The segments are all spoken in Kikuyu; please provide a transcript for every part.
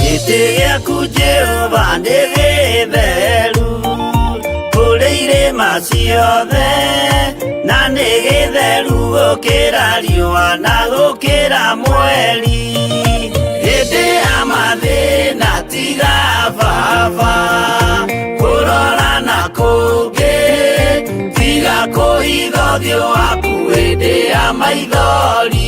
Gĩtĩ gĩaku Jehova nĩ gĩtheru kũrĩ irĩma ciothe, na nĩ gĩtheru gũkĩra riũa na gũkĩra mweri. Hĩndĩ ya mathĩna tiga baba kũrora na kũngĩ, tiga kũhitha ũthiũ waku hĩndĩ ya maithori.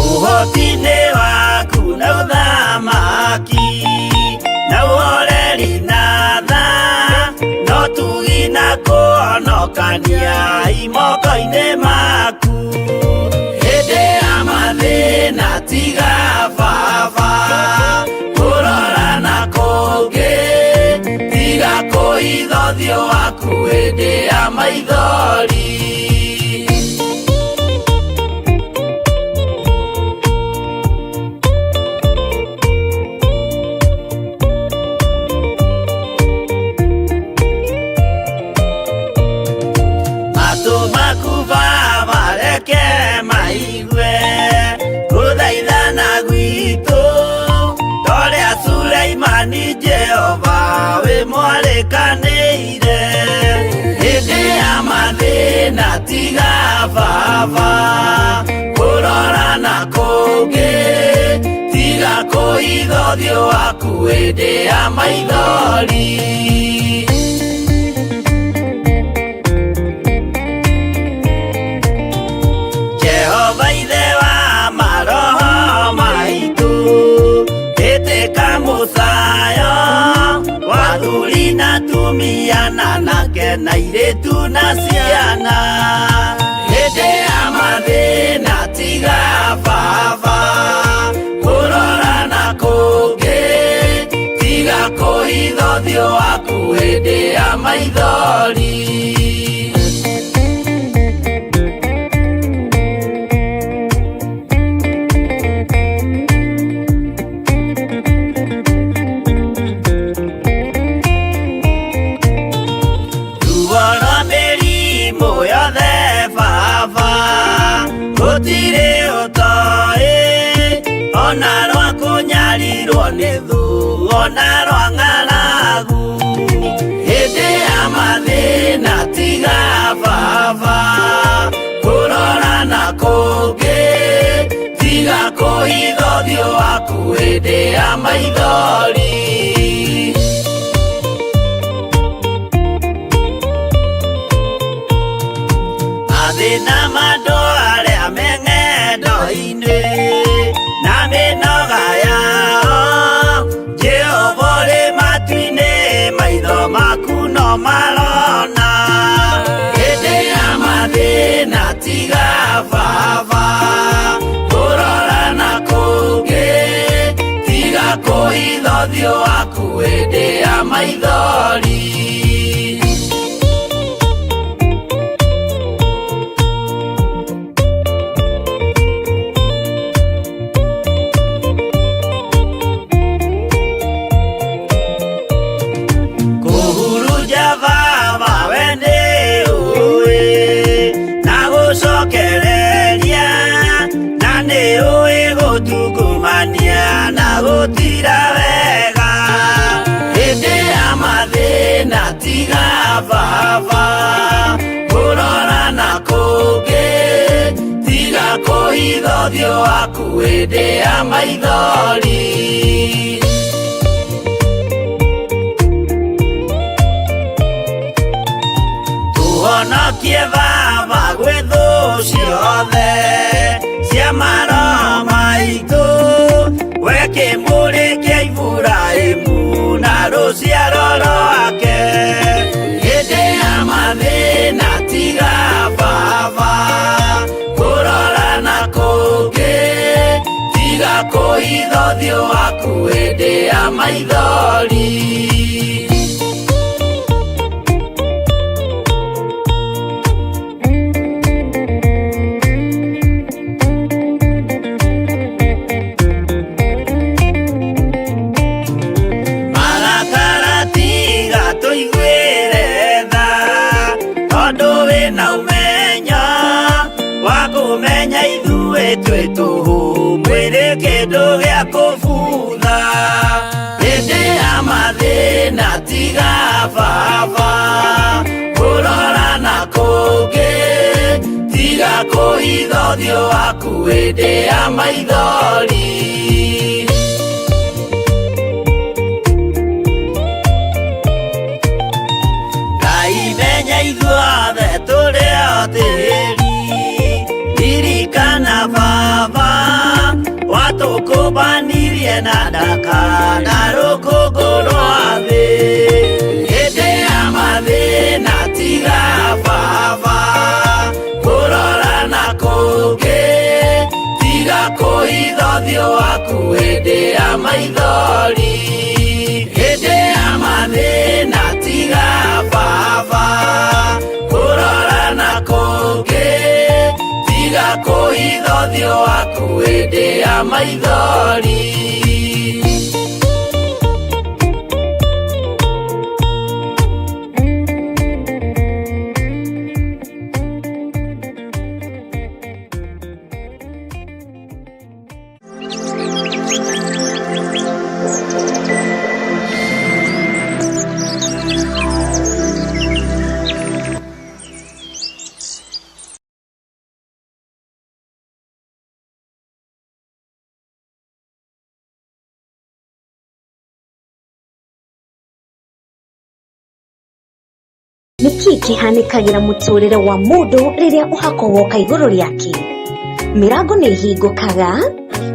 Ũhoti-inĩ waku na ũthamaki na ũhoreri na tha, no tugi na kũhonokania imoko-inĩ maku. Hĩndĩ ya mathĩna tiga baba kũrora na kũngĩ, tiga kũhitha ũthiũ waku hĩndĩ ya maithori. Matũ maku baba reke maigue gũthaithana gwitũ, torĩa Suleimani Jehova wĩ mwarĩkanĩire. Hĩndĩ ya mathĩna tiga baba kũrora na kũngĩ, tiga kũhitha ũthiũ waku hĩndĩ ya maithori. Jehova ithe wa maroho maitũ, ĩtĩka mũcayo wa athuri na atumia na anake na airĩtu na ciana. Hĩndĩ ya mathĩna tiga baba kũrora na kũngĩ, tiga kũhitha ũthiũ waku hĩndĩ ya maithori. Ruo rwa mĩrimũ yothe baba gũtirĩ ũtoĩ, ona rwa kũnyarirwo nĩ thũ, ona rwa ng'aragu. Hĩndĩ ya mathĩna tiga baba kũrora na kũngĩ, tiga kũhitha ũthiũ waku hĩndĩ ya maithori. Mathĩna ma andũ arĩa me ng'endo-inĩ na mĩnoga yao, Jehova ũrĩ matu-inĩ, maitho maku no marona. Hĩndĩ ya mathĩna tiga baba kũrora na kũngĩ, tiga kũhitha ũthiũ waku hĩndĩ ya maithori. Kũhurunja baba we nĩ ũĩ, na gũcokereria, na nĩ ũĩ gũtungumania na gũtira wega. Hĩndĩ ya mathĩna tiga baba kũrora na kũngĩ, tiga kũhitha ũthiũ waku hĩndĩ ya maithori. Tũhonokie baba gwĩ thũ ciothe cia maroho maitũ, we kĩmũrĩ kĩa Iburahĩmu na rũciaro rwake. Hĩndĩ ya mathĩna tiga baba kũrora na kũngĩ, tiga kũhitha ũthiũ waku Hĩndĩ ya maithori. Marakara tiga tũiguĩre tha, tondũ wĩna ũmenyo wa kũmenya ithuĩ twĩ tũhũ, mwĩrĩ kĩndũ gĩa kũbutha. Hĩndĩ ya mathĩna tiga baba kũrora na kũngĩ, tiga kũhitha ũthiũ waku hĩndĩ ya maithori. Ngai menya ithuothe tũrĩ o tĩri, ririkana baba watũkũmbanirie na ndaka na rũkũngũ rwa thĩ. Hĩndĩ ya mathĩna tiga baba kũrora na kũngĩ, tiga kũhitha ũthiũ waku hĩndĩ ya maithori. Hĩndĩ ya mathĩna tiga baba kũrora na kũngĩ, tiga kũhitha ũthiũ waku hĩndĩ ya maithori. Nĩ kĩĩ kĩhanĩkagĩra mũtũrĩre wa mũndũ rĩrĩa ũhako woka igũrũ rĩake? Mĩrango nĩ ĩhingũkaga,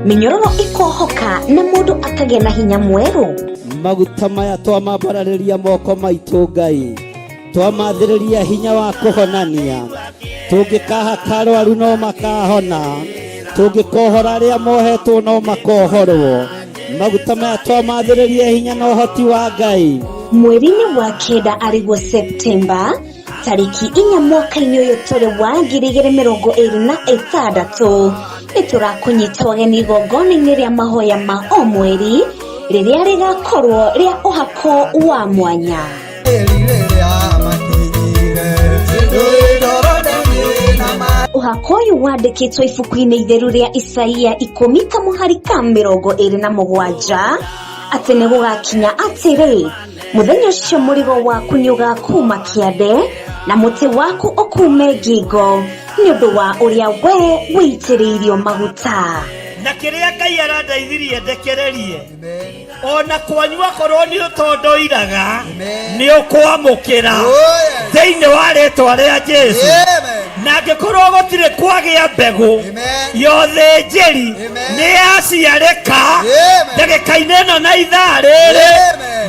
mĩnyororo ĩkohoka na mũndũ akagĩa na hinya mwerũ. Maguta maya twamambararĩria moko maitũ Ngai, twamathĩrĩria hinya wa kũhonania. Tũngĩkahaka arwaru no makahona, tũngĩkohora arĩa mohetwo no makohorwo. Maguta maya twamathĩrĩria hinya na ũhoti wa Ngai. Mweri-inĩ wa kenda arĩguo Septemba tarĩki 4 mwaka-inĩ ũyũ tũrĩ wa 2026, nĩ tũrakũnyita ũgeni igongona-inĩ rĩa mahoya ma o mweri rĩrĩa rĩgakorwo rĩa ũhako wa mwanya. Ũhako ũyũ wandĩkĩtwo ibuku-inĩ itheru rĩa Isaia 10 kamũhari ka 27 atĩ nĩ gũgakinya atĩrĩ, mũthenya ũcio mũrigo waku nĩ ũgakuma kĩande na mũtĩ waku ũkume ngingo nĩ ũndũ wa ũrĩa we wĩitĩrĩirio maguta. Na kĩrĩa Ngai arandeithirie ndekererie, ona kwanyu akorwo nĩ ũtondoiraga nĩ ũkwamũkĩra thĩinĩ wa rĩtwa rĩa Jesu. Na angĩkorwo gũtirĩ kwagĩa mbegũ ya ũthĩnjĩri nĩ yaciarĩka ndagĩka-inĩ ĩno na ithaa rĩrĩ.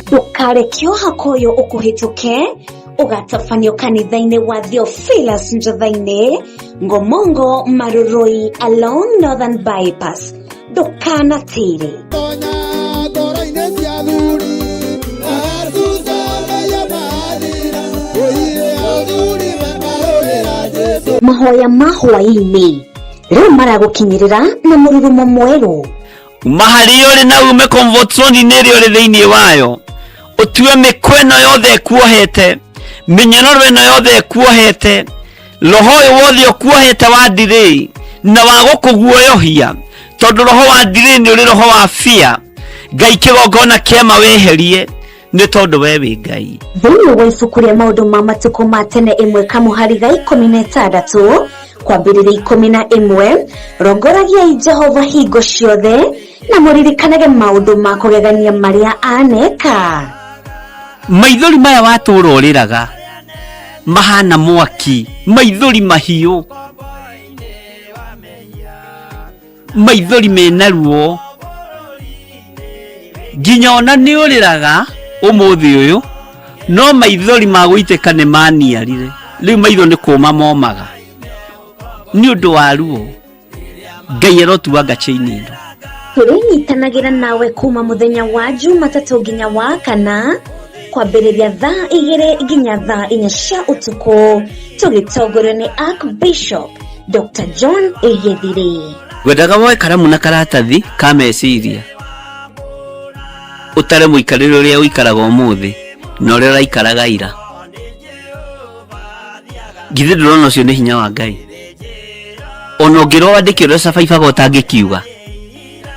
Ndũkareke ũhako ũyũ ũkũhĩtũke, ũgatabanio kanitha-inĩ wa Theophilus Njotha-inĩ, Ngomongo, Marurui, along Northern Bypass. Ndũkanatĩre. Mahoya ma hwaĩ-inĩ rĩu maragũkinyĩrĩra na mũrurumo mwerũ. Uma harĩa ũrĩ na ume comfort zone-inĩ ĩrĩa ũrĩ thĩinĩ wayo, ũtue mĩkwa ĩno yothe ĩkuohete, mĩnyororo ĩno yothe ĩkuohete, roho ũyũ wothe ũkuohete wa ndirĩ na wa gũkũguoyohia, tondũ roho wa ndirĩ nĩ ũrĩ roho wa fear. Ngai kĩgongona kĩama weherie, nĩ tondũ we wĩ Ngai. Thĩinĩ wa ibuku rĩa maũndũ ma matukũ ma tene ĩmwe kamũhari ga 16 kwambĩrĩria 11, rongoragiai Jehova hingo ciothe na mũririkanage maũndũ ma kũgegania marĩa aneka. Maithori maya watũra ũrĩraga mahana mwaki, maithori mahiũ, maithori mena ruo, nginya ona nĩ ũrĩraga ũmũthĩ ũyũ, no maithori ma gũitĩka nĩ maniarire. Rĩu maitho nĩ kũma momaga nĩ ũndũ wa ruo. Ngai arotuanga chain ĩno. Tũrĩnyitanagĩra nawe kuma mũthenya wa Jumatatũ nginya wa kana, kwambĩrĩria thaa 2 nginya thaa 4 cia ũtukũ, tũgĩtongorio nĩ Archbishop Dr. John Githire. Ngwendaga woe karamu na karatathi ka meciria, ũtare mũikarĩre ũrĩa ũikaraga ũmũthĩ na ũrĩa ũraikaraga ira. Githĩ ndũrona ũcio nĩ hinya wa Ngai? Ona ũngĩrwo wandĩke ũrĩa cabaibaga ũtangĩkiuga,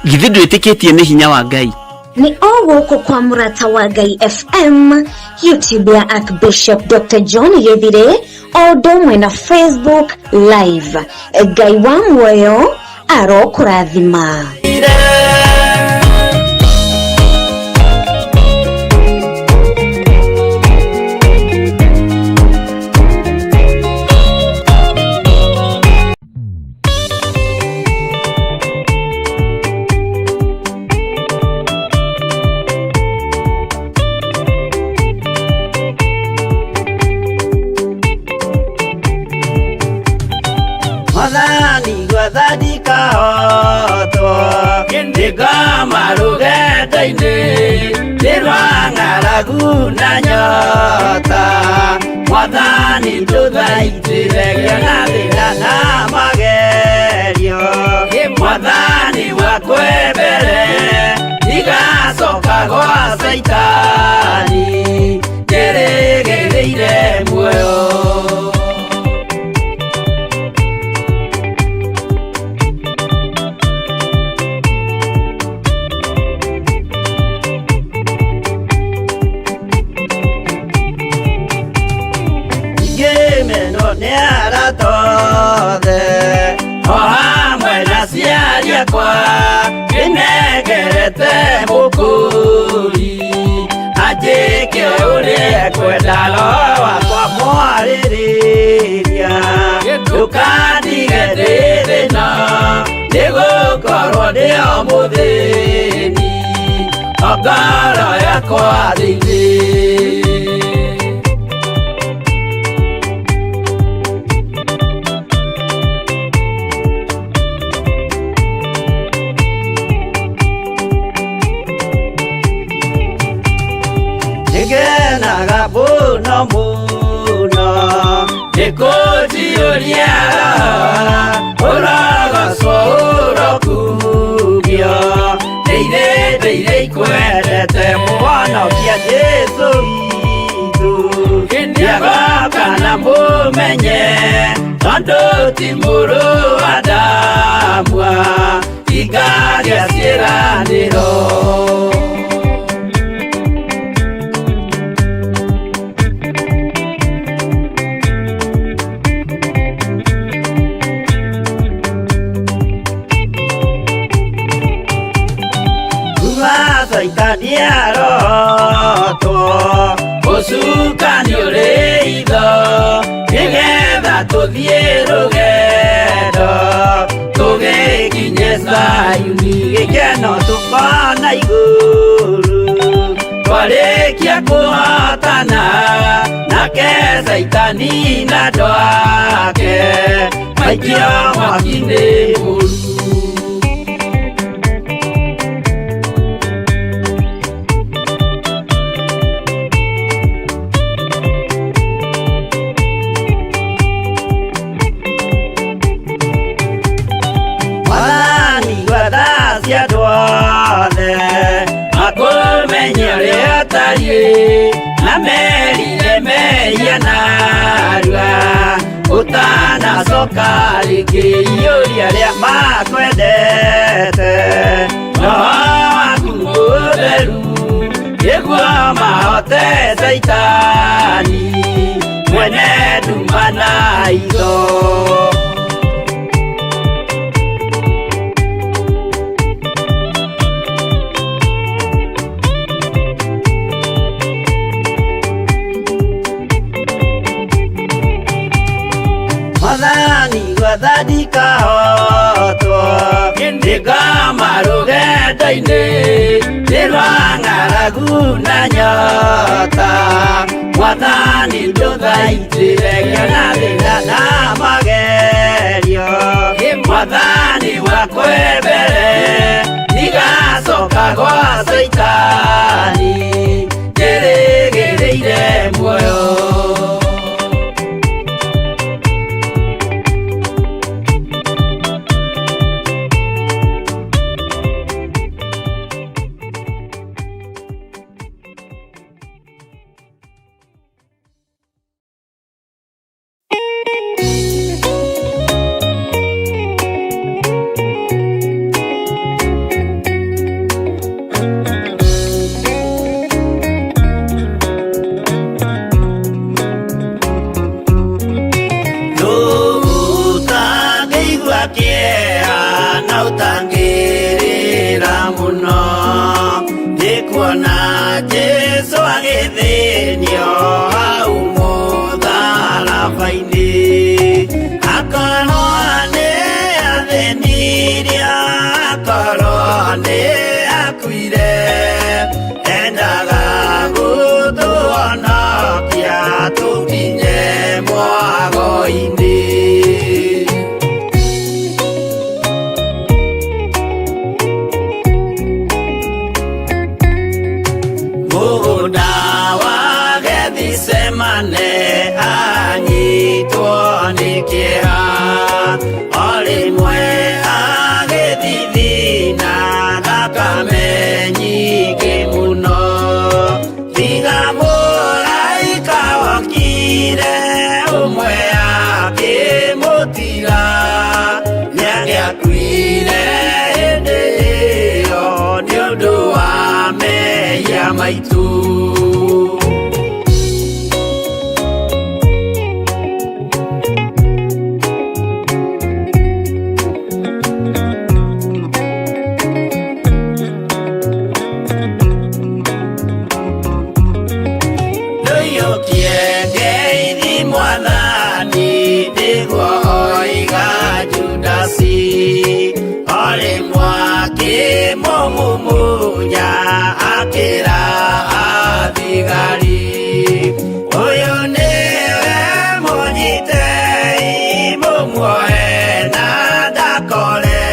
githĩ ndwĩtĩkĩtie nĩ hinya wa Ngai? Nĩ o gũkũ kwa Mũrata wa Ngai FM, YouTube ya Archbishop Dr. John Githire, o ũndũ ũmwe na Facebook Live. Ngai wa muoyo arokũrathima. Mwathani gwathandika otwo ndĩngoma rũgendo-inĩ nĩ rwa ng'aragu na nyota. Mwathani ndũthaitĩre ngĩona thĩna na magerio. Mwathani wakwe mbere ndigacoka gwa Caitani, ndĩrĩgĩrĩire muoyo. Ngĩmenwo nĩ arata othe o hamwe na aciari akwa, ndĩnengerete mũkũri anjĩke ũrĩa ekwenda. Roho wakwa mwarĩrĩria, ndũkandige ndĩ thĩna, nĩgũkorwo ndĩ o mũthĩni o ngoro yakwa thĩinĩ. Nĩngenaga mũno mũno nĩkũnjiyũria ũrogocwo ũrokugio ndĩire ndĩire ikwendete mũhonokia Jesũ witũ. Nĩagoka na mũmenye tondũ ti mũrũ wa Adamu tigagĩa ciĩranĩro. Kuma Caitani arotwo ũcukani ũrĩ itho, nĩgetha tũthiĩ rũgendo tũgĩkinye Zayuni, gĩkeno tũkona igũrũ twarĩkia kũhotana nake Caitani na andũ ake maikio mwaki-inĩ mũru. Mwathani gwatha cia andũ othe makũmenye ũrĩa ũtariĩ na merire mehia narua ũtanacoka rĩngĩ. Iyũria arĩa makwendete roho waku mũtheru nĩguo mahote Caitani mwene nduma na itho. Mwathani gwathandika otwo ndĩngoma rũgendo-inĩ nĩ rwa ng'aragu na nyota. Mwathani ndũthaitĩre ngĩona thĩna na magerio. Mwathani wakwe mbere Gwa Caitani njĩrĩgĩrĩire muoyo. Ũtangĩigua kĩeha na ũtangĩrĩra mũno nĩ kuona Jesũ agĩthĩnio hau mũtharaba-inĩ, akorwo nĩ athĩnirio, akorwo nĩ akuire, endaga gũtũhonokia tũkinye mwago-inĩ. Mũgũnda wa Gethisemane anyitwo nĩ kĩeha, o rĩmwe agĩthithina thakame nyingĩ mũno, tiga mũraika wokire ũmwe akĩmũtiga, nĩangĩakuire hĩndĩ ĩyo nĩ ũndũ wa mehia maitũ. Ndũiyũkie ngeithi Mwathani, nĩguo oiga Judasi, o rĩmwe akĩmũmumunya akĩra athigari, ũyũ nĩwe mũnyitei mũmuoe na ndakore,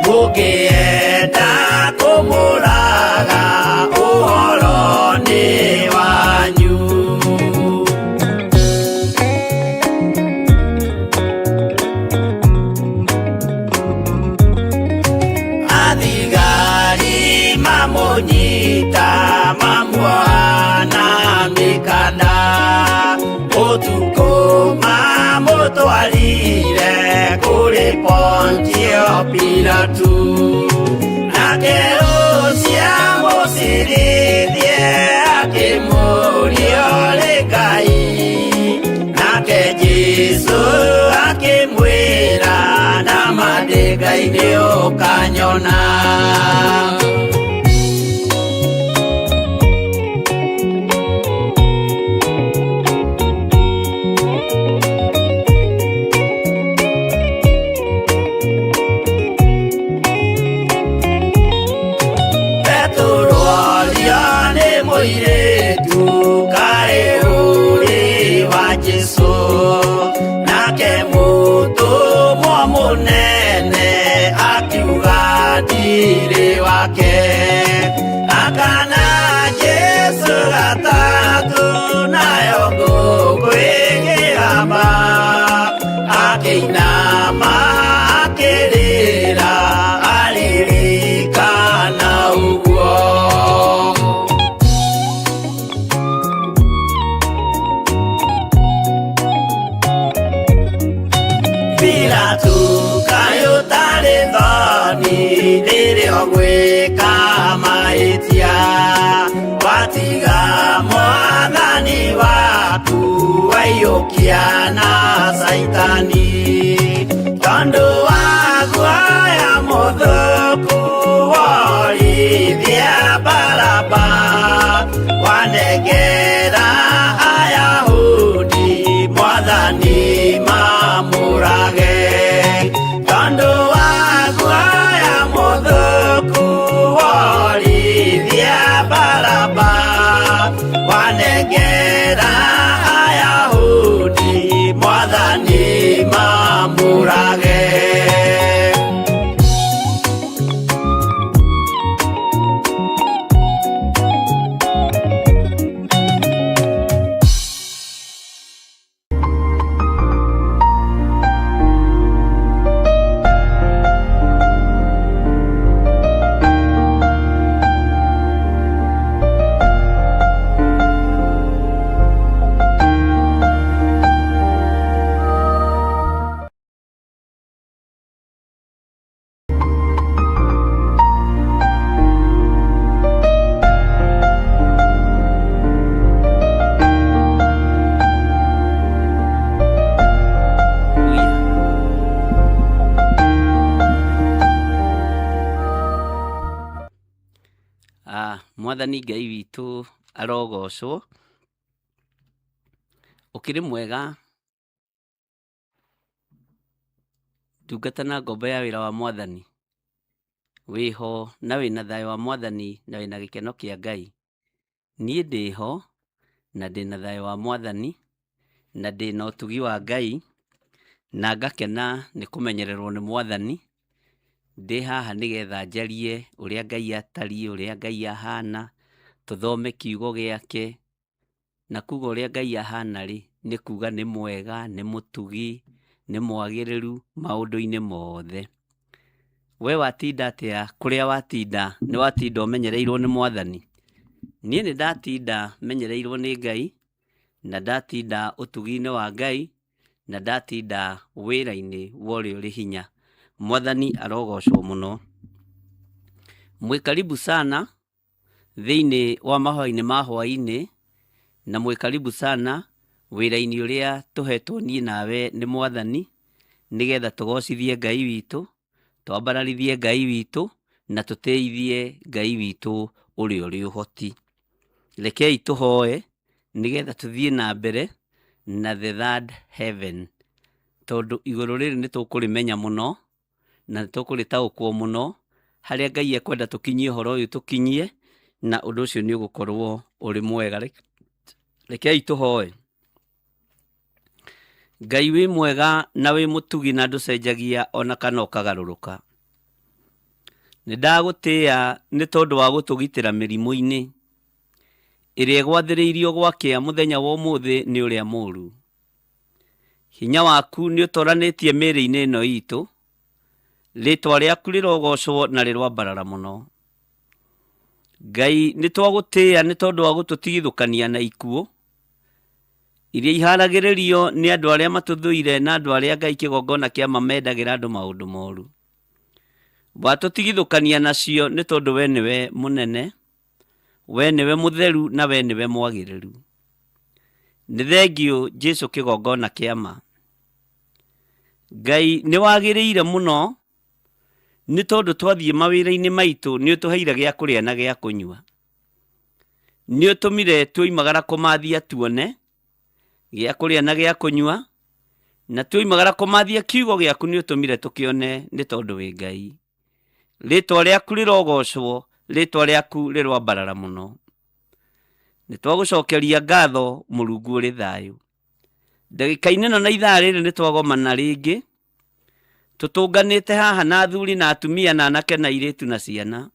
mũngĩenda kũmũraga ũhoro nĩ wanyu. Athigari mamũnyita mamuoha na mĩkanda, ũtukũ mamũtwarire kũrĩ Pontio Pilatu, nake ũcio amũcirithie akĩmũũria ũrĩ Ngai, nake Jesũ akĩmwĩra nama ndĩ Ngai nĩ ũkanyona. Petero orio nĩ mũirĩtu kaĩ ũrĩ wa Jesũ, nake mũtũmwo mũnene akiuga ndirĩ wake, akana Jesũ gatatũ nayo ngũkũ ĩkĩgamba, akĩinama akĩrĩra aririkana ũguo. Pilatu kaĩ ũtarĩ thoni rĩrĩa ũgwĩka mahĩtia, watiga Mwathani waku waiyũkia na Caitani, tondũ wa guoya mũthũku worithia Baraba, wanengera Ayahudi Mwathani mamũrage, tondũ wa guoya mũthũku worithia Baraba, wanengera Ayahudi Mwathani mamũrage. Mwathani Ngai witũ arogocwo. Ũkĩrĩ mwega ndungata na ngombo ya wĩra wa Mwathani. Wĩho na wĩna thayũ wa Mwathani na wĩna gĩkeno kĩa Ngai. Niĩ ndĩho na ndĩna thayũ wa Mwathani na ndĩna ũtugi wa Ngai na ngakena nĩ kũmenyererwo nĩ Mwathani. Ndĩ haha nĩgetha njarie ũrĩa Ngai atariĩ, ũrĩa Ngai ahana, tũthome kiugo gĩake. Na kuga ũrĩa Ngai ahana rĩ, nĩ kuga nĩ mwega, nĩ mũtugi, nĩ mwagĩrĩru maũndũ-inĩ mothe. We watinda atĩa kũrĩa watinda? Nĩ watinda ũmenyereirwo nĩ Mwathani? Niĩ nĩ ndatinda menyereirwo nĩ Ngai, na ndatinda ũtugi-inĩ wa Ngai, na ndatinda wĩra-inĩ wa ũrĩa ũrĩ hinya. Mwathani arogocwo mũno. Mwĩ karibu sana thĩinĩ wa mahoya-inĩ ma hwaĩ-inĩ, na mwĩ karibu sana wĩra-inĩ ũrĩa tũhetwo niĩ nawe nĩ Mwathani, nĩgetha tũgocithie Ngai witũ, twambararithie Ngai witũ, na tũtĩithie Ngai witũ ũrĩa ũrĩ ũhoti. Rekei tũhoe nĩgetha tũthiĩ na mbere na the third heaven, tondũ igũrũ rĩrĩ nĩ tũkũrĩmenya mũno, na nĩ tũkũrĩtaũkwo mũno, harĩa Ngai ekwenda tũkinyie ũhoro ũyũ tũkinyie, na ũndũ ũcio nĩ ũgũkorwo ũrĩ mwega. Rekei tũhoe. Ngai wĩ mwega na wĩ mũtugi na ndũcenjagia ona kana ũkagarũrũka. Nĩ ndagũtĩĩa nĩ tondũ wa gũtũgitĩra mĩrimũ-inĩ ĩrĩa ĩgwathĩrĩirio gwakĩa mũthenya wa ũmũthĩ nĩ ũrĩa mũru. Hinya waku nĩ ũtoranĩtie mĩĩrĩ-inĩ ĩno itũ. Rĩtwa rĩaku rĩrogocwo na rĩroambarara mũno. Ngai nĩ twagũtĩĩa nĩ tondũ wa gũtũtigithũkania na ikuũ iria iharagĩrĩrio nĩ andũ arĩa matũthũire na andũ arĩa Ngai kĩgongona kĩa ma mendagĩra andũ maũndũ moru. Watũtigithũkania nacio nĩ tondũ we nĩwe mũnene, we nĩwe mũtheru na we nĩwe mwagĩrĩru. Nĩ thengiũ Jesu kĩgongona kĩa ma. Ngai nĩ wagĩrĩire mũno nĩ tondũ twathiĩ mawĩra-inĩ maitũ nĩ ũtũheire gĩa kũrĩa na gĩa kũnyua. Nĩ ũtũmire tuoimagara kũmathia tuone gĩa kũrĩa na gĩa kũnyua, na tuoimagara kũmathia kiugo gĩaku nĩ ũtũmire tũkĩone nĩ tondũ wĩ Ngai. Rĩtwa rĩaku rĩrogocwo, rĩtwa rĩaku rĩroambarara mũno. Nĩ twagũcokeria ngatho Mũrungu ũrĩ thayũ. Ndagĩka-inĩ ĩno na ithaa rĩrĩ nĩ twagomana rĩngĩ, tũtũnganĩte haha na athuri na atumia na anake na airĩtu na ciana,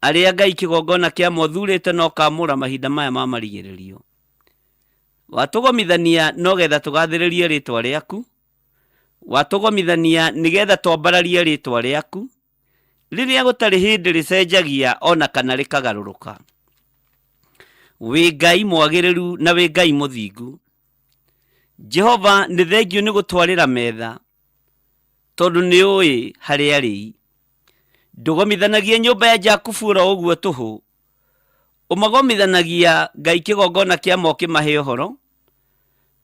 arĩa Ngai kĩgongona kĩa mothurĩte na ũkamũra mahinda maya ma marigĩrĩrio. Watũgomithania no getha tũgathĩrĩrie rĩtwa rĩaku, watũgomithania nĩgetha twambararie rĩtwa rĩaku, rĩrĩa gũtarĩ hĩndĩ rĩcenjagia ona kana rĩkagarũrũka. Wĩ Ngai mwagĩrĩru na wĩ Ngai mũthingu. Jehova nĩ thengiũ nĩ gũtwarĩra metha, tondũ nĩ ũĩ harĩa arĩi. Ndũgomithanagia nyũmba ya Jakubu oro ũguo tũhũ, ũmagomithanagia Ngai kĩgongona kĩa ma ũkĩmahe ũhoro,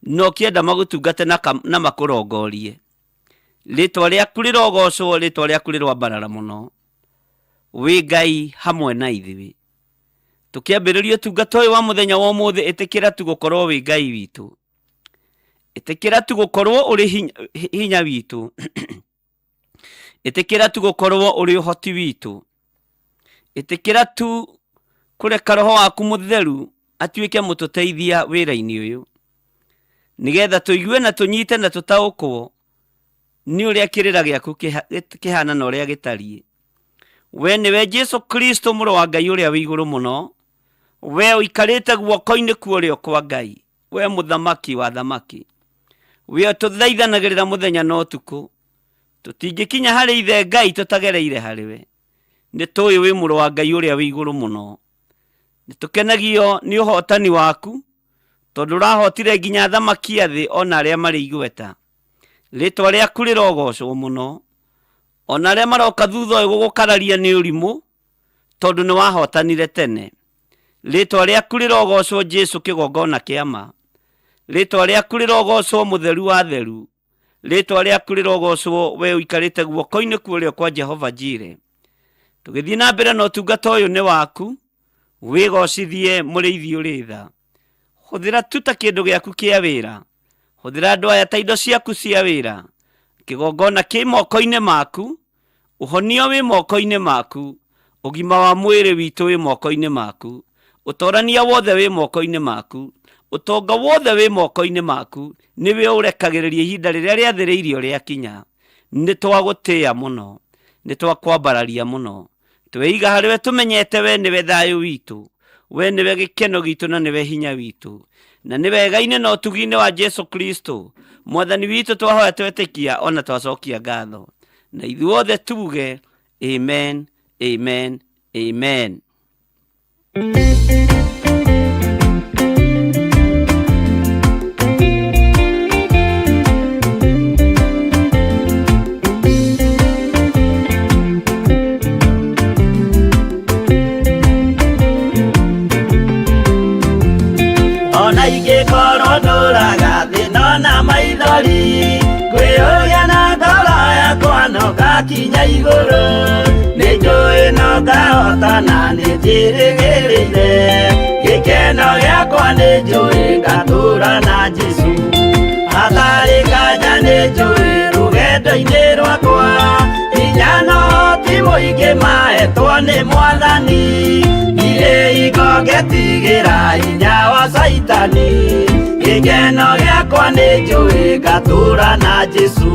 na ũkĩenda magũtungate na, na makũrongorie. Rĩtwa rĩaku rĩrogocwo, rĩtwa rĩaku rĩroambarara mũno. Wĩ Ngai hamwe na ithuĩ. Tũkĩambĩrĩria ũtungata ũyũ wa mũthenya wa ũmũthĩ, ĩtĩkĩra tu gũkorwo wĩ Ngai witũ. Ĩtĩkĩra tu gũkorwo ũrĩ hinya, hinya witũ. Ĩtĩkĩra tu gũkorwo ũrĩ ũhoti witũ. Ĩtĩkĩra tu kũreka roho waku mũtheru atuĩke mũtũteithia wĩra-inĩ ũyũ, nĩgetha tũigue na tũnyite na tũtaũkwo nĩ ũrĩa kĩrĩra gĩaku kĩhana na ũrĩa gĩtariĩ. We nĩwe Jesu Kristo mũrũ wa Ngai ũrĩa wĩ igũrũ mũno, we ũikarĩte guoko-inĩ kwa ũrĩo kwa Ngai, we mũthamaki wa athamaki, we ũtũthaithanagĩrĩra mũthenya na ũtukũ. Tũtingĩkinya harĩ ithe Ngai tũtagereire harĩ we. Nĩ tũĩ wĩ mũrũ wa Ngai ũrĩa wĩ igũrũ mũno. Nĩ tũkenagio nĩ ũhotani waku, tondũ ũrahotire nginya athamaki a thĩ ona arĩa marĩ igweta. Rĩtwa rĩaku rĩrogocwo mũno. Ona arĩa maroka thutha ũyũ gũgũkararia nĩ ũrimũ, tondũ nĩ wahotanire tene. Rĩtwa rĩaku rĩrogocwo Jesu kĩgongona kĩa ma. Rĩtwa rĩaku rĩrogocwo mũtheru wa theru. Rĩtwa rĩaku rĩrogocwo we ũikarĩte guoko-inĩ kwa ũrĩo kwa Jehova Jire. Tũgĩthiĩ na mbere na ũtungata ũyũ nĩ waku, wĩgocithie mũrĩithi ũrĩ tha. Hũthĩra tu ta kĩndũ gĩaku kĩa wĩra. Hũthĩra andũ aya ta indo ciaku cia wĩra. Kĩgongona kĩ moko-inĩ maku, ũhonio wĩ moko-inĩ maku, ũgima wa mwĩrĩ witũ wĩ moko-inĩ maku, ũtorania wothe wĩ moko-inĩ maku, ũtonga wothe wĩ moko-inĩ maku, nĩwe ũrekagĩrĩria ihinda rĩrĩa rĩathĩrĩirio rĩakinya. Nĩ twagũtĩĩa mũno, nĩ twakwambararia mũno. Tweiga harĩ we tũmenyete we nĩwe thayũ witũ, we nĩwe gĩkeno gitũ na nĩwe hinya witũ. Na nĩ wega-inĩ na ũtugi-inĩ wa Jesu Kristo, Mwathani witũ twahoya twetĩkia ona twacokia ngatho. Na ithuothe tuge amen, amen, amen. Ona ingĩkorwo ndũraga thĩna na maithori, ngwĩyũria na ngoro yakwa no ngakinya igũrũ. Nĩ njũĩ no ngahotana, nĩ njĩrĩgĩrĩire gĩkeno gĩakwa, nĩ njũĩ ngatũra na Jesũ. Hatarĩ nganja nĩ njũĩ rũgendo-inĩ rwakwa, hinya no ti mũingĩ mahetwo nĩ Mwathani. Ndirĩ hingo ngetigĩra hinya wa Caitani, gĩkeno gĩakwa nĩ njũĩ ngatũra na Jesũ.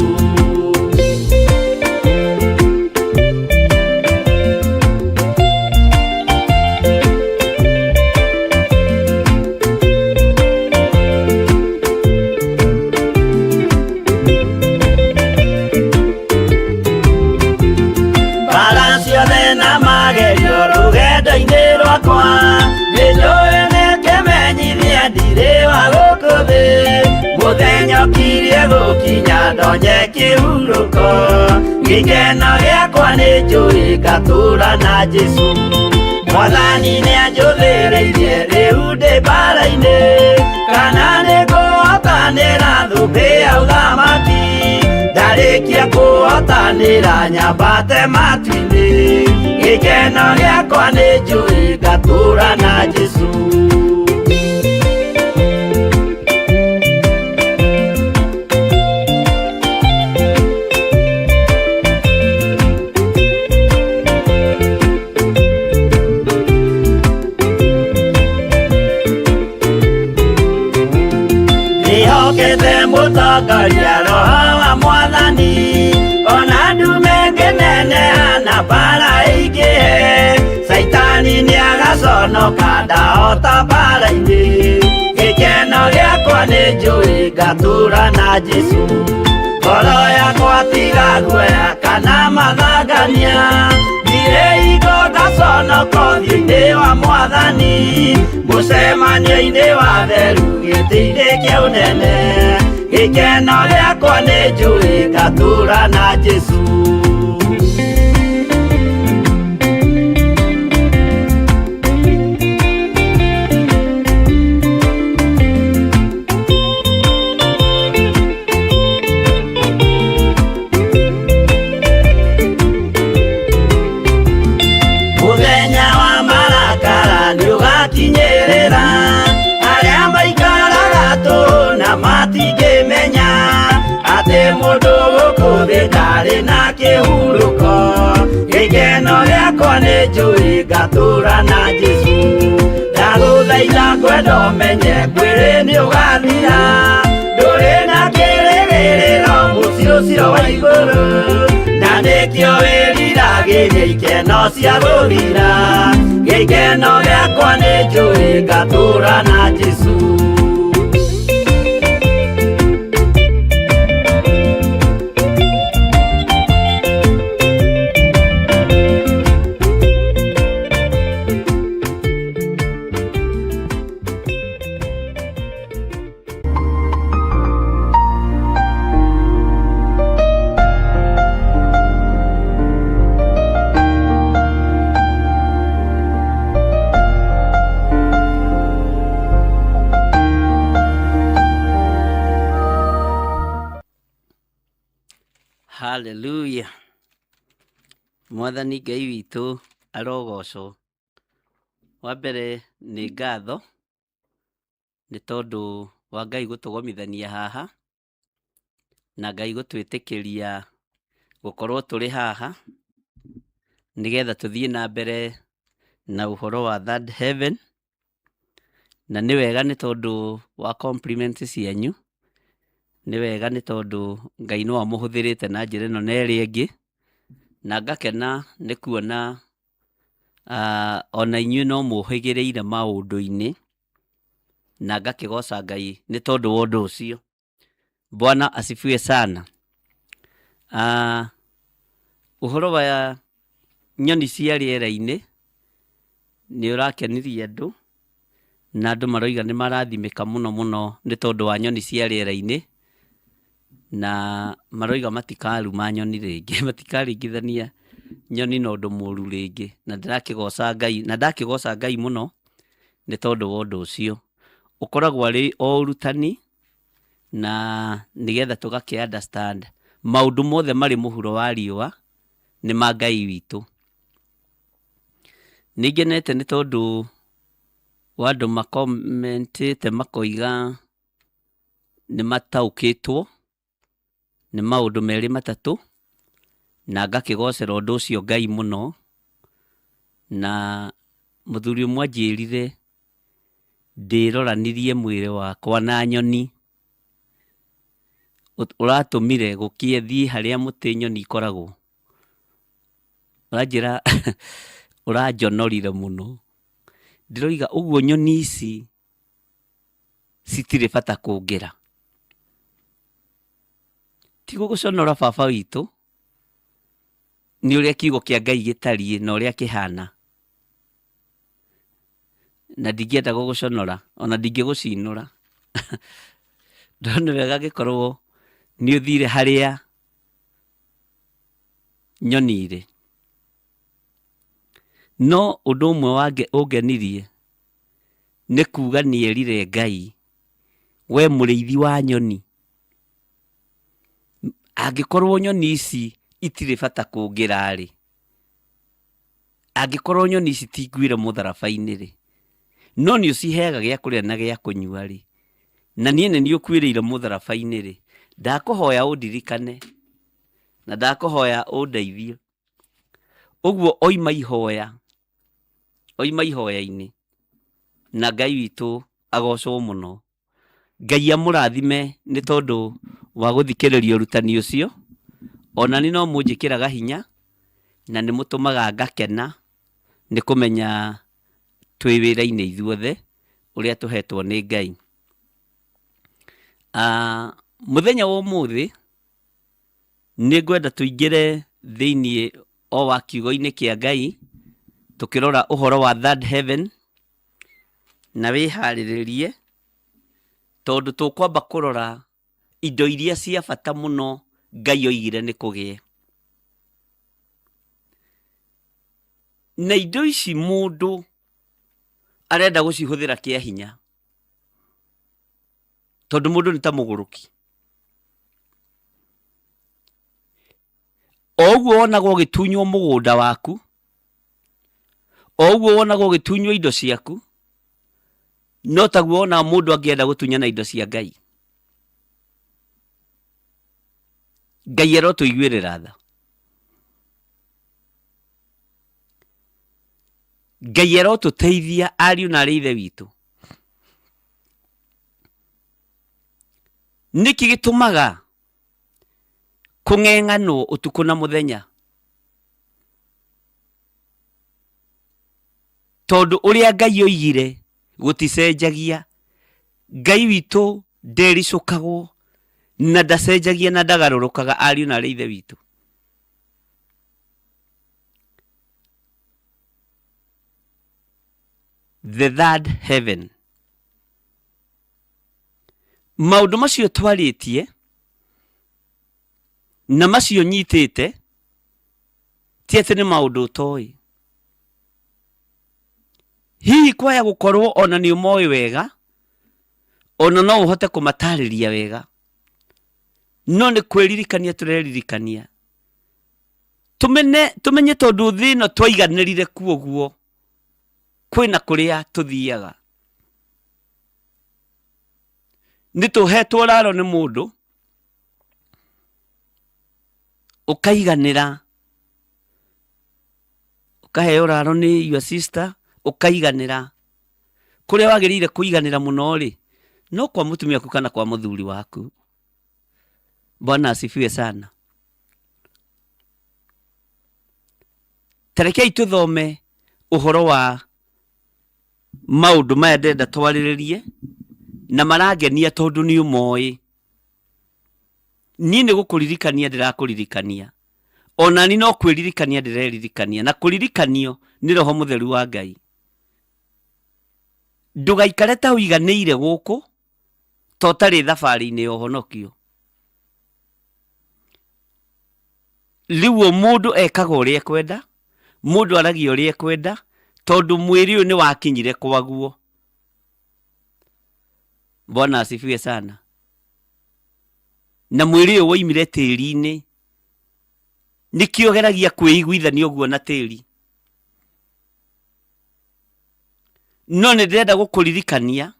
Mbara ciothe na magerio rũgendo-inĩ rwakwa, nĩ njũĩ nĩ kĩmenyithia ndirĩ wa gũkũ thĩ. Mũthenya ũkirie gũkinya ndonye kĩhurũko, gĩkeno gĩakwa nĩ njũĩ ngatũra na Jesũ. Mwathani nĩ anjũthĩrĩirie rĩu ndĩ mbara-inĩ, kana nĩ ngũhotanĩra thũmbĩ ya ũthamaki. Ndarĩkia kũhotanĩra nyambate matu-inĩ, gĩkeno gĩakwa nĩ njũĩ ngatũra na Jesũ. Ndĩhokete mũtongoria roho wa Mwathani, ona ndume ngĩneneha na mbara ĩingĩhe, Caitani nĩagaconoka ndahota mbara-inĩ. Gĩkeno gĩakwa nĩ njũĩ ngatũra na Jesũ. Ngoro yakwa tiga guoya kana mathangania, ndirĩ hingo ngaconoka ũthiũ-inĩ wa Mwathani. Mũcemanio-inĩ wa theru gĩtĩ-inĩ kĩa ũnene, gĩkeno gĩakwa nĩ njũĩ ngatũra na Jesũ. Mũthenya wa marakara nĩũgakinyĩrĩra, arĩa maikaraga tũhũ na matingĩmenya atĩ mũndũ gũkũ thĩ ndarĩ na kĩhurũko. Gĩkeno gĩakwa nĩ njũĩ ngatũra na Jesũ. Ndagũthaitha ngwenda ũmenye mwĩrĩ nĩũgathira, ndũrĩ na kĩrĩgĩrĩro mũciĩ ũcio wa igũrũ, na nĩkĩo wĩriragĩria ikeno cia gũthira. Gĩkeno gĩakwa nĩ njũĩ ngatũra na Jesũ. Mwathani Ngai witũ arogocwo. Wa mbere nĩ ngatho nĩ tondũ wa Ngai gũtũgomithania haha na Ngai gũtwĩtĩkĩria gũkorwo tũrĩ haha nĩgetha tũthiĩ na mbere na ũhoro wa Third Heaven. Na nĩ wega nĩ tondũ wa compliments cianyu, nĩ wega nĩ tondũ Ngai no amũhũthĩrĩte na njĩra ĩno na ĩrĩa ĩngĩ, na ngakena nĩ kuona ona inyuĩ no mũhĩgĩrĩire maũndũ-inĩ, na ngakĩgoca Ngai nĩ tondũ wa ũndũ ũcio. Bwana asifiwe sana. Ũhoro wa nyoni cia rĩera-inĩ nĩ ũrakenirie andũ, na andũ maroiga nĩ marathimĩka mũno mũno nĩ tondũ wa nyoni cia rĩera-inĩ, na maroiga matikaruma nyoni rĩngĩ, matikaringithania nyoni na ũndũ mũru rĩngĩ, na ndĩrakĩgoca Ngai, na ndakĩgoca Ngai mũno nĩ tondũ wa ũndũ ũcio. Ũkoragwo arĩ o ũrutani na nĩgetha tũgakĩ understand maũndũ mothe marĩ mũhuro wa riũa nĩ ma Ngai witũ. Nĩ ngenete nĩ tondũ wa andũ makomentĩte makoiga nĩ mataũkĩtwo nĩ maũndũ merĩ matatũ, na ngakĩgocera ũndũ ũcio Ngai mũno. Na mũthuri ũmwe anjĩrire ndĩroranirie mwĩrĩ wakwa na nyoni, ũratũmire gũkĩe thiĩ harĩa mũtĩ nyoni ikoragwo. Ũranjĩra ũranjonorire mũno. Ndĩroiga ũguo nyoni ici citirĩ bata kũngĩra. Ti gũgũconora baba witũ, nĩ ũrĩa kiugo kĩa Ngai gĩtariĩ na ũrĩa kĩhana. Na ndingĩenda gũgũconora, ona ndingĩgũcinũra. No nĩ wega angĩkorwo nĩ ũthire harĩa nyoni irĩ. No ũndũ ũmwe ũngenirie nĩ kuga nĩerire Ngai, we mũrĩithi wa nyoni, angĩkorwo nyoni ici itirĩ bata kũngĩra-rĩ, angĩkorwo nyoni ici ti nguĩre mũtharaba-inĩ-rĩ, no nĩ ũciheaga gĩa kũrĩa na gĩa kũnyua-rĩ, na niĩ nĩ niĩ ũkuĩrĩire mũtharaba-inĩ-rĩ, ndakũhoya ũndirikane na ndakũhoya ũndeithie. Ũguo oima ihoya, oima ihoya-inĩ, na Ngai witũ agocwo mũno. Ngai amũrathime nĩ tondũ wa gũthikĩrĩria ũrutani ũcio, ona niĩ no mũnjĩkĩraga hinya, na nĩ mũtũmaga ngakena nĩ kũmenya twĩ wĩra-inĩ ithuothe ũrĩa tũhetwo nĩ Ngai. Mũthenya wa ũmũthĩ nĩ ngwenda tũingĩre thĩiniĩ o wa kiugo-inĩ kĩa Ngai, tũkĩrora ũhoro wa third heaven, na wĩharĩrĩrie, tondũ tũkwamba kũrora indo iria cia bata mũno Ngai oigire nĩ kũgĩe. Na indo ici mũndũ arenda gũcihũthĩra kĩa hinya, tondũ mũndũ nĩ ta mũgũrũki. O ũguo wonaga ũgĩtunywo mũgũnda waku, o ũguo wonaga ũgĩtunywo indo ciaku, no taguo wonaga mũndũ angĩenda gũtunyana indo cia Ngai. Ngai arotũiguĩrĩra tha. Ngai arotũteithia ariũ na arĩ ithe witũ. Nĩkĩ gĩtũmaga kũng'eng'anwo ũtukũ na mũthenya? Tondũ ũrĩa Ngai oigire gũticenjagia. Ngai witũ ndericũkagwo na ndacenjagia na ndagarũrũkaga ariũ na arĩ ithe witũ. The third heaven. Maũndũ macio twarĩtie na macio nyitĩte ti atĩ nĩ maũndũ ũtoĩ. Hihi kwaya gũkorwo ona nĩ ũmoĩ wega, ona no ũhote kũmatarĩria wega, no nĩ kwĩririkania tũreririkania. Tũmene tũmenye tondũ thĩ ĩno twaiganĩrire kuo ũguo, kwĩna kũrĩa tũthiaga. Nĩ tũhetwo raro nĩ mũndũ, ũkaiganĩra, ũkaheo raro nĩ your sister, ũkaiganĩra. Kũrĩa wagĩrĩire kũiganĩra mũno rĩ, no kwa mũtumia waku kana kwa mũthuri waku. Bwana asifiwe sana. Ta rekei tũthome ũhoro wa maũndũ maya ndĩrenda twarĩrĩrie na marangenia tondũ nĩ ũmoĩ. Niĩ nĩ gũkũririkania ndĩrakũririkania, ona ni no kwĩririkania ndĩreririkania, na kũririkanio nĩ Roho Mũtheru wa Ngai. Ndũgaikare ta ũiganĩire gũkũ ta ũtarĩ thabarĩ-inĩ ya ũhonokio. Rĩu o mũndũ ekaga ũrĩa ekwenda, mũndũ aragia ũrĩa ekwenda, tondũ mwĩrĩ ũyũ nĩ wakinyire kwaguo. Bwana asifiwe sana. Na mwĩrĩ ũyũ woimire tĩri-inĩ, nĩkĩo ũgeragia kwĩiguithania ũguo na tĩri. No nĩ ndĩrenda gũkũririkania,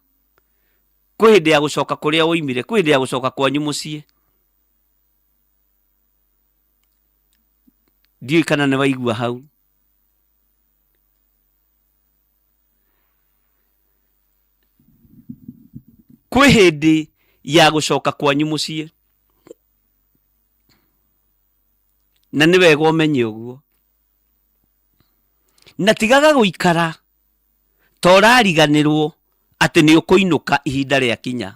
kwĩ hĩndĩ ya gũcoka kũrĩa woimire, kwĩ hĩndĩ ya gũcoka kwanyu mũciĩ. Ndiũĩ kana nĩ waigua hau. Kwĩ hĩndĩ ya gũcoka kwanyu mũciĩ, na nĩ wega ũmenye ũguo. Na tigaga gũikara ta ũrariganĩrwo atĩ nĩ ũkũinũka ihinda rĩakinya.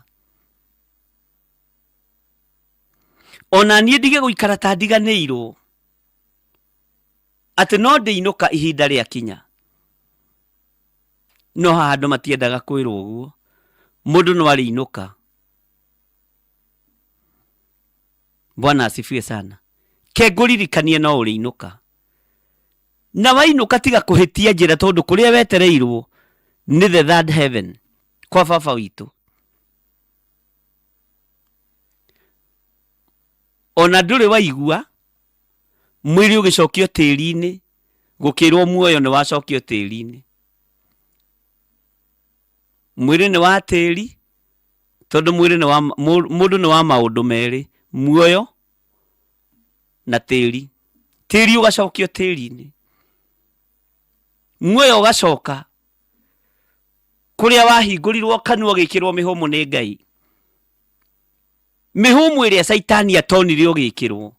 Ona niĩ ndige gũikara ta ndiganĩirwo atĩ no ndĩinũka ihinda rĩakinya. No haha andũ matiendaga kwĩrwo ũguo, mũndũ no arĩinũka. Bwana asifiwe sana. Ke ngũririkanie no ũrĩinũka. Na wainũka tiga kũhĩtia njĩra tondũ kũrĩa wetereirwo nĩ the third heaven kwa baba witũ. Ona ndũrĩ waigua mwĩrĩ ũgĩcokio tĩri-inĩ gũkĩrwo muoyo nĩ wacokio tĩri-inĩ. Mwĩrĩ nĩ wa tĩri tondũ mwĩrĩ nĩ wa mũndũ nĩ wa maũndũ merĩ, muoyo na tĩri. Tĩri ũgacokio tĩri-inĩ, muoyo ũgacoka kũrĩa wahingũrirwo kanua ũgĩkĩrwo mĩhũmũ nĩ Ngai. Mĩhũmũ ĩrĩa caitani atonire ũgĩkĩrwo,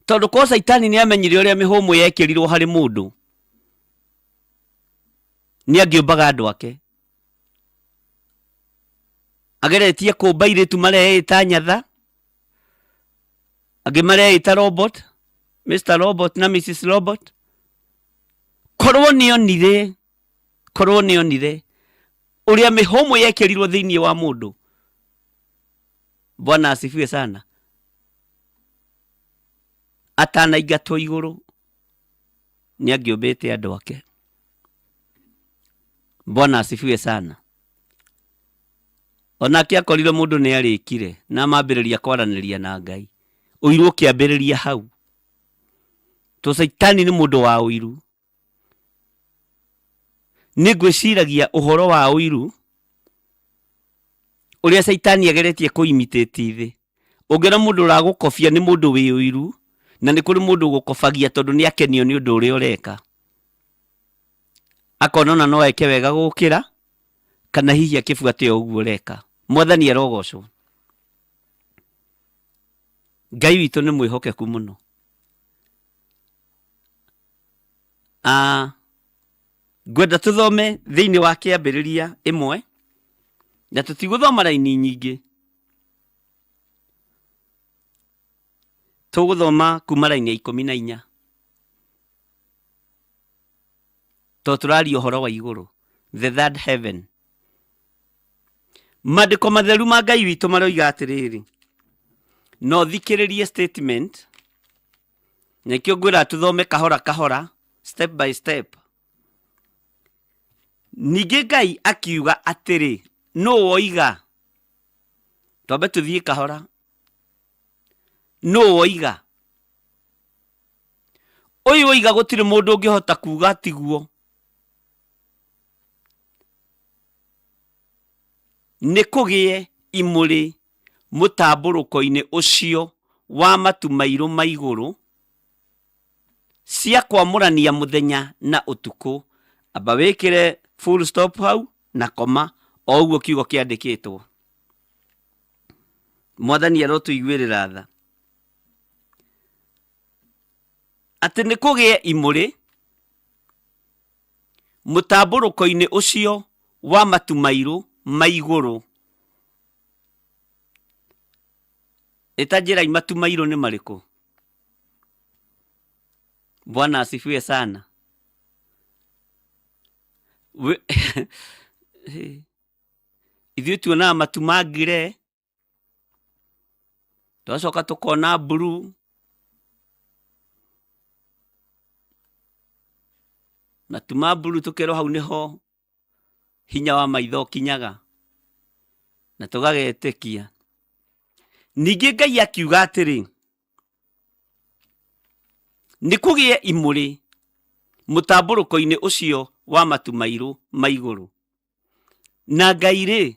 tondũ korwo caitani nĩ amenyire ũrĩa mĩhũmũ yekĩrirwo harĩ mũndũ, nĩ angĩũmbaga andũ ake. Ageretie kũmba airĩtu mareĩta nyatha, angĩ mareĩta robot, Mr Robot na Mrs Robot. Korwo nĩonire, korwo nĩonire ũrĩa mĩhũmũ yekĩrirwo thĩinĩ wa mũndũ. Bwana asifiwe sana. Atanaingatwo igũrũ nĩ angĩũmbĩte andũ ake. Bwana asifiwe sana. Onake akorire mũndũ nĩ arĩkire na mambĩrĩria kwaranĩria na Ngai. Ũiru ũkĩambĩrĩria hau. To Caitani nĩ mũndũ wa ũiru. Nĩ ngwĩciragia ũhoro wa ũiru ũrĩa Caitani ageretie kũ imitate thĩ. Ũngĩona mũndũ ũragũkobia nĩ mũndũ wĩ ũiru, na nĩ kũrĩ mũndũ ũgũkobagia tondũ nĩ akenio nĩ ũndũ ũrĩa ũreka. Akona ona no eke wega gũkĩra, kana hihi akĩbuate o ũguo ũreka. Mwathani arogocwo. Ngai witũ nĩ mwĩhokeku mũno. Ah, ngwenda tũthome thĩinĩ wa kĩambĩrĩria ĩmwe, na tũtigũthoma raini nyingĩ. Tũgũthoma kuma raini ya 14 tondũ tũraria ũhoro wa igũrũ, the third heaven. Maandĩko matheru ma Ngai witũ maroiga atĩrĩrĩ, na ũthikĩrĩrie statement, nĩkĩo ngwĩra tũthome kahora kahora, step by step. Ningĩ Ngai akiuga atĩrĩ, nũ woiga? Twambe tũthiĩ kahora. Nũ woiga? Ũyũ oiga gũtirĩ mũndũ ũngĩhota kuga tiguo. Nĩ kũgĩe imũrĩ mũtambũrũko-inĩ ũcio wa matu mairũ ma igũrũ, cia kwamũrania mũthenya na ũtukũ. Amba wĩkĩre full stop hau na koma o ũguo kiugo kĩandĩkĩtwo. Mwathani arotũiguĩrĩra tha. Atĩ nĩ kũgĩe imũrĩ mũtambũrũko-inĩ ũcio wa matu mairũ ma igũrũ. Ĩta njĩrai matu mairũ nĩ marĩkũ? Bwana asifiwe sana. Ithuĩ tuonaga matu ma ngire, tũgacoka tũkona mburuu, matu ma mburuu tũkerwo hau nĩho hinya wa maitho ũkinyaga, na tũgagetĩkia. Ningĩ Ngai akiuga atĩrĩ, nĩ kũgĩe imũrĩ mũtambũrũko-inĩ ũcio wa matu mairũ ma igũrũ. Na Ngai-rĩ,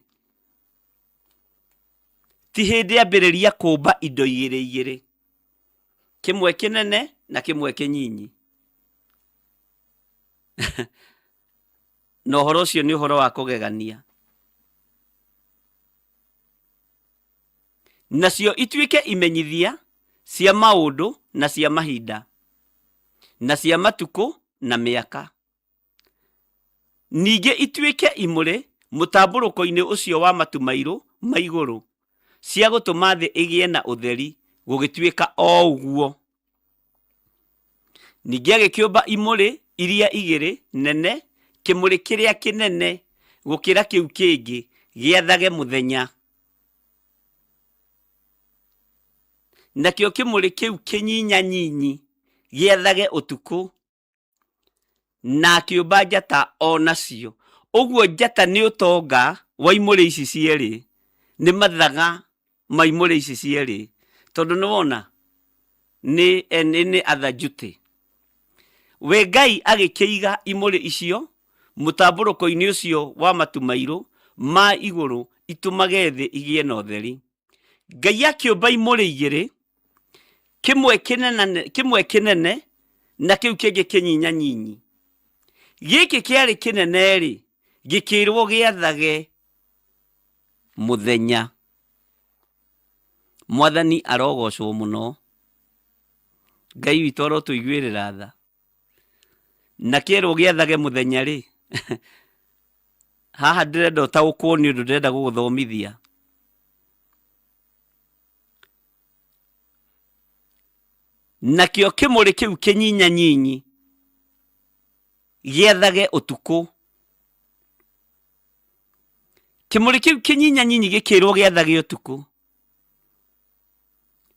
ti hĩndĩ ambĩrĩria kũmba indo igĩrĩ igĩrĩ, kĩmwe kĩnene na kĩmwe kĩnyinyi. Na ũhoro ũcio nĩ ũhoro wa kũgegania. Nacio ituĩke imenyithia cia maũndũ na cia mahinda, na cia matukũ na mĩaka. Ningĩ ituĩke imũrĩ mũtambũrũko-inĩ ũcio wa matu mairũ ma igũrũ, cia gũtũma thĩ ĩgĩe na ũtheri, gũgĩtuĩka o ũguo. Ningĩ agĩkĩũmba imũrĩ iria igĩrĩ nene, kĩmũrĩ kĩrĩa kĩnene gũkĩra kĩu kĩngĩ gĩathage mũthenya, nakĩo kĩmũrĩ kĩu kĩnyinyanyinyi gĩathage ũtukũ. Na akĩũmba njata o nacio. Ũguo njata nĩ ũtonga wa imũrĩ ici cierĩ, nĩ mathaga ma imũrĩ ici cierĩ, tondũ nĩ wona nĩ nĩ other duty. We Ngai agĩkĩiga imũrĩ icio mũtambũrũko-inĩ ũcio wa matu mairũ ma igũrũ itũmage thĩ igĩe na ũtheri. Ngai akĩũmba imũrĩ igĩrĩ, kĩmwe kĩnene, kĩmwe kĩnene na kĩu kĩngĩ kĩnyinyanyinyi. Gĩkĩ kĩarĩ kĩnene-rĩ, gĩkĩrwo gĩathage mũthenya. Mwathani arogocwo mũno. Ngai witũ arotũiguĩrĩra tha. Na kĩerwo gĩathage mũthenya-rĩ, haha ndĩrenda ũtaũkwo nĩ ũndũ ndĩrenda gũgũthomithia. Nakĩo kĩmũrĩ kĩu kĩnyinyanyinyi gĩathage ũtukũ. Kĩmũrĩ kĩu kĩnyinyanyinyi gĩkĩrwo gĩathage ũtukũ,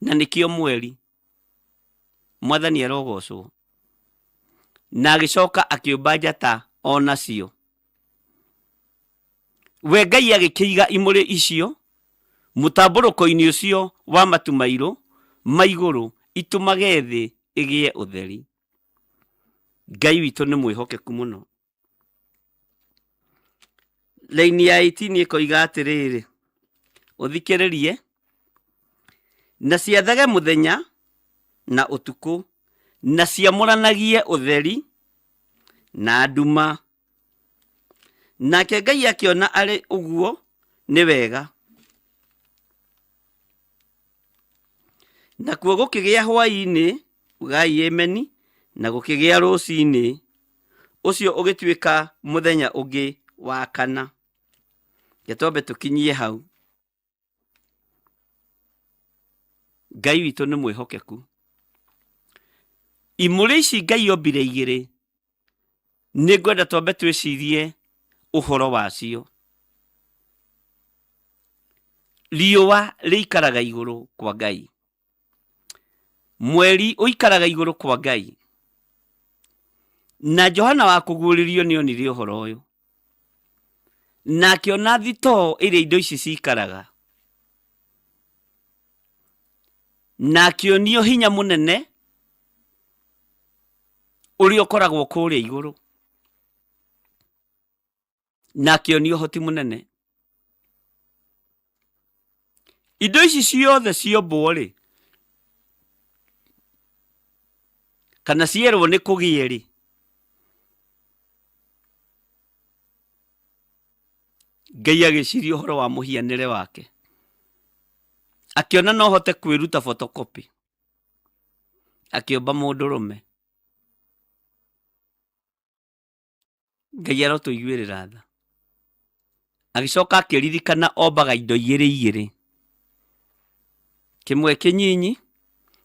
na nĩkĩo mweri. Mwathani arogocwo. Na agĩcoka akĩũmba njata o nacio. We Ngai agĩkĩiga imũrĩ icio mũtambũrũko-inĩ ũcio wa matu mairũ ma igũrũ itũmage thĩ ĩgĩe ũtheri. Ngai witũ nĩ mwĩhokeku mũno. Raini ya 18 ĩkoiga atĩrĩrĩ, ũthikĩrĩrie, na ciathage mũthenya na ũtukũ, na ciamũranagie ũtheri na nduma. Nake Ngai akĩona arĩ ũguo nĩ wega. Nakuo gũkĩgĩa hwaĩ-inĩ, ugai ameni, na gũkĩgĩa rũcinĩ, ũcio ũgĩtuĩka mũthenya ũngĩ wa kana. Reke twambe tũkinyie hau. Ngai witũ nĩ mwĩhokeku. Imũrĩ ici Ngai ombire igĩrĩ, nĩ ngwenda twambe twĩcirie ũhoro wacio. Riũa rĩikaraga igũrũ kwa Ngai. Mweri ũikaraga igũrũ kwa Ngai. Na Johana wa kũguũrĩrio nĩ onire ũhoro ũyũ. Na akĩona thitoo ĩrĩa indo ici cikaraga. Na akĩonio hinya mũnene. Ũrĩa ũkoragwo kũrĩa igũrũ na akĩonio ũhoti mũnene. Indo ici ciothe ciombwo rĩ, kana cierwo nĩ kũgĩe rĩ, Ngai agĩciria ũhoro wa mũhianĩre wake, akĩona no hote kwĩruta photocopy, akĩũmba mũndũrũme. Ngai arotũiguĩrĩra tha. Agĩcoka akĩririkana ombaga indo igĩrĩ igĩrĩ, kĩmwe kĩnyinyi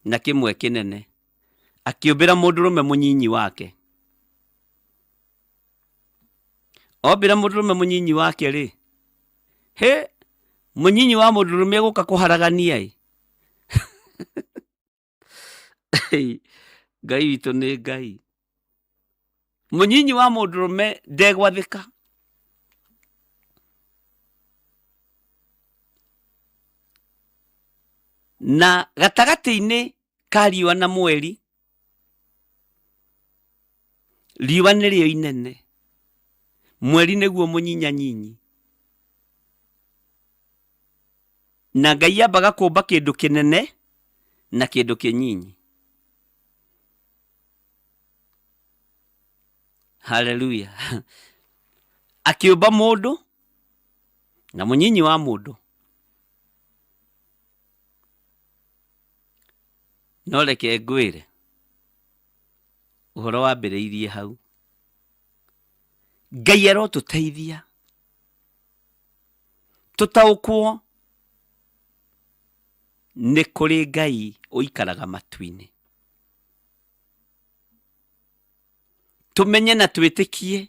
na kĩmwe kĩnene. Akĩũmbĩra mũndũrũme mũnyinyi wake. Ombĩra mũndũrũme mũnyinyi wake rĩ, hĩ, mũnyinyi wa mũndũrũme egũka kũharagania ĩ. Ngai witũ nĩ Ngai. Mũnyinyi wa mũndũrũme ndegwathĩka. Na gatagatĩ-inĩ ka riũa na mweri, riũa nĩrĩo inene, mweri nĩguo mũnyinyanyinyi. Na Ngai ambaga kũmba kĩndũ kĩnene na kĩndũ kĩnyinyi. Haleluya. Akĩũmba mũndũ na mũnyinyi wa mũndũ. No reke ngwĩre, ũhoro wambĩrĩirie hau. Ngai arotũteithia tũtaũkwo nĩ kũrĩ Ngai ũikaraga matu-inĩ. Tũmenye na twĩtĩkie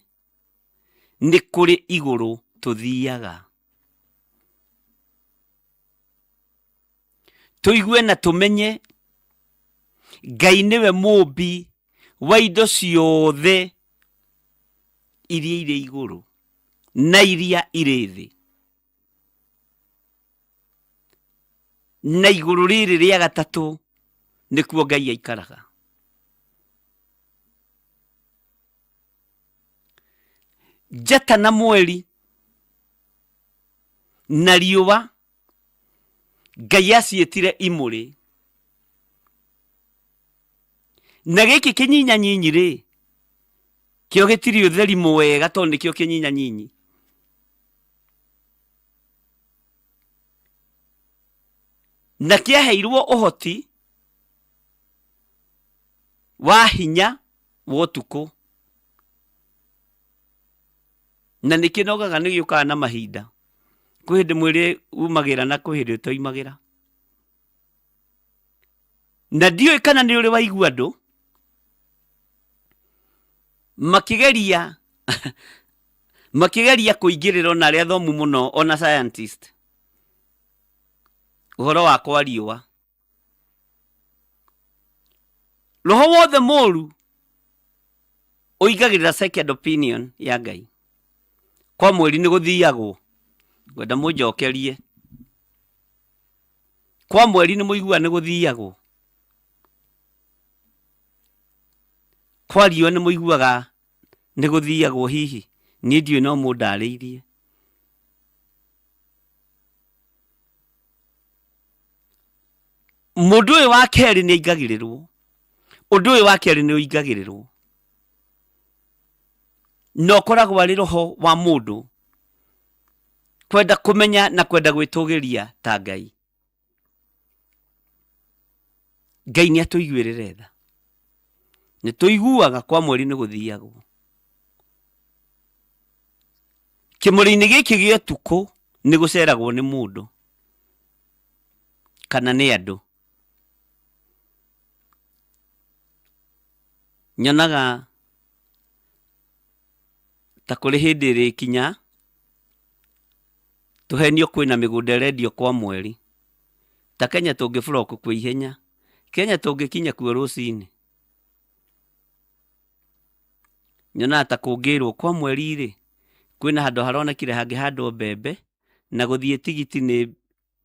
nĩ kũrĩ igũrũ tũthiaga. Tũigue na tũmenye Ngai nĩwe mũmbi wa indo ciothe iria irĩ igũrũ na iria irĩ thĩ. Na igũrũ rĩrĩ rĩa gatatũ nĩkuo Ngai aikaraga. Njata na mweri na riũa Ngai aciĩtire imũrĩ. Na gĩkĩ kĩnyinyanyinyi rĩ, kĩo gĩtirĩ ũtheri mwega tondũ nĩkĩo kĩnyinyanyinyi. Na kĩaheirwo ũhoti wa hinya wa ũtukũ. Na nĩ kĩnogaga nĩ gĩũkaga na mahinda. Kwĩ hĩndĩ mwĩrĩ umagĩra na kwĩ hĩndĩ ũtoimagĩra. Na ndiũĩ kana nĩ ũrĩ waigua andũ makĩgeria makĩgeria kũingĩrĩra ona arĩa athomu mũno ona scientist ũhoro wa kwa riũa. Roho wothe mũru ũingagĩrĩra second opinion ya Ngai. Kwa mweri nĩ gũthiagwo, ngwenda mũnjokerie. Kwa mweri nĩ mũiguaga nĩ gũthiagwo? Kwa riũa nĩ mũiguaga nĩ gũthiagwo hihi? Niĩ ndiũĩ no mũndarĩirie. Mũndũ ũyũ wa kerĩ nĩ aingagĩrĩrwo, ũndũ ũyũ wa kerĩ nĩ ũingagĩrĩrwo na ũkoragwo arĩ roho wa mũndũ kwenda kũmenya na kwenda gwĩtũgĩria ta Ngai. Ngai nĩ atũiguĩrĩre tha. Nĩ tũiguaga kwa mweri nĩ gũthiagwo. Kĩmũrĩ-inĩ gĩkĩ gĩa ũtukũ nĩ gũceragwo nĩ mũndũ kana nĩ andũ. Nyonaga ta kũrĩ hĩndĩ ĩrĩkinya tũhenio kwĩna mĩgũnda ĩrendio kwa mweri. Ta Kenya tũngĩ block kuo ihenya. Kenya tũngĩkinya kuo rũcinĩ. Nyonaga ta kũngĩrwo kwa mweri rĩ, kwĩna handũ haronekire hangĩhandwo mbembe na gũthiĩ tigiti nĩ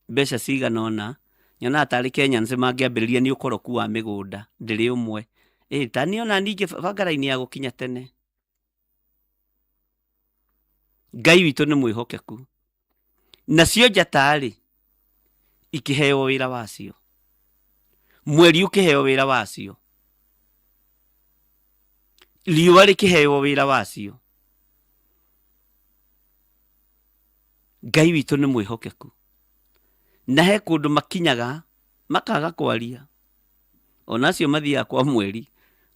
mbeca cigana ũna, nyonaga tarĩ Kenyans mangĩambĩrĩria nĩ ũkoroku wa mĩgũnda ndĩrĩ ũmwe. Ĩ ta niĩ ona ningĩ banga raini ya gũkinya tene. Ngai witũ nĩ mwĩhokeku. Nacio njata-rĩ, ikĩheo wĩra wacio, mweri ũkĩheo wĩra wacio, riũa rĩkĩheo wĩra wacio. Ngai witũ nĩ mwĩhokeku. Na he kũndũ makinyaga makaga kwaria. Ona acio mathiaga kwa mweri,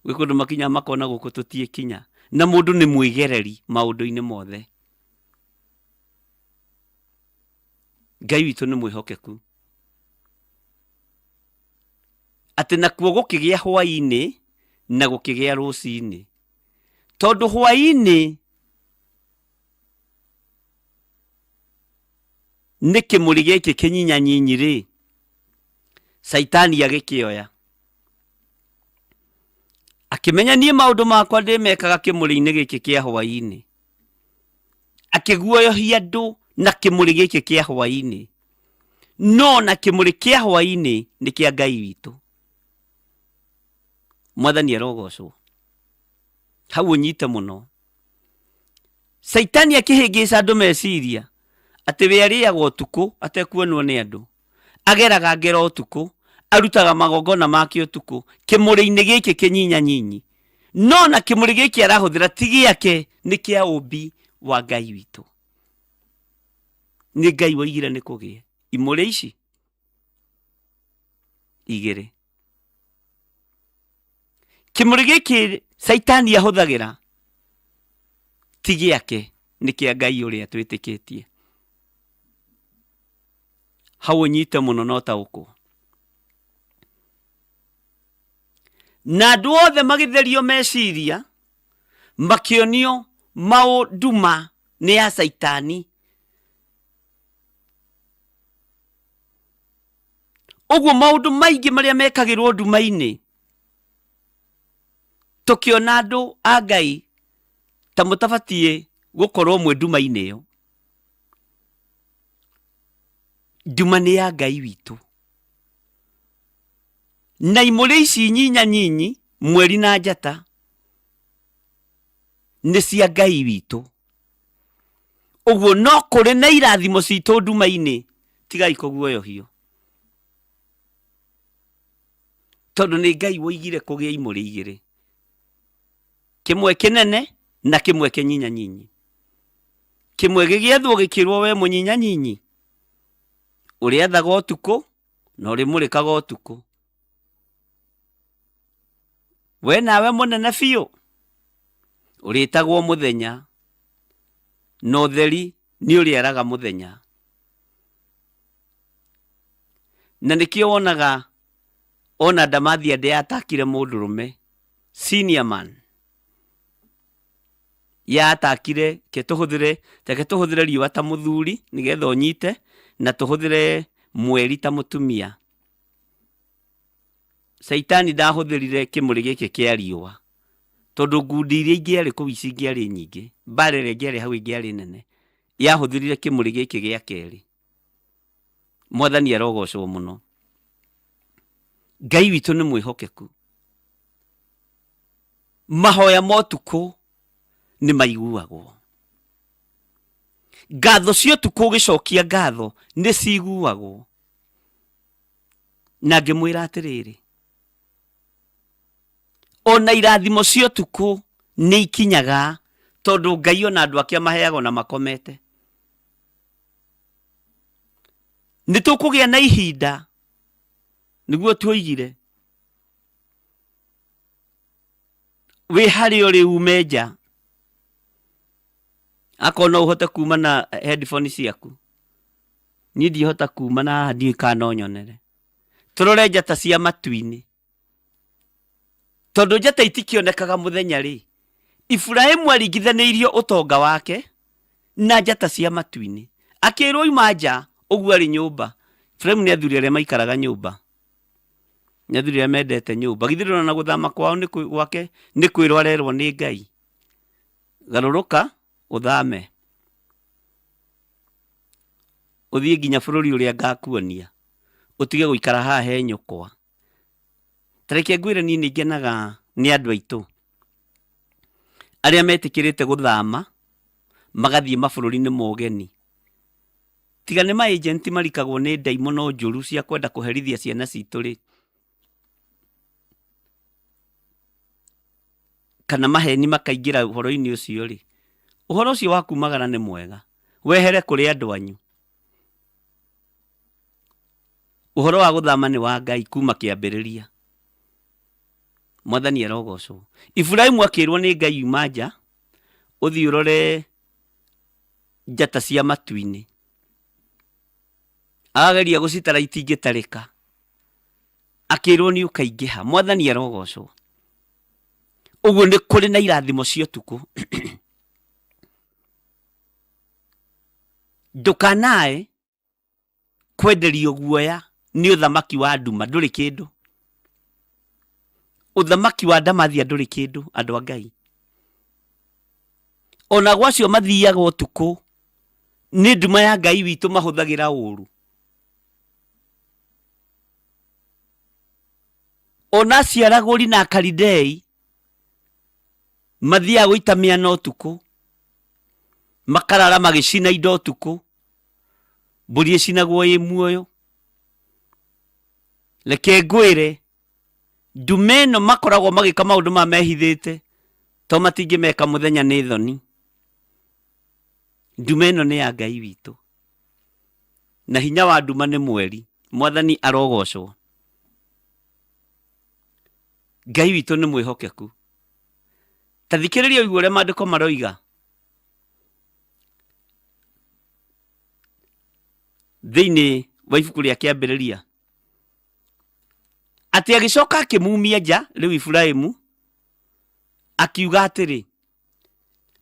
gwĩ kũndũ makinyaga makona gũkũ tũtiĩkinya. Na mũndũ nĩ mwĩgereri maũndũ-inĩ mothe. Ngai witũ nĩ mwĩhokeku. Atĩ nakuo gũkĩgĩa hwaĩ-inĩ na gũkĩgĩa rũcinĩ. Tondũ hwaĩ-inĩ nĩ kĩmũrĩ gĩkĩ kĩnyinyanyinyi rĩ, Caitani agĩkĩoya. Akĩmenya niĩ maũndũ makwa ndĩmekaga kĩmũrĩ-inĩ gĩkĩ kĩa hwaĩ-inĩ. Akĩguoyohia andũ na kĩmũrĩ gĩkĩ kĩa hwaĩ-inĩ. No na kĩmũrĩ kĩa hwaĩ-inĩ nĩ kĩa Ngai witũ. Mwathani arogocwo. Hau ũnyite mũno. Caitani akĩhĩngĩca andũ meciria atĩ we arĩaga ũtukũ atekuonwo nĩ andũ. Ageraga ngero ũtukũ, arutaga magongona make ũtukũ, kĩmũrĩ-inĩ gĩkĩ kĩnyinyanyinyi. No na kĩmũrĩ gĩkĩ arahũthĩra ti gĩake, nĩ kĩa ũmbi wa Ngai witũ. Nĩ Ngai woigire nĩ kũgĩe imũrĩ ici igĩrĩ. Kĩmũrĩ gĩkĩ Caitani ahũthagĩra ti gĩake, nĩ kĩa Ngai ũrĩa twĩtĩkĩtie. Hau ũnyite mũno na ũtaũkwo. Na andũ othe magĩtherio meciria, makĩonio maũndũ ma nĩ ya Caitani. Ũguo maũndũ maingĩ marĩa mekagĩrwo nduma-inĩ, tũkĩona andũ a Ngai ta mũtabatiĩ gũkorwo mwĩ nduma-inĩ ĩyo. Nduma nĩ ya Ngai witũ. Na imũrĩ ici nyinya nyinyi, mweri na njata, nĩ cia Ngai witũ. Ũguo no kũrĩ na irathimo citũ nduma-inĩ, tigai kũguoyohio. Tondũ nĩ Ngai woigire kũgĩe imũrĩ igĩrĩ, kĩmwe kĩnene na kĩmwe kĩnyinyanyinyi. Kĩmwe gĩgĩathwo gĩkĩrwo we mũnyinyanyinyi, ũrĩathaga ũtukũ na ũrĩmũrĩkaga ũtukũ. We nawe mũnene biũ, ũrĩtagwo mũthenya, na ũtheri nĩ ũrĩaraga mũthenya. Na nĩkĩo wonaga ona Ndamathia ndĩatakire mũndũrũme, senior man. Yatakire, reke tũhũthĩre, reke tũhũthĩre riũa ta mũthuri nĩgetha ũnyite, na tũhũthĩre mweri ta mũtumia. Caitani ndahũthĩrire kĩmũrĩ gĩkĩ kĩa riũa, tondũ ngundi iria ingĩarĩ kũu cingĩarĩ nyingĩ, mbara ĩrĩa ĩngĩarĩ hau ĩngĩarĩ nene. Yahũthĩrire kĩmũrĩ gĩkĩ gĩa kerĩ. Mwathani arogocwo mũno. Ngai witũ nĩ mwĩhokeku. Mahoya ma ũtukũ nĩ maiguagwo. Ngatho cia ũtukũ ũgĩcokia ngatho nĩ ciguagwo. Na ngĩmwĩra atĩrĩrĩ, ona irathimo cia ũtukũ nĩ ikinyaga tondũ Ngai ona andũ ake amaheaga ona makomete. Nĩ tũkũgĩa na ihinda nĩguo tuoigire wĩ harĩa ũrĩ ume nja akorwo no ũhote kuma na headphone ciaku niĩ ndihota kuma na haha ndiũĩ kana no nyonere tũrore njata cia matu-inĩ tondũ njata itikĩonekaga mũthenya rĩ Iburahimu aringithanĩirio ũtonga wake na njata cia matu-inĩ akĩrwo ima nja ũguo arĩ nyũmba Iburahimu nĩ athuri arĩa maikaraga nyũmba nĩ athuri arĩa mendete nyũmba githĩ ndũrona gũthama kwao nĩ gwake nĩ kwĩrwo arerwo nĩ Ngai garũrũka ũthame ũthiĩ nginya bũrũri ũrĩa ngakuonia ũtige gũikara haha he nyũkwa. Ta reke ngwĩre niĩ nĩ ngenaga Nĩ andũ aitũ arĩa metĩkĩrĩte gũthama magathiĩ mabũrũri-inĩ ma ũgeni. Tiga nĩ ma-agent marikagwo nĩ ndaimono njũru cia kwenda kũherithia ciana citũ rĩ, kana maheni makaingĩra ũhoro-inĩ ũcio rĩ, ũhoro ũcio wa kumagara nĩ mwega, wehere kũrĩ andũ anyu. Ũhoro wa gũthama nĩ wa Ngai kuma kĩambĩrĩria. Mwathani arogocwo. Iburahimu akĩrwo nĩ Ngai yuma nja, ũthiĩ ũrore njata cia matu-inĩ. Ageria gũcitara itingĩtarĩka. Akĩrwo nĩ ũkaingĩha. Mwathani arogocwo. Ũguo nĩ kũrĩ na irathimo cia ũtukũ. Ndũkanae kwenderio guoya nĩ ũthamaki wa nduma ndũrĩ kĩndũ. Ũthamaki wa ndamathia ndũrĩ kĩndũ andũ a Ngai. Ona gwacio mathiaga ũtukũ nĩ nduma ya Ngai witũ mahũthagĩra ũru. Ona acio aragũri na Akalidei mathiaga gũita mĩana ũtukũ, makarara magĩcina indo ũtukũ, mbũri ĩcinagwo ĩ muoyo. Reke ngwĩre, nduma ĩno makoragwo magĩka maũndũ maya mehithĩte, to matingĩmeka mũthenya nĩ thoni. Nduma ĩno nĩ ya Ngai witũ, na hinya wa nduma nĩ mweri. Mwathani arogocwo. Ngai witũ nĩ mwĩhokeku. Ta thikĩrĩria ũigue ũrĩa maandĩko maroiga. Thĩinĩ wa ibuku rĩa kĩambĩrĩria atĩ agĩcoka akĩmumia nja rĩu Iburahimu akiuga atĩrĩ,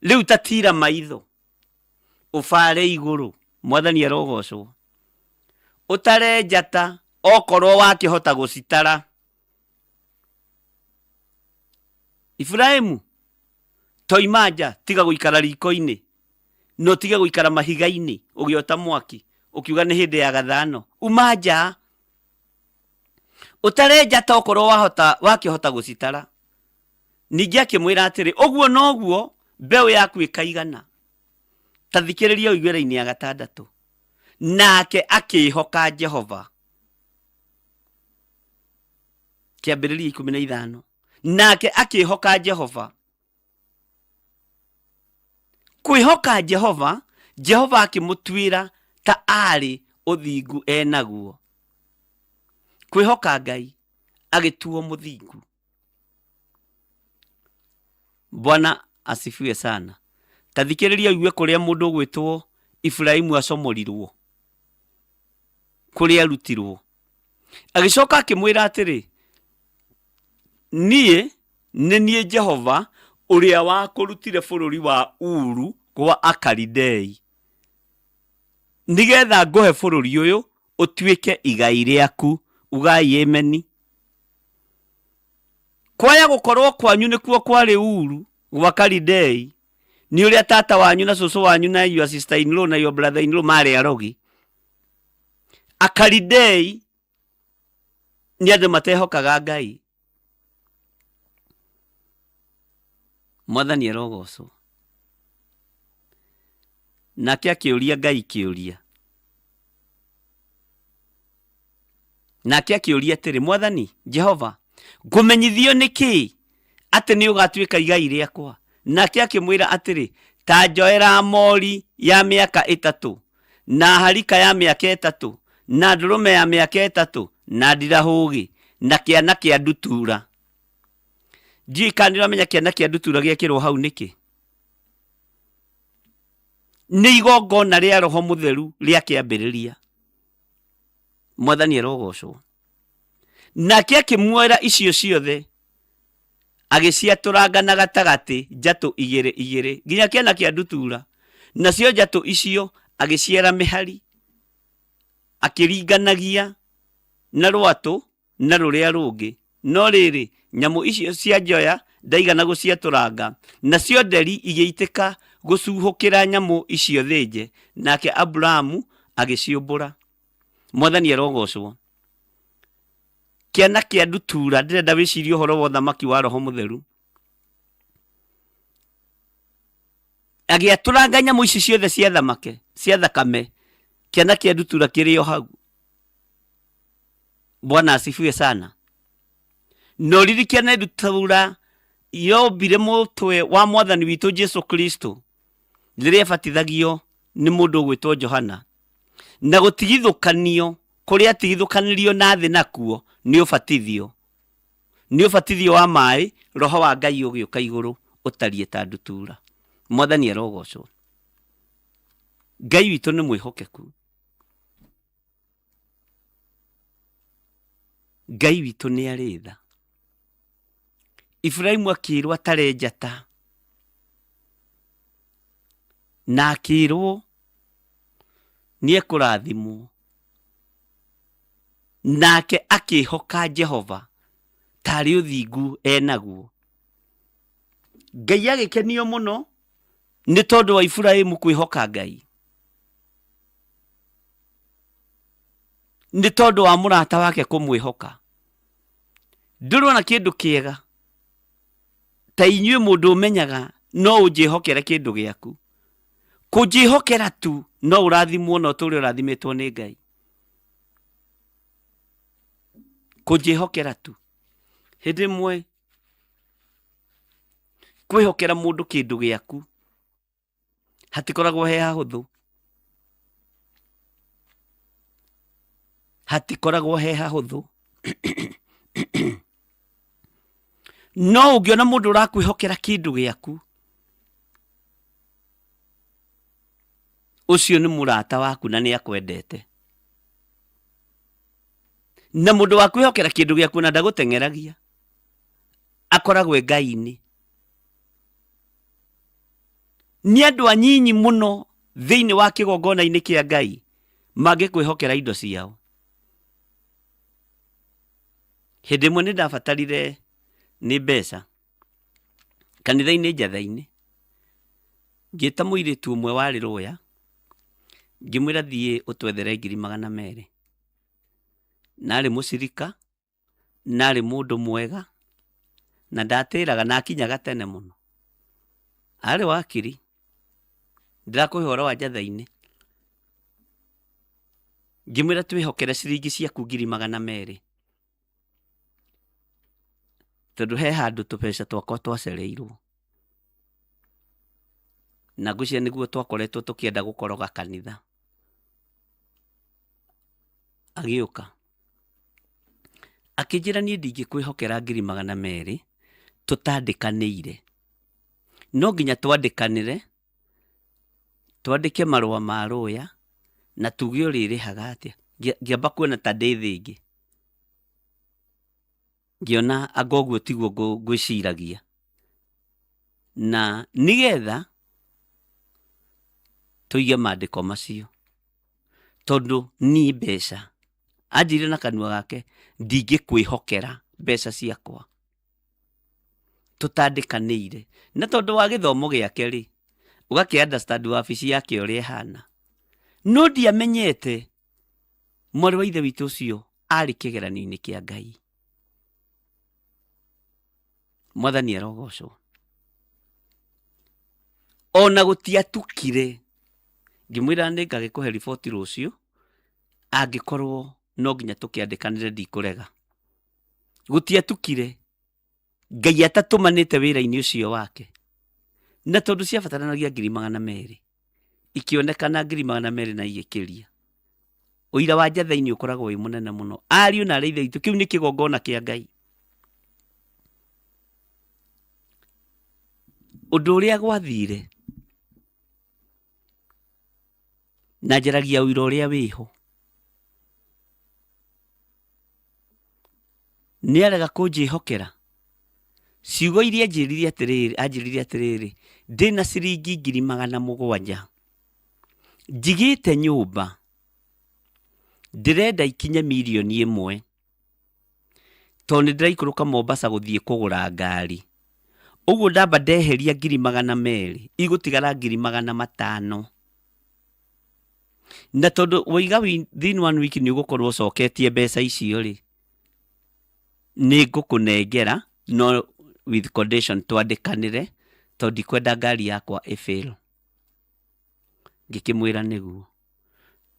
rĩu ta tira maitho ũbare igũrũ, mwathani arogocwo, ũtare njata okorwo wakĩhota gũcitara. Iburahimu toima nja tiga gũikara riko-inĩ na ũtige gũikara mahiga-inĩ ũgĩota mwaki ũkiuga nĩ hĩndĩ ya gathano. Uma nja ũtare njata okorwo wahota wakĩhota gũcitara. Ningĩ akĩmwĩra atĩrĩ, ũguo noguo mbeũ yaku ĩkaigana. Ta thikĩrĩria ũigue raini ya gatandatũ. Nake akĩĩhoka Jehova. Kĩambĩrĩria 15. Nake akĩĩhoka Jehova. Kwĩhoka Jehova, Jehova akĩmũtuĩra ta arĩ ũthingu enaguo. Kwĩhoka Ngai agĩtuo mũthingu. Bwana asifiwe sana. Ta thikĩrĩria ũigue kũrĩa mũndũ ũgwĩtwo Iburahimu acomorirwo, kũrĩa arutirwo. Agĩcoka akĩmwĩra atĩrĩ, niĩ nĩ niĩ Jehova ũrĩa wakũrutire bũrũri wa Uru gwa Akalidei, nĩgetha ngũhe bũrũri ũyũ ũtuĩke igai rĩaku. Ugai ameni. Kwaya gũkorwo kwanyu nĩkuo kwarĩ Uru gwa Kalidei, nĩ ũrĩa tata wanyu na cũcũ wanyu na your sister in law na your brother in law marĩ arogi. Akalidei nĩ andũ matehokaga Ngai. Mwathani arogocwo. Nake akĩũria Ngai kĩũria. Nake akĩũria atĩrĩ, Mwathani Jehova, ngũmenyithio nĩ kĩĩ atĩ nĩ ũgatuĩka igai rĩakwa? Nake akĩmwĩra atĩrĩ, Ta njoera mori ya mĩaka 3, na harika ya mĩaka 3, na ndũrũme ya mĩaka 3, na ndirahũgĩ, na kĩana kĩa ndutura. Ndiũĩ kana nĩũramenya kĩana kĩa ndutura gĩekĩrwo hau nĩkĩ? Nĩ igongona rĩa Roho Mũtheru rĩa kĩambĩrĩria. Mwathani arogocwo. Nake akĩmuoera icio ciothe agĩciatũranga na gatagatĩ njatũ igĩrĩ igĩrĩ nginya kĩana kĩa ndutura. Nacio njatũ icio agĩciara mĩhari, akĩringanagia na rwatũ na rũrĩa rũngĩ. No rĩrĩ, nyamũ icio cia njoya ndaigana gũciatũranga, nacio nderi igĩitĩka gũcuhũkĩra nyamũ icio thĩnje, nake Aburamu agĩciũmbũra. Mwathani arogocwo. Kĩana kĩa ndutura, ndĩrenda wĩcirie ũhoro wa ũthamaki wa Roho Mũtheru. Agĩatũranga nyamũ ici ciothe cia thamake, cia thakame, kĩana kĩa ndutura kĩrĩ o hau. Bwana asifiwe sana. Na ũririkane ndutura yombire mũtwe wa mwathani witũ Jesu Kristo rĩrĩa abatithagio nĩ mũndũ ũgwĩtwo Johana. Na gũtigithũkanio kũrĩa atigithũkanirio na thĩ nakuo nĩ ũbatithio. Nĩ ũbatithio wa maĩ, Roho wa Ngai ũgĩũka igũrũ ũtariĩ ta ndutura. Mwathani arogocwo. Ngai witũ nĩ mwĩhokeku. Ngai witũ nĩ arĩ tha. Iburaimu akĩrwo atare njata na akĩrwo nĩ ekũrathimwo, nake akĩhoka Jehova tarĩ ũthingu enaguo. Ngai agĩkenio mũno nĩ tondũ wa Iburaimu kwĩhoka Ngai, nĩ tondũ wa mũrata wake kũmwĩhoka. Ndũrona kĩndũ kĩega ta inyuĩ mũndũ ũmenyaga no ũnjĩhokere kĩndũ gĩaku. Kũnjĩhokera tu no ũrathimwo na ũtũre ũrathimĩtwo nĩ Ngai. Kũnjĩhokera tu. Hĩndĩ ĩmwe kwĩhokera mũndũ kĩndũ gĩaku hatikoragwo he hahũthũ, hatikoragwo he hahũthũ. No ũngĩona mũndũ ũrakwĩhokera kĩndũ gĩaku, ũcio nĩ mũrata waku na nĩ akwendete. Na mũndũ wa kwĩhokera kĩndũ gĩaku na ndagũteng'eragia, akoragwo e Ngai-inĩ. Nĩ andũ anyinyi mũno thĩinĩ wa kĩgongona-inĩ kĩa Ngai mangĩkwĩhokera indo ciao. Hĩndĩ ĩmwe nĩ ndabatarire nĩ mbeca kanitha-inĩ njatha-inĩ, ngĩta mũirĩtu ũmwe warĩ rũya, ngĩmwĩra thiĩ ũtwethere 200,000. Na arĩ mũcirika, na arĩ mũndũ mwega, na ndatĩraga na akinyaga tene mũno. Arĩ wakiri, ndĩrakũhe ũhoro wa njatha-inĩ. Ngĩmwĩra twĩhokere ciringi ciaku 200,000, tondũ he handũ tũbeca twakwa twacereirwo. Na ngwĩciria nĩguo twakoretwo tũkĩenda gũkoroga kanitha. Agĩũka. Akĩnjĩra niĩ ndingĩkwĩhokera 200,000 tũtandĩkanĩire. No nginya twandĩkanĩre, twandĩke marũa ma rũya na tuge ũrĩrĩhaga atĩa. Ngĩamba kuona ta ndĩ thĩ ĩngĩ. Ngĩona anga ũguo tiguo ngwĩciragia. Na nĩgetha tũige mandĩko macio, tondũ niĩ mbeca, anjĩrire na kanua gake, ndingĩkwĩhokera mbeca ciakwa tũtandĩkanĩire. Na tondũ wa gĩthomo gĩake rĩ, ũgakĩ understand wabici yake ũrĩa ĩhana. No ndiamenyete mwarĩ wa ithe witũ ũcio arĩ kĩgeranio-inĩ kĩa Ngai. Mwathani arogocwo. Ona gũtiatukire, ngĩmwĩra nĩ ngagĩkũhe riboti rũciũ, angĩkorwo no nginya tũkĩandĩkanĩre ndikũrega. Gũtiatukire, Ngai atatũmanĩte wĩra-inĩ ũcio wake. Na tondũ ciabataranagia 200,000, ikĩonekana 200,000 na igĩkĩria. Ũira wa njatha-inĩ ũkoragwo wĩ mũnene mũno. Ariũ na aarĩ a Ithe witũ, kĩu nĩ kĩgongona kĩa Ngai. Ũndũ ũrĩa gwathire, na njaragia ũira ũrĩa wĩho, nĩ arega kũnjĩhokera. Ciugo iria anjĩrire atĩrĩrĩ, anjĩrire atĩrĩrĩ, ndĩna ciringi 700,000, njigĩte nyũmba, ndĩrenda ikinye 1,000,000, tondũ nĩ ndĩraikũrũka Mombasa gũthiĩ kũgũra ngari. Ũguo ndamba ndeheria 200,000, igũtigara 500,000. Na tondũ waiga within one week nĩ ũgũkorwo ũcoketie mbeca icio rĩ, Nĩ ngũkũnengera no with condition twandĩkanĩre tondũ ndikwenda ngari yakwa ĩ fail. Ngĩkĩmwĩra nĩguo.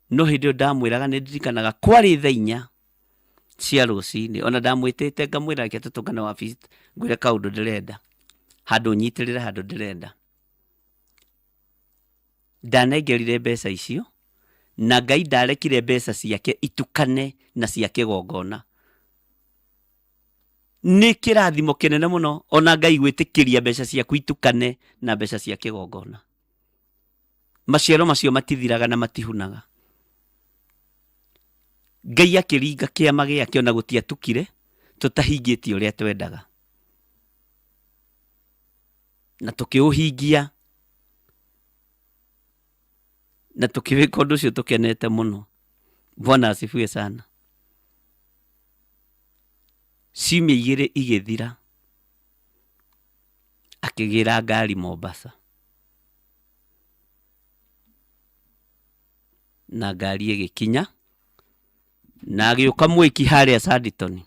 No hĩndĩ ĩyo ndamwĩraga nĩ ndirikanaga kwarĩ thaa inya cia rũcinĩ ona ndamwĩtĩte ngamwĩra reke tũtũngane wabici ngwĩre kaũndũ ndĩrenda handũ nyitĩrĩre handũ ndĩrenda. Ndanengerire mbeca icio na Ngai ndarekire mbeca ciake itukane na cia kĩgongona. Nĩ kĩrathimo kĩnene mũno ona Ngai gwĩtĩkĩria mbeca ciaku itukane na mbeca cia kĩgongona. Maciaro macio matithiraga na matihunaga. Ngai akĩringa kĩama gĩake ona gũtiatukire tũtahingĩtie ũrĩa twendaga. Na tũkĩũhingia na tũkĩwĩka ũndũ ũcio tũkenete mũno. Bwana asifiwe sana. Ciumia igĩrĩ igĩthira, akĩgĩra ngari Mombasa. Na ngari ĩgĩkinya, na agĩũka mwĩki harĩa Sanditon.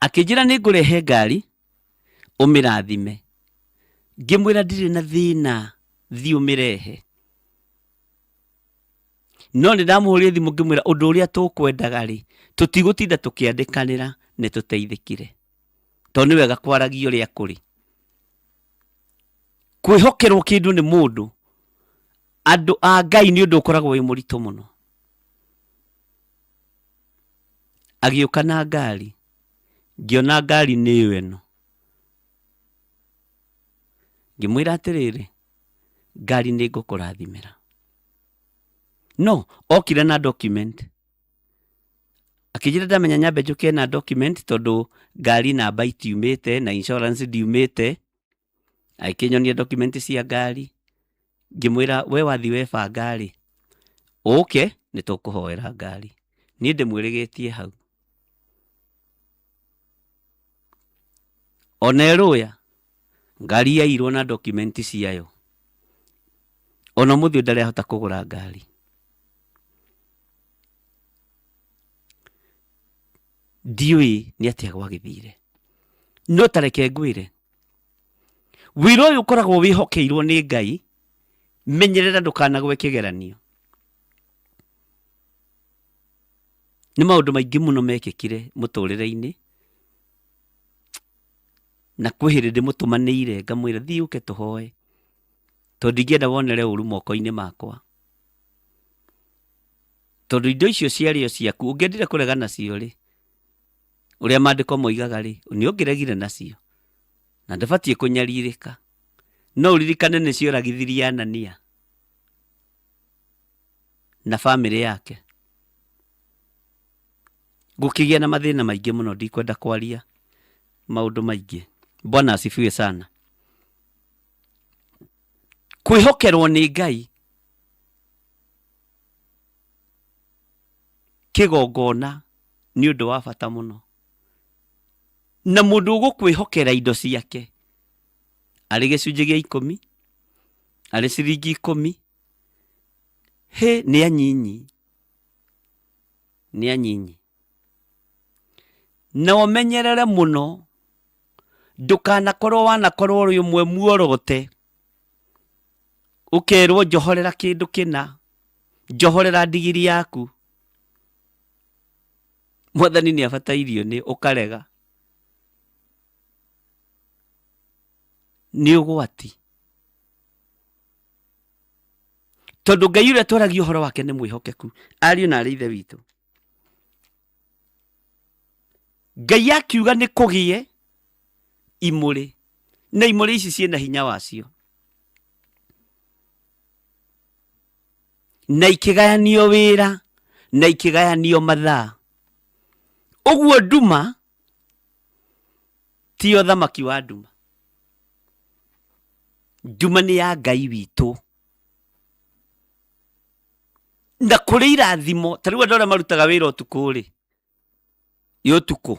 Akĩnjĩra nĩ ngũrehe ngari, ũmĩrathime. Ngĩmwĩra ndirĩ na thĩna, thiĩ ũmĩrehe. No nĩ ndamũhũrĩire thimũ ngĩmwĩra ũndũ ũrĩa tũkwendaga rĩ, tũtigũtinda tũkĩandĩkanĩra nĩ tũteithĩkire. Tondũ nĩ wega kwaragia ũrĩa kũrĩ. Kwĩhokerwo kĩndũ nĩ mũndũ, andũ a Ngai nĩ ũndũ ũkoragwo wĩ mũritũ mũno. Agĩũka na ngari, ngĩona ngari nĩyo ĩno. Ngĩmwĩra atĩrĩrĩ, ngari nĩ ngũkũrathimĩra. No, okire na document. Akĩnjĩra ndamenya nyambe njũke na document tondũ ngari namba itiumĩte na insurance ndiumĩte. Agĩkĩnyonia document cia ngari. Ngĩmwĩra we wathiĩ webanga rĩ, ũke nĩ tũkũhoera ngari. Niĩ ndĩmwĩrĩgĩtie hau. Ona ĩrũya, ngari yairwo na document ciayo. Ona ũmũthĩ ũyũ ndarĩ ahota kũgũra ngari. Ndiũĩ nĩ atĩa gwagĩthire. No ta reke ngwĩre, wĩra ũyũ ũkoragwo wĩhokeirwo nĩ Ngai, menyerera ndũkanagwe kĩgeranio. Nĩ maũndũ maingĩ mũno mekĩkire mũtũrĩre-inĩ, na kwĩ hĩndĩ ndĩmũtũmanĩire ngamwĩra thiĩ ũke tũhoe, tondũ ndingĩenda wonere ũru moko-inĩ makwa. Tondũ indo icio ciarĩ o ciaku, ũngĩendire kũrega nacio rĩ, ũrĩa maandĩko moigaga rĩ, nĩ ũngĩregire nacio, na ndũbatiĩ kũnyarirĩka. No ũririkane nĩ cioragithirie Anania na bamĩrĩ yake. Gũkĩgĩa na mathĩna maingĩ mũno, ndikwenda kwaria maũndũ maingĩ. Bwana asifiwe sana. Kwĩhokerwo nĩ Ngai kĩgongona nĩ ũndũ wa bata mũno. Na mũndũ ũgũkwĩhokera indo ciake arĩ gĩcunjĩ gĩa ikũmi, arĩ ciringi ikũmi, hĩ nĩ anyinyi, nĩ anyinyi. Na ũmenyerere mũno ndũkanakorwo wanakorwo ũrĩ ũmwe muorote ũkerwo njohorera kĩndũ kĩna, njohorera ndigiri yaku. Mwathani nĩ abatairio nĩ ũkarega. Nĩ ũgwati. Tondũ Ngai ũrĩa twaragia ũhoro wake nĩ mwĩhokeku. Ariũ na arĩ ithe witũ. Ngai akiuga nĩ kũgĩe imũrĩ, na imũrĩ ici ciĩna hinya wacio. Na ikĩgayanio wĩra, na ikĩgayanio mathaa. Ũguo nduma ti ũthamaki wa nduma. Nduma nĩ ya Ngai witũ. Na kũrĩ irathimo, ta rĩu andũ arĩa marutaga wĩra ũtukũ-rĩ, ĩ ũtukũ,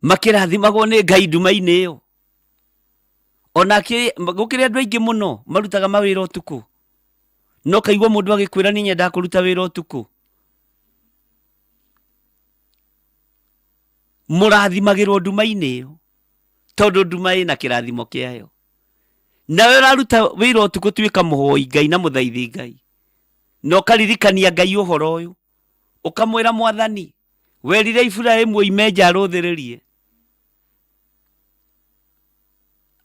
makĩrathimagwo nĩ Ngai nduma-inĩ ĩyo. Onake gũkĩrĩ andũ aingĩ mũno marutaga mawĩra ũtukũ, no kaigua mũndũ agĩkwĩra niĩ nyendaga kũruta wĩra ũtukũ. Mũrathimagĩrwo nduma-inĩ ĩyo, tondũ nduma ĩna kĩrathimo kĩayo. Nawe ũraruta wĩra ũtukũ, tuĩka mũhoi Ngai na mũthaithi Ngai, na ũkaririkania Ngai ũhoro ũyũ, ũkamwĩra Mwathani, werire Iburahimu oime nja arũthĩrĩrie,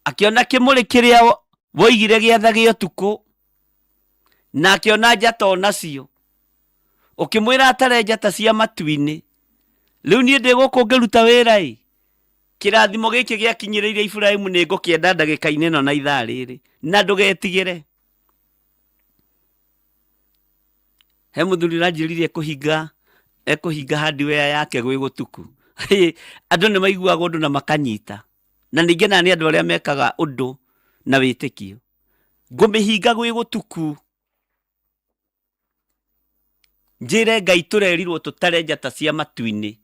akĩona kĩmũrĩ kĩrĩa woigire gĩathage ũtukũ, na akĩona njata onacio, ũkĩmwĩra atare njata cia matu-inĩ. Rĩu niĩ ndĩ gũkũ ngĩruta wĩra ĩ, kĩrathimo gĩkĩ gĩakinyĩrĩire Iburahimu nĩ ngũkĩenda ndagĩka-inĩ ĩno na ithaa rĩrĩ, na ndũgetigĩre. He mũthuri ũranjĩrire ekũhinga ekũhinga hardware yake gwĩ gũtuku. Andũ nĩ maiguaga ũndũ na makanyita, na ningĩ na nĩ andũ arĩa mekaga ũndũ na wĩtĩkio. Ngũmĩhinga gwĩ gũtuku, njĩre Ngai tũrerirwo tũtare njata cia matu-inĩ,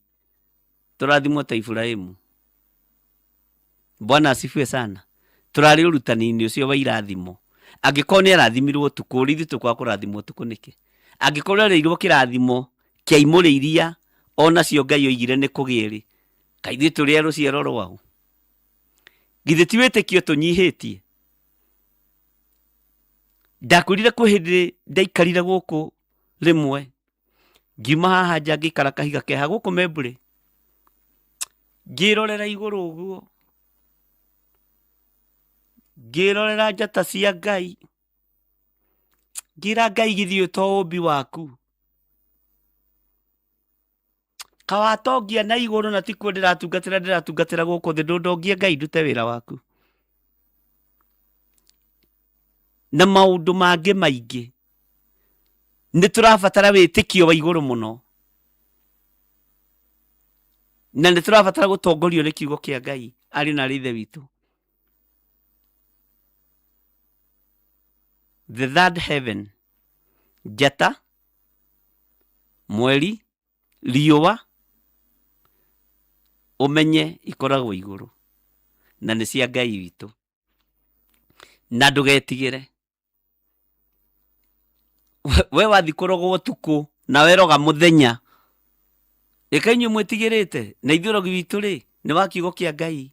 tũrathimwo ta Iburahimu. Bwana asifiwe sana. Tũrarĩ ũrutani-inĩ ũcio wa irathimo. Angĩkorwo nĩ arathimirwo ũtukũ, rĩ ithuĩ tũkwaga kũrathimwo ũtukũ nĩkĩ? Angĩkorwo erĩirwo kĩrathimo kĩa imũrĩ iria onacio Ngai oigire nĩ kũgĩe rĩ, kaĩ ithuĩ tũrĩ a rũciaro rwaũ? Githĩ ti wĩtĩkio tũnyihĩtie? Ndakwĩrire kwĩ hĩndĩ ndaikarire gũkũ rĩmwe, ngiuma haha nja ngĩikara kahiga keha gũkũ Membũrĩ, ngĩrorera igũrũ ũguo, ngĩrorera njata cia Ngai, ngĩra Ngai githĩ ũyũ to ũmbi waku? Kawatongia na igũrũ na tikuo ndĩratungatĩra, ndĩratungatĩra gũkũ thĩ, ndũndongie Ngai ndute wĩra waku. Na maũndũ mangĩ maingĩ. Nĩ tũrabatara wĩtĩkio wa igũrũ mũno, na nĩ tũrabatara gũtongorio nĩ kiugo kĩa Ngai, ariũ na aarĩ a Ithe witũ. The third heaven, njata, mweri, riũa, ũmenye ikoragwo igũrũ na nĩ cia Ngai witũ, na ndũgetigĩre. We wathiĩ kũrogwo ũtukũ na weroga mũthenya, ĩka inyuĩ mwĩtigĩrĩte, na ithuĩ ũrogi witũ rĩ nĩ wa kiugo kĩa Ngai.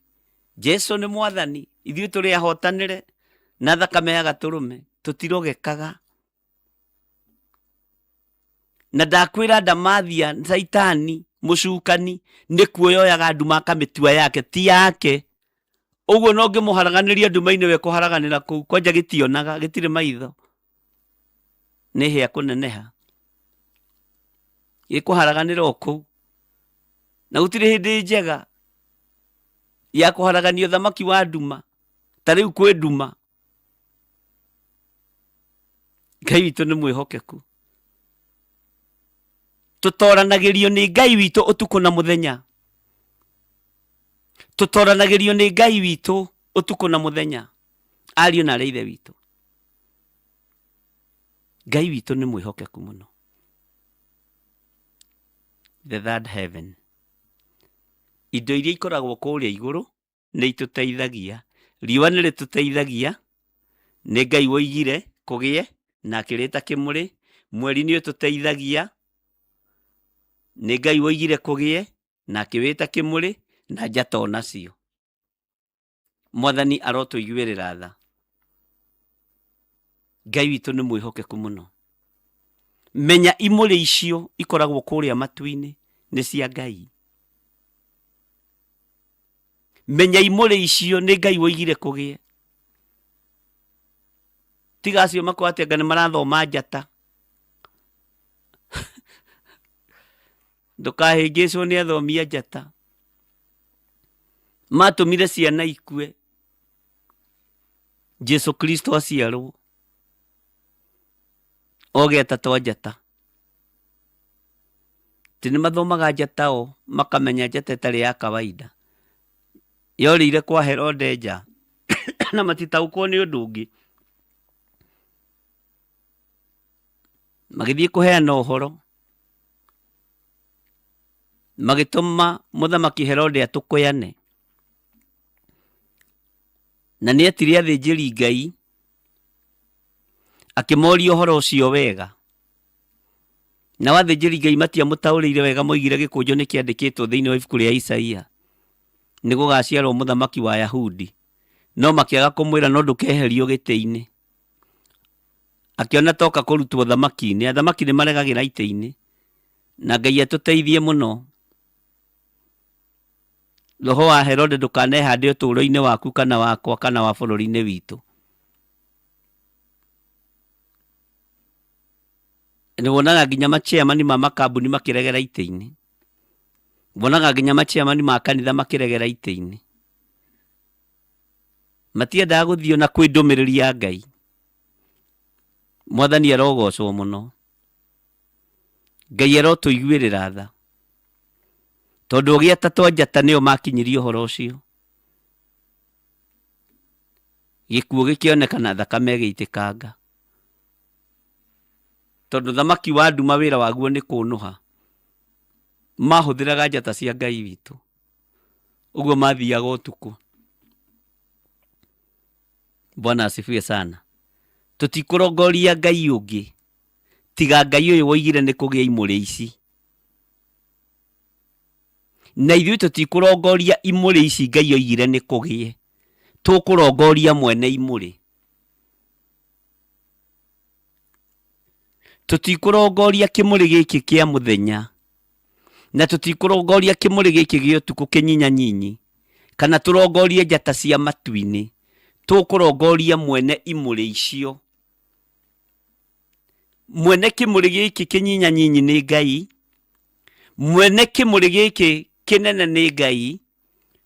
Jesu nĩ mwathani, ithuĩ tũrĩ ahotanĩre na thakame ya gatũrũme, tũtirogekaga. Na ndakwĩra ndamathia caitani mũcukani nĩ kuoyoyaga nduma akamĩtua yake, ti yake. Ũguo no ngĩmũharaganĩria nduma-inĩ we kũharaganĩra kũu, kwanja gĩtionaga, gĩtirĩ maitho, nĩ hĩa kũneneha, gĩkũharaganĩra o kũu. Na gũtirĩ hĩndĩ njega ya kũharagania ũthamaki wa nduma, ta rĩu kwĩ nduma. Ngai witũ nĩ mwĩhokeku. Tũtoranagĩrio nĩ Ngai witũ ũtukũ na mũthenya. Tũtoranagĩrio nĩ Ngai witũ ũtukũ na mũthenya, ariũ na arĩ ithe witũ. Ngai witũ nĩ mwĩhokeku mũno. The third heaven, indo iria ikoragwo kũrĩa igũrũ nĩ itũteithagia. Riũa nĩ rĩtũteithagia, nĩ Ngai woigire kũgĩe na akĩrĩta kĩmũrĩ. Mweri nĩ ũtũteithagia, nĩ Ngai woigire kũgĩe na akĩwĩta kĩmũrĩ, na njata onacio. Mwathani arotũiguĩrĩra tha. Ngai witũ nĩ mwĩhokeku mũno. Menya imũrĩ icio ikoragwo kũrĩa matu-inĩ nĩ cia Ngai. Menya imũrĩ icio nĩ Ngai woigire kũgĩe. Tiga acio makuga atĩ anga nĩ marathoma njata. Ndũkahĩngĩcwo nĩ athomi a njata. Matũmire ciana ikue Jesu Kristo aciarwo oge atatũ a njata. Atĩ nĩ mathomaga njata o makamenya njata ĩtarĩ ya kawaida. Yorĩire kwa Herode nja na matitaũkwo nĩ ũndũ ũngĩ. Magĩthiĩ kũheana ũhoro, magĩtũma mũthamaki Herode atũkũyane. Na nĩ etire athĩnjĩri Ngai, akĩmoria ũhoro ũcio wega. Nao athĩnjĩri Ngai matiamũtaũrĩire wega, moigire gĩkũnjo nĩ kĩandĩkĩtwo thĩinĩ wa ibuku rĩa Isaia, nĩ gũgaciarwo mũthamaki wa Ayahudi. No makĩaga kũmwĩra no ndũkeherio gĩtĩ-inĩ. Akĩona toka kũrutwo ũthamaki-inĩ. Athamaki nĩ maregagĩra itĩ-inĩ. Na Ngai atũteithie mũno. Roho wa Herode ndũkanehande ũtũũro-inĩ waku kana wakwa kana wa bũrũri-inĩ witũ. Nĩ wonaga nginya machairman ma makambuni makĩregera itĩ-inĩ. Wonaga nginya machairman ma kanitha makĩregera itĩ-inĩ. Matiendaga gũthiĩ ona kwĩ ndũmĩrĩri ya Ngai. Mwathani arogocwo mũno. Ngai arotũiguĩrĩra tha. Tondũ ogĩ atatũ a njata nĩo makinyirie ũhoro ũcio. Gĩkuũ gĩkĩoneka na thakame ĩgĩitĩkanga. Tondũ thamaki wa nduma wĩra waguo nĩ kũnũha. Mahũthĩraga njata cia Ngai witũ. Ũguo mathiaga ũtukũ. Bwana asifiwe sana. Tũtikũrongoria Ngai ũngĩ tiga Ngai ũyũ woigire nĩ kũgĩa imũrĩ ici. Na ithuĩ tũtikũrongoria imũrĩ ici Ngai oigire nĩ kũgĩe. Tũkũrongoria mwene imũrĩ. Tũtikũrongoria kĩmũrĩ gĩkĩ kĩa mũthenya, na tũtikũrongoria kĩmũrĩ gĩkĩ gĩa ũtukũ kĩnyinyanyinyi, kana tũrongorie njata cia matu-inĩ. Tũkũrongoria mwene imũrĩ icio. Mwene kĩmũrĩ gĩkĩ kĩnyinyanyinyi nĩ Ngai, mwene kĩmũrĩ gĩkĩ kĩnene nĩ Ngai,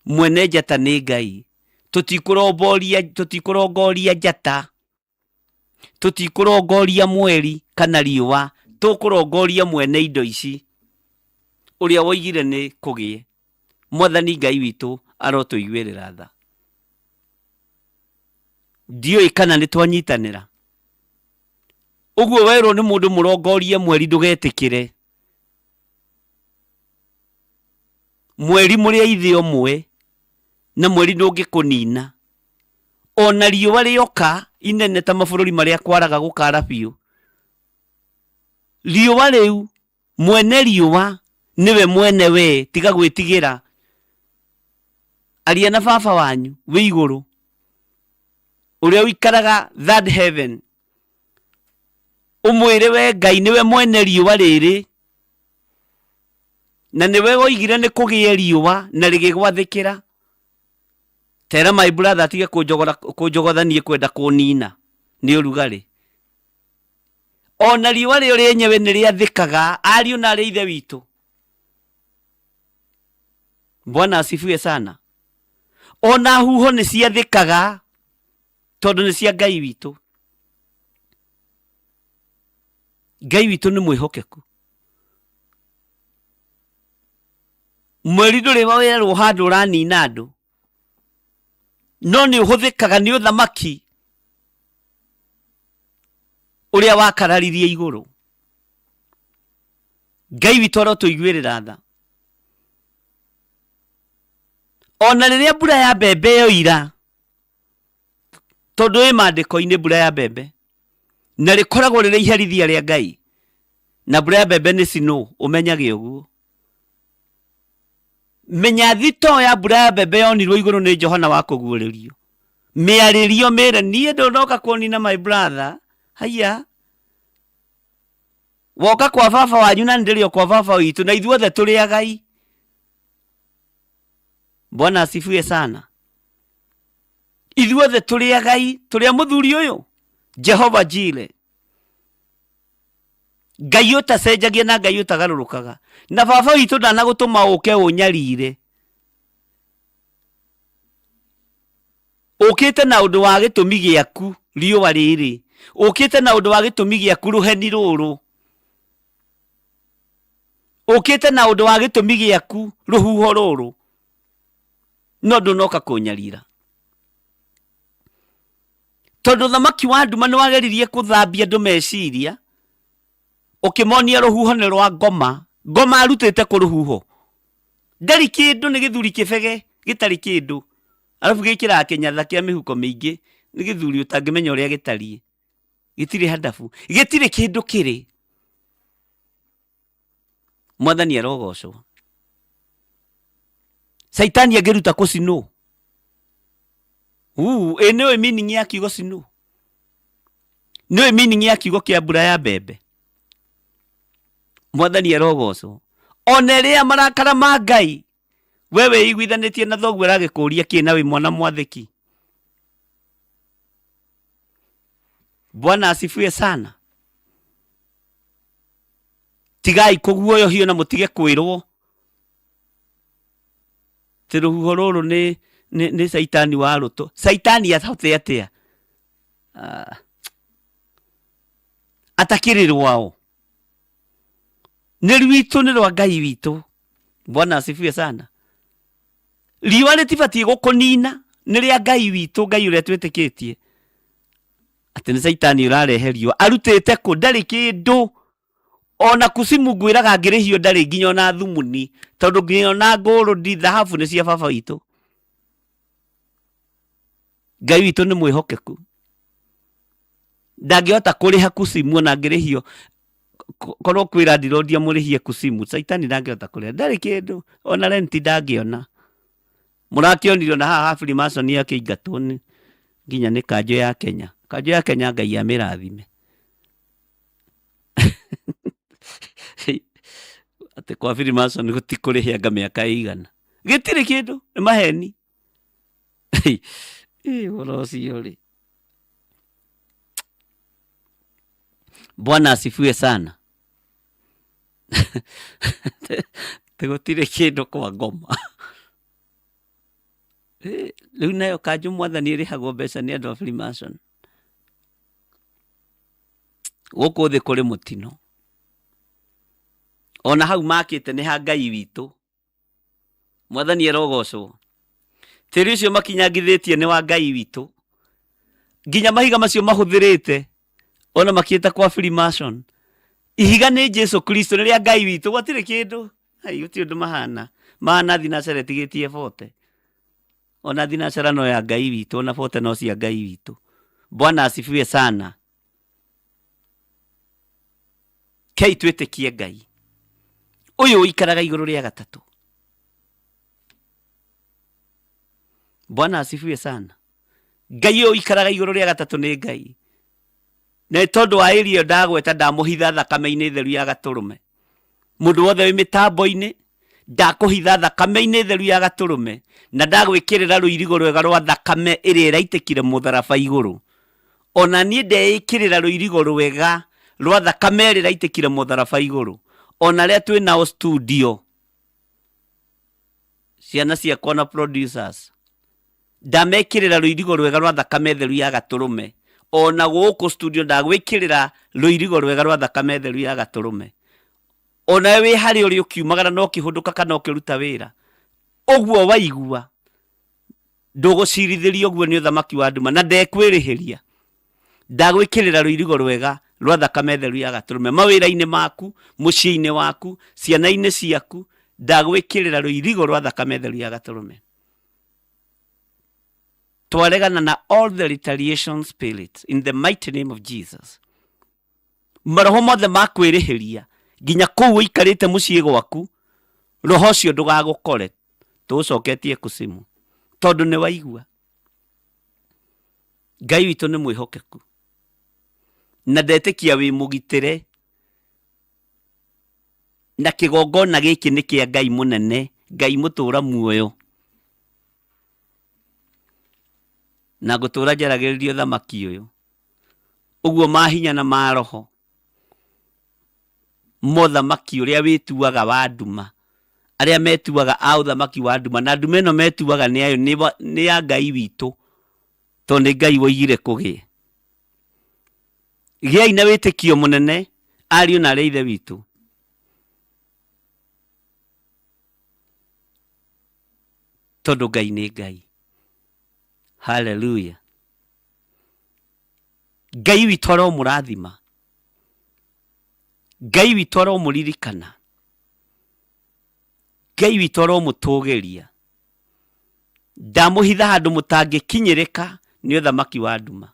mwene njata nĩ Ngai. Tũtikũrongoria, tũtikũrongoria njata tũtikũrongoria mweri kana riũa tũkũrongoria mwene indo ici ũrĩa woigire nĩ kũgĩe mwathani ngai witũ arotũiguĩrĩra tha ndiũĩ kana nĩ twanyitanĩra ũguo werwo nĩ mũndũ mũrongorie mweri ndũgetĩkĩre mweri mũrĩ a ithe ũmwe na mweri ndũngĩkũnina ona riũa rĩoka inene ta mabũrũri marĩa kwaraga gũkara biũ riũa rĩu mwene riũa nĩwe mwene we tiga gwĩtigĩra aria na baba wanyu wĩ igũrũ ũrĩa ũikaraga third heaven ũmwĩre we ngai nĩwe mwene riũa rĩrĩ na nĩwe woigire nĩ kũgĩe riũa na rĩgĩgwathĩkĩra tera my brother atige kũnjogora kũnjogotha niĩ kwenda kũnina nĩ ũrugarĩ ona riũa rĩo rĩenyewe nĩ rĩathĩkaga ariũ na arĩ ithe witũ bwana asifiwe sana ona huho nĩ ciathĩkaga tondũ nĩ cia ngai witũ ngai witũ nĩ mwĩhokeku mweri ndũrĩ werwo handũ ũranina andũ no nĩ ũhũthĩkaga nĩ ũthamaki ũrĩa wakararirie igũrũ ngai witũ arotũiguĩrĩra tha ona rĩrĩa mbura ya mbembe yoira tondũ ĩ maandĩko-inĩ mbura ya mbembe na rĩkoragwo rĩrĩ iherithia rĩa ngai na mbura ya mbembe nĩ snow ũmenyage ũguo menya thito ya mbura ya mbembe yonirwo igũrũ nĩ johana wa kũguũrĩrio mĩarĩrio mĩre niĩ ndũnoka kuonina my brother haiya woka kwa baba wanyu na ndĩrĩ o kwa baba witũ na ithuothe tũrĩ agai bwana asifiwe sana ithuothe tũrĩ agai tũrĩ a mũthuri ũyũ jehova jire ngai ũtacenjagia na ngai ũtagarũrũkaga na baba witũ ndanagũtũma ũke ũnyarire ũkĩte na ũndũ wa gĩtũmi gĩaku riũa rĩrĩ ũkĩte na ũndũ wa gĩtũmi gĩaku rũheni rũrũ ũkĩte na ũndũ wa gĩtũmi gĩaku rũhuho rũrũ no ndũnoka kũnyarira tondũ thamaki wa nduma nĩ wageririe kũthambia andũ meciria ũkĩmonia rũhuho nĩ rwa ngoma ngoma arutĩte kũ rũhuho ndarĩ kĩndũ nĩ gĩthuri kĩbege gĩtarĩ kĩndũ arabu gĩkĩraga kĩnyatha kĩa mĩhuko mĩingĩ nĩ gĩthuri ũtangĩmenya ũrĩa gĩtariĩ gĩtirĩ handabu gĩtirĩ kĩndũ kĩrĩ. Mwathani arogocwo. Caitani angĩruta kũ snow? Uu, ĩ nĩũĩ meaning ya kiugo snow? Nĩũĩ meaning ya kiugo kĩa mbura ya mbembe? Mwathani arogocwo. Ona ĩrĩa marakara ma Ngai, we wĩiguithanĩtie na thoguo aragĩkũria kĩ na wĩ mwana mwathĩki. Bwana asifiwe sana. Tigai kũguoyohio na mũtige kwĩrwo atĩ rũhuho rũrũ nĩ nĩ nĩ caitani wa rũtũ. Caitani ahote atĩa? Ah. Atakĩrĩ rwao. Nĩ rwitũ, nĩ rwa Ngai witũ. Bwana asifiwe sana. Riũa rĩtibatiĩ gũkũnina, nĩ rĩa Ngai witũ, Ngai ũrĩa twĩtĩkĩtie. Atĩ nĩ caitani ũrarehe riũa. Arutĩte kũ? Ndarĩ kĩndũ. Ona kucimu ngwĩraga ngĩrĩhio ndarĩ nginya ona thumuni, tondũ nginya ona ngũrũndi thahabu nĩ cia baba witũ. Ngai witũ nĩ mwĩhokeku, ndangĩhota kũrĩha kucimu ona ngĩrĩhio. Korwo kwĩra ndirondia mũrĩhie kucimu, caitani ndangĩhota kũrĩha, ndarĩ kĩndũ, ona renti ndangĩona. Mũrakĩonire ona haha Freemason akĩingatwo nĩ nginya nĩ kanjũ ya Kenya. Kanjũ ya Kenya Ngai amĩrathime. Atĩ kwa Freemason gũtikũrĩhe anga mĩaka ĩigana, gĩtirĩ kĩndũ, nĩ maheni. Ĩ ũhoro ũcio rĩ, Bwana asifiwe sana. Atĩ gũtirĩ kĩndũ kwa ngoma. Rĩu nayo kanjũ mwathani ĩrĩhagwo mbeca nĩ andũ a Freemason. Gũkũ thĩ kũrĩ mũtino. Ona hau makĩte nĩ ha Ngai witũ. Mwathani arogocwo. Tĩri ũcio makinyangithĩtie nĩ wa Ngai witũ. Nginya mahiga macio mahũthĩrĩte ona makĩte kwa Freemason. Ihiga nĩ Jesu Kristo, nĩ rĩa Ngai witũ, gũtirĩ kĩndũ. Ai, gũtirĩ ũndũ mahana. Mahana thinacara ĩtigĩtie bote. Ona thinacara no ya Ngai witũ, ona bote no cia Ngai witũ. Bwana asifiwe sana. Kei twĩtĩkie Ngai ũyũ ũikaraga igũrũ rĩa gatatũ. Bwana asifiwe sana. Ngai ũyũ ũikaraga igũrũ rĩa gatatũ nĩ Ngai. Na nĩ tondũ wa ĩria ĩyo ndagweta ndamũhitha thakame-inĩ theru ya gatũrũme. Mũndũ wothe wĩ mĩtambo-inĩ ndakũhitha thakame-inĩ theru ya gatũrũme na ndagwĩkĩrĩra rũirigo rwega rwa thakame ĩrĩa ĩraitĩkire mũtharaba igũrũ. Ona niĩ ndeĩkĩrĩra rũirigo rwega rwa thakame ĩrĩa ĩraitĩkire mũtharaba igũrũ. Ona arĩa twĩ nao studio, ciana ciakwa na producers, ndamekĩrĩra rũirigo rwega rwa thakame theru ya gatũrũme. Ona gũkũ studio ndagwĩkĩrĩra rũirigo rwega rwa thakame theru ya gatũrũme. Onawe wĩ harĩa ũrĩ ũkiumagara na ũkĩhũndũka kana ũkĩruta wĩra, ũguo waigua ndũgũcirithĩrio ũguo nĩ ũthamaki wa nduma, na ndekwĩrĩhĩria. Ndagwĩkĩrĩra rũirigo rwega rwa thakame theru ya gatũrũme mawĩra-inĩ maku, mũciĩ-inĩ waku, ciana-inĩ ciaku, ndagwĩkĩrĩra rũirigo rwa thakame theru ya gatũrũme. Twaregana na all the retaliation spirits in the mighty name of Jesus. Maroho mothe ma kwĩrĩhĩria nginya kũu ũikarĩte mũciĩ gwaku, roho ũcio ndũgagũkore, tũũcoketie kusimu, tondũ nĩ waigua. Ngai witũ nĩ mwĩhokeku na ndetĩkia wĩ mũgitĩre, na kĩgongona gĩkĩ nĩ kĩa Ngai mũnene, Ngai mũtũra muoyo, na ngũtũra njaragĩrĩria ũthamaki ũyũ. Ũguo mahinya na maroho mothamaki ũrĩa wĩtuaga wa nduma, arĩa metuaga a ũthamaki wa nduma, na nduma ĩno metuaga nĩ ayo nĩ ya Ngai witũ, tondũ nĩ Ngai woigire kũgĩe. Gĩai na wĩtĩkio mũnene ariũ na arĩ a ithe witũ. Tondũ Ngai nĩ Ngai. Hallelujah. Ngai witũ aromũrathima. Ngai witũ aromũririkana. Ngai witũ aromũtũgĩria. Ndamũhitha handũ mũtangĩkinyĩrĩka nĩ ũthamaki wa nduma.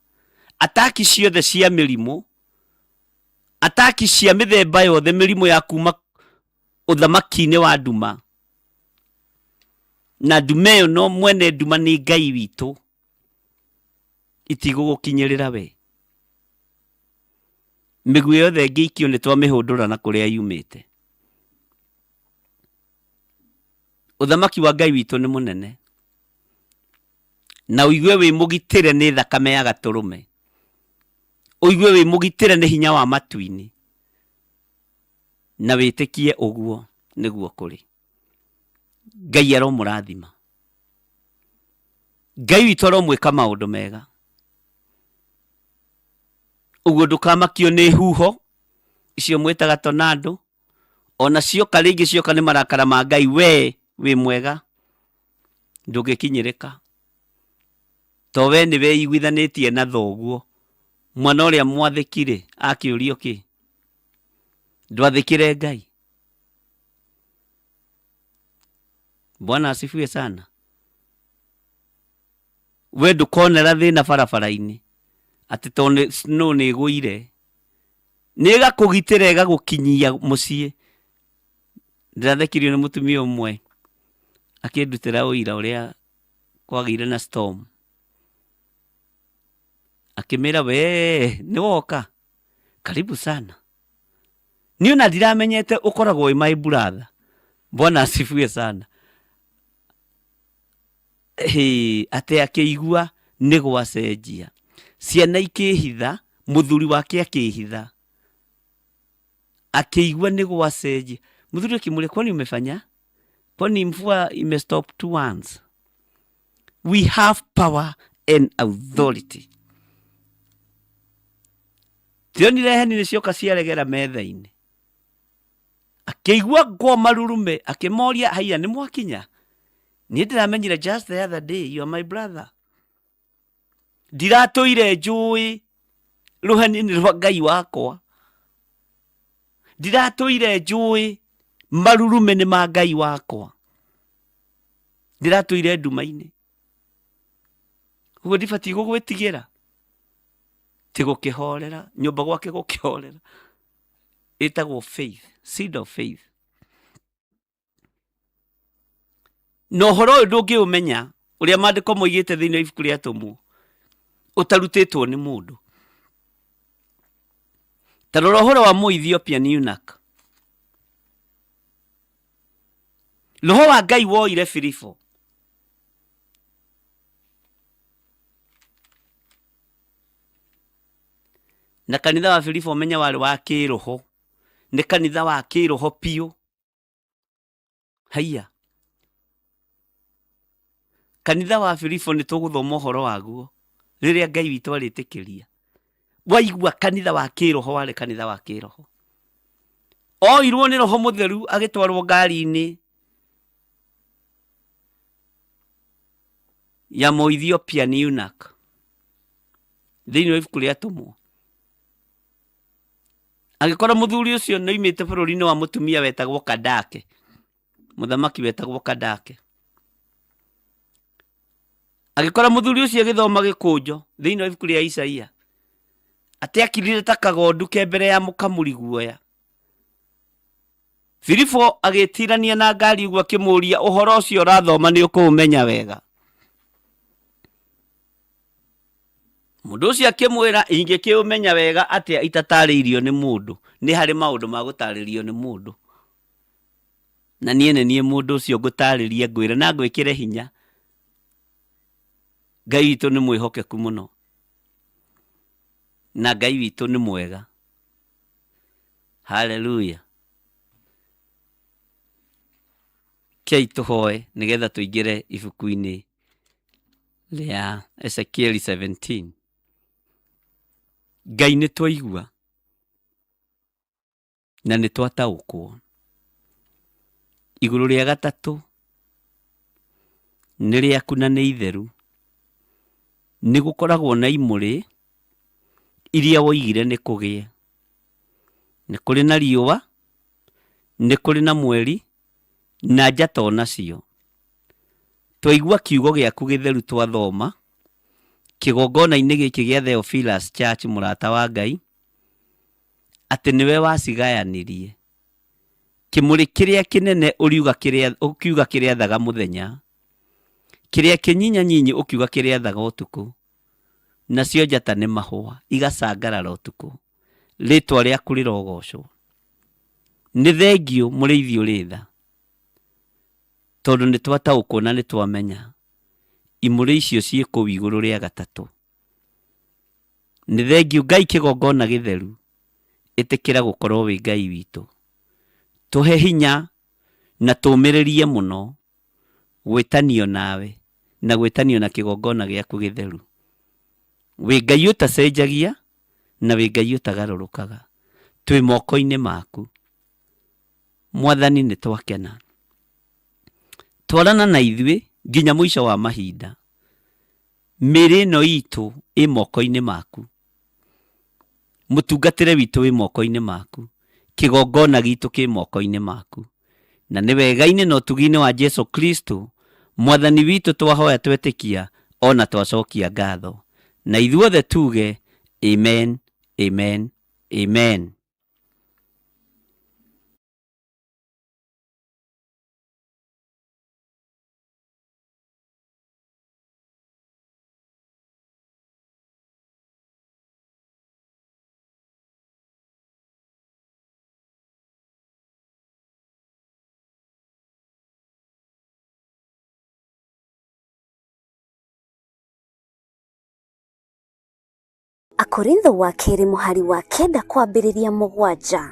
Ataki ciothe cia mĩrimũ, ataki cia mĩthemba yothe, mĩrimũ ya kuma Ũthamaki-inĩ wa nduma. Na nduma ĩyo no mwene nduma nĩ Ngai witũ. Itigũgũkinyĩrĩra we. Mĩguĩ yothe ĩngĩikio nĩ twamĩhũndũra na kũrĩa yumĩte. Ũthamaki wa Ngai witũ nĩ mũnene. Na ũigue wĩ mũgitĩre nĩ thakame ya gatũrũme. Ũigue wĩ mũgitĩre nĩ hinya wa matu-inĩ. Na wĩtĩkie ũguo nĩguo kũrĩ. Ngai aromũrathima. Ngai witũ aromwĩka maũndũ mega. Ũguo ndũkamakio nĩ huho icio mwĩtaga tornado, ona cioka rĩngĩ cioka nĩ marakara ma Ngai, we wĩ mwega ndũngĩkinyĩrĩka. To we nĩ weiguithanĩtie na thoguo, mwana ũrĩa mwathĩki-rĩ akĩũrio kĩ? Ndwathĩkĩre Ngai? Bwana asifiwe sana. We ndũkonera thĩna barabara-inĩ atĩ tondũ snow nĩ ĩgũire, nĩ ĩgakũgitĩra ĩgagũkinyia mũciĩ. Ndĩrathekirio nĩ mũtumia ũmwe akĩndutĩra ũira ũrĩa kwagĩire na storm. Akĩmĩra we nĩ woka, karibu sana. Niĩ ona ndiramenyete ũkoragwo wĩ my brother. Bwana asifiwe sana. Hĩ, atĩ akĩigua nĩ gwacenjia. Ciana ikĩhitha, mũthuri wake akĩhitha. Akĩigua nĩ gwacenjia. Mũthuri akĩmũria kwani umefanya? Kwani mvua imestop two once? We have power and authority. Tionire heni nĩ cioka ciaregera metha-inĩ. Akĩigua ngwa marurume, akĩmoria haiya nĩ mwakinya? Niĩ ndĩramenyire just the other day, you are my brother. Ndiratũire njũĩ rũheni-inĩ rwa Ngai wakwa. Ndiratũire njũĩ marurume nĩ ma Ngai wakwa. Ndĩratũire nduma-inĩ. Ũguo ndibatiĩ gũgwĩtigĩra. Ti gũkĩhorera, nyũmba gwake gũkĩhorera. Ĩtagwo faith, seed of faith. Na ũhoro ũyũ ndũngĩũmenya ũrĩa maandĩko moigĩte thĩinĩ wa ibuku rĩa Atũmwo ũtarutĩtwo nĩ mũndũ. Ta rora ũhoro wa Mũethiopian eunuch. Roho wa Ngai woire Filipo na kanitha wa Filipo ũmenye warĩ wa kĩroho, nĩ kanitha wa kĩroho biũ. Haiya, kanitha wa Filipo nĩ tũgũthoma ũhoro waguo rĩrĩa Ngai witũ arĩtĩkĩria. Waigua kanitha wa kĩroho warĩ kanitha wa kĩroho. Oirwo nĩ Roho Mũtheru agĩtwarwo ngari-inĩ ya Mũethiopian eunuch thĩinĩ wa ibuku rĩa Atũmwo. Agĩkora mũthuri ũcio nĩ oimĩte bũrũri-inĩ wa mũtumia wetagwo Kandake, mũthamaki wetagwo Kandake. Agĩkora mũthuri ũcio agĩthoma gĩkũnjo thĩinĩ wa ibuku rĩa Isaia, atĩ akirire ta kagondu ke mbere ya mũkamuri guoya. Filipo agĩtirania na ngari ũguo akĩmũria ũhoro ũcio ũrathoma nĩ ũkũũmenya wega. Mũndũ ũcio akĩmwĩra ingĩkĩũmenya wega atĩa itatarĩirio nĩ mũndũ? Nĩ harĩ maũndũ ma gũtarĩrio nĩ mũndũ. Na niĩ nĩ niĩ mũndũ ũcio ngũtarĩrie ngwĩre na ngwĩkĩre hinya. Ngai witũ nĩ mwĩhokeku mũno. Na Ngai witũ nĩ mwega. Haleluya. Kei tũhoe nĩgetha tũingĩre ibuku-inĩ rĩa Ezekieli 17. Ngai nĩ twaigua na nĩ twataũkwo. Igũrũ rĩa gatatũ nĩ rĩaku na nĩ itheru. Nĩ gũkoragwo na imũrĩ iria woigire nĩ kũgĩe. Nĩ kũrĩ na riũa, nĩ kũrĩ na mweri na njata o nacio. Twaigua kiugo gĩaku gĩtheru twathoma kĩgongona-inĩ gĩkĩ gĩa Theophilus Church mũrata wa Ngai, atĩ nĩwe wacigayanirie. Kĩmũrĩ kĩrĩa kĩnene ũriuga kĩrĩa ũkiuga kĩrĩathaga mũthenya, kĩrĩa kĩnyinyanyinyi ũkiuga kĩrĩathaga ũtukũ, nacio njata nĩ mahũa igacangarara ũtukũ. Rĩtwa rĩaku rĩrogocwo. Nĩ thengiũ mũrĩithi ũrĩ tha, tondũ nĩ twataũkwo na nĩ twamenya imũrĩ icio ciĩ kũu igũrũ rĩa gatatũ. Nĩ thengiũ Ngai kĩgongona gĩtheru, ĩtĩkĩra gũkorwo wĩ Ngai witũ. Tũhe hinya na tũmĩrĩrie mũno gwĩtanio nawe na gwĩtanio na kĩgongona gĩaku gĩtheru. Wĩ Ngai ũtacenjagia na wĩ Ngai ũtagarũrũkaga. Twĩ moko-inĩ maku. Mwathani nĩ twakena. Twarana na ithuĩ nginya mũico wa mahinda. Mĩĩrĩ ĩno itũ ĩ moko-inĩ maku. Mũtungatĩre witũ wĩ moko-inĩ maku. Kĩgongona gitũ kĩ moko-inĩ maku. Na nĩ wega-inĩ na ũtugi-inĩ wa Jesu Kristo, Mwathani witũ twahoya twetĩkia ona twacokia ngatho. Na ithuothe tuge amen, amen, amen. Akorintho wa kerĩ mũhari wa kenda kwambĩrĩria mũgwanja.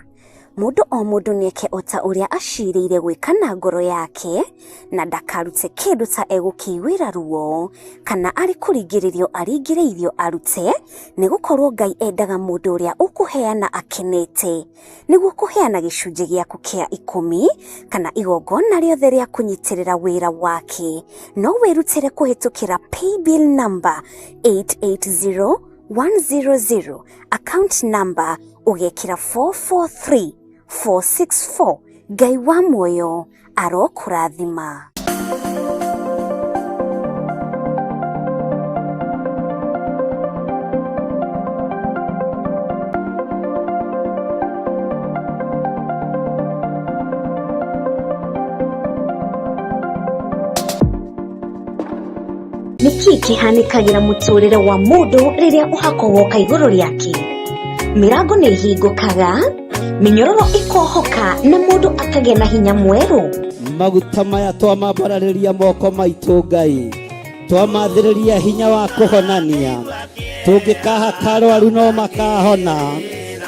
Mũndũ o mũndũ nĩeke o ta ũrĩa acirĩire gwĩka na ngoro yake, na ndakarute kĩndũ ta egũkĩiguĩra ruo, kana arĩ kũringĩrĩrio aringĩrĩirio arute, nĩ gũkorwo Ngai endaga mũndũ ũrĩa ũkũheana akenete. Nĩguo kũheana gĩcunjĩ gĩaku kĩa ikũmi, kana igongona rĩothe rĩa kũnyitĩrĩra wĩra wake, no wĩrutĩre kũhĩtũkĩra paybill number 880100, account number ũgekĩra 443464. Ngai wa muoyo arokũrathima. Nĩ kĩĩ kĩhanĩkagĩra mũtũrĩre wa mũndũ rĩrĩa ũhako woka igũrũ rĩake? Mĩrango nĩ ĩhingũkaga, mĩnyororo ĩkohoka na mũndũ akagĩa na hinya mwerũ. Maguta maya twamambararĩria moko maitũ Ngai, twamathĩrĩria hinya wa kũhonania. Tũngĩkahaka arwaru no makahona,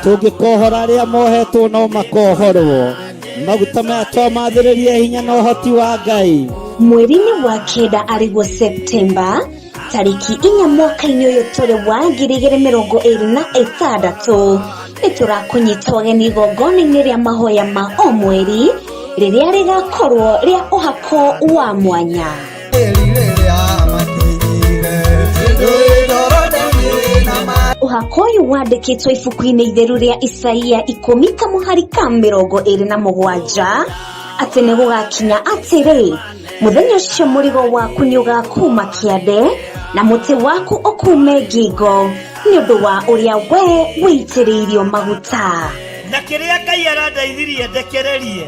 tũngĩkohora arĩa mohetwo no makohorwo. Maguta maya twamathĩrĩria hinya na ũhoti wa Ngai. Mweri-inĩ wa kenda arĩguo Septemba tarĩki inya mwaka-inĩ ũyũ tũrĩ wa 2026, nĩ tũrakũnyita ũgeni igongona-inĩ rĩa mahoya ma o mweri rĩrĩa rĩgakorwo rĩa ũhako wa mwanya. Ũhako ũyũ wandĩkĩtwo ibuku-inĩ itheru rĩa Isaia ikũmi kamũhari ka 27 atĩ nĩ gũgakinya atĩrĩ, mũthenya ũcio mũrigo waku nĩ ũgakuma kĩande na mũtĩ waku ũkume ngingo nĩ ũndũ wa ũrĩa we wĩitĩrĩirio maguta. Na kĩrĩa Ngai arandeithirie ndekererie,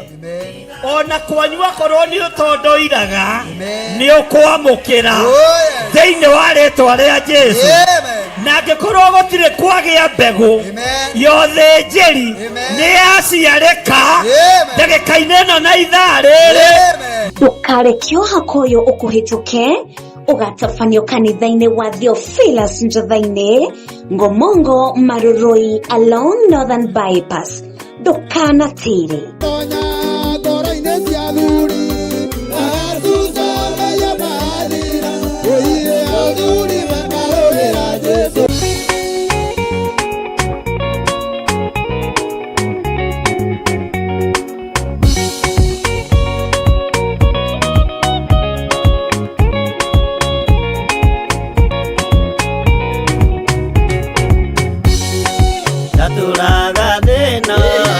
ona kwanyu akorwo nĩ ũtondoiraga nĩ ũkwamũkĩra thĩinĩ wa rĩtwa rĩa Jesu. Na angĩkorwo gũtirĩ kwagĩa mbegũ ya ũthĩnjĩri nĩ yaciarĩka ndagĩka-inĩ ĩno na ithaa rĩrĩ. Ndũkareke ũhako ũyũ ũkũhĩtũke, ũgatabanio kanitha-inĩ wa Theophilus Njotha-inĩ, Ngomongo Marurui along Northern Bypass. Ndũkanatĩre. Tonya ngoro-inĩ cia athuri, acuca mathira, oiye athuri makarũĩra Jesũ. Ndatũraga thĩna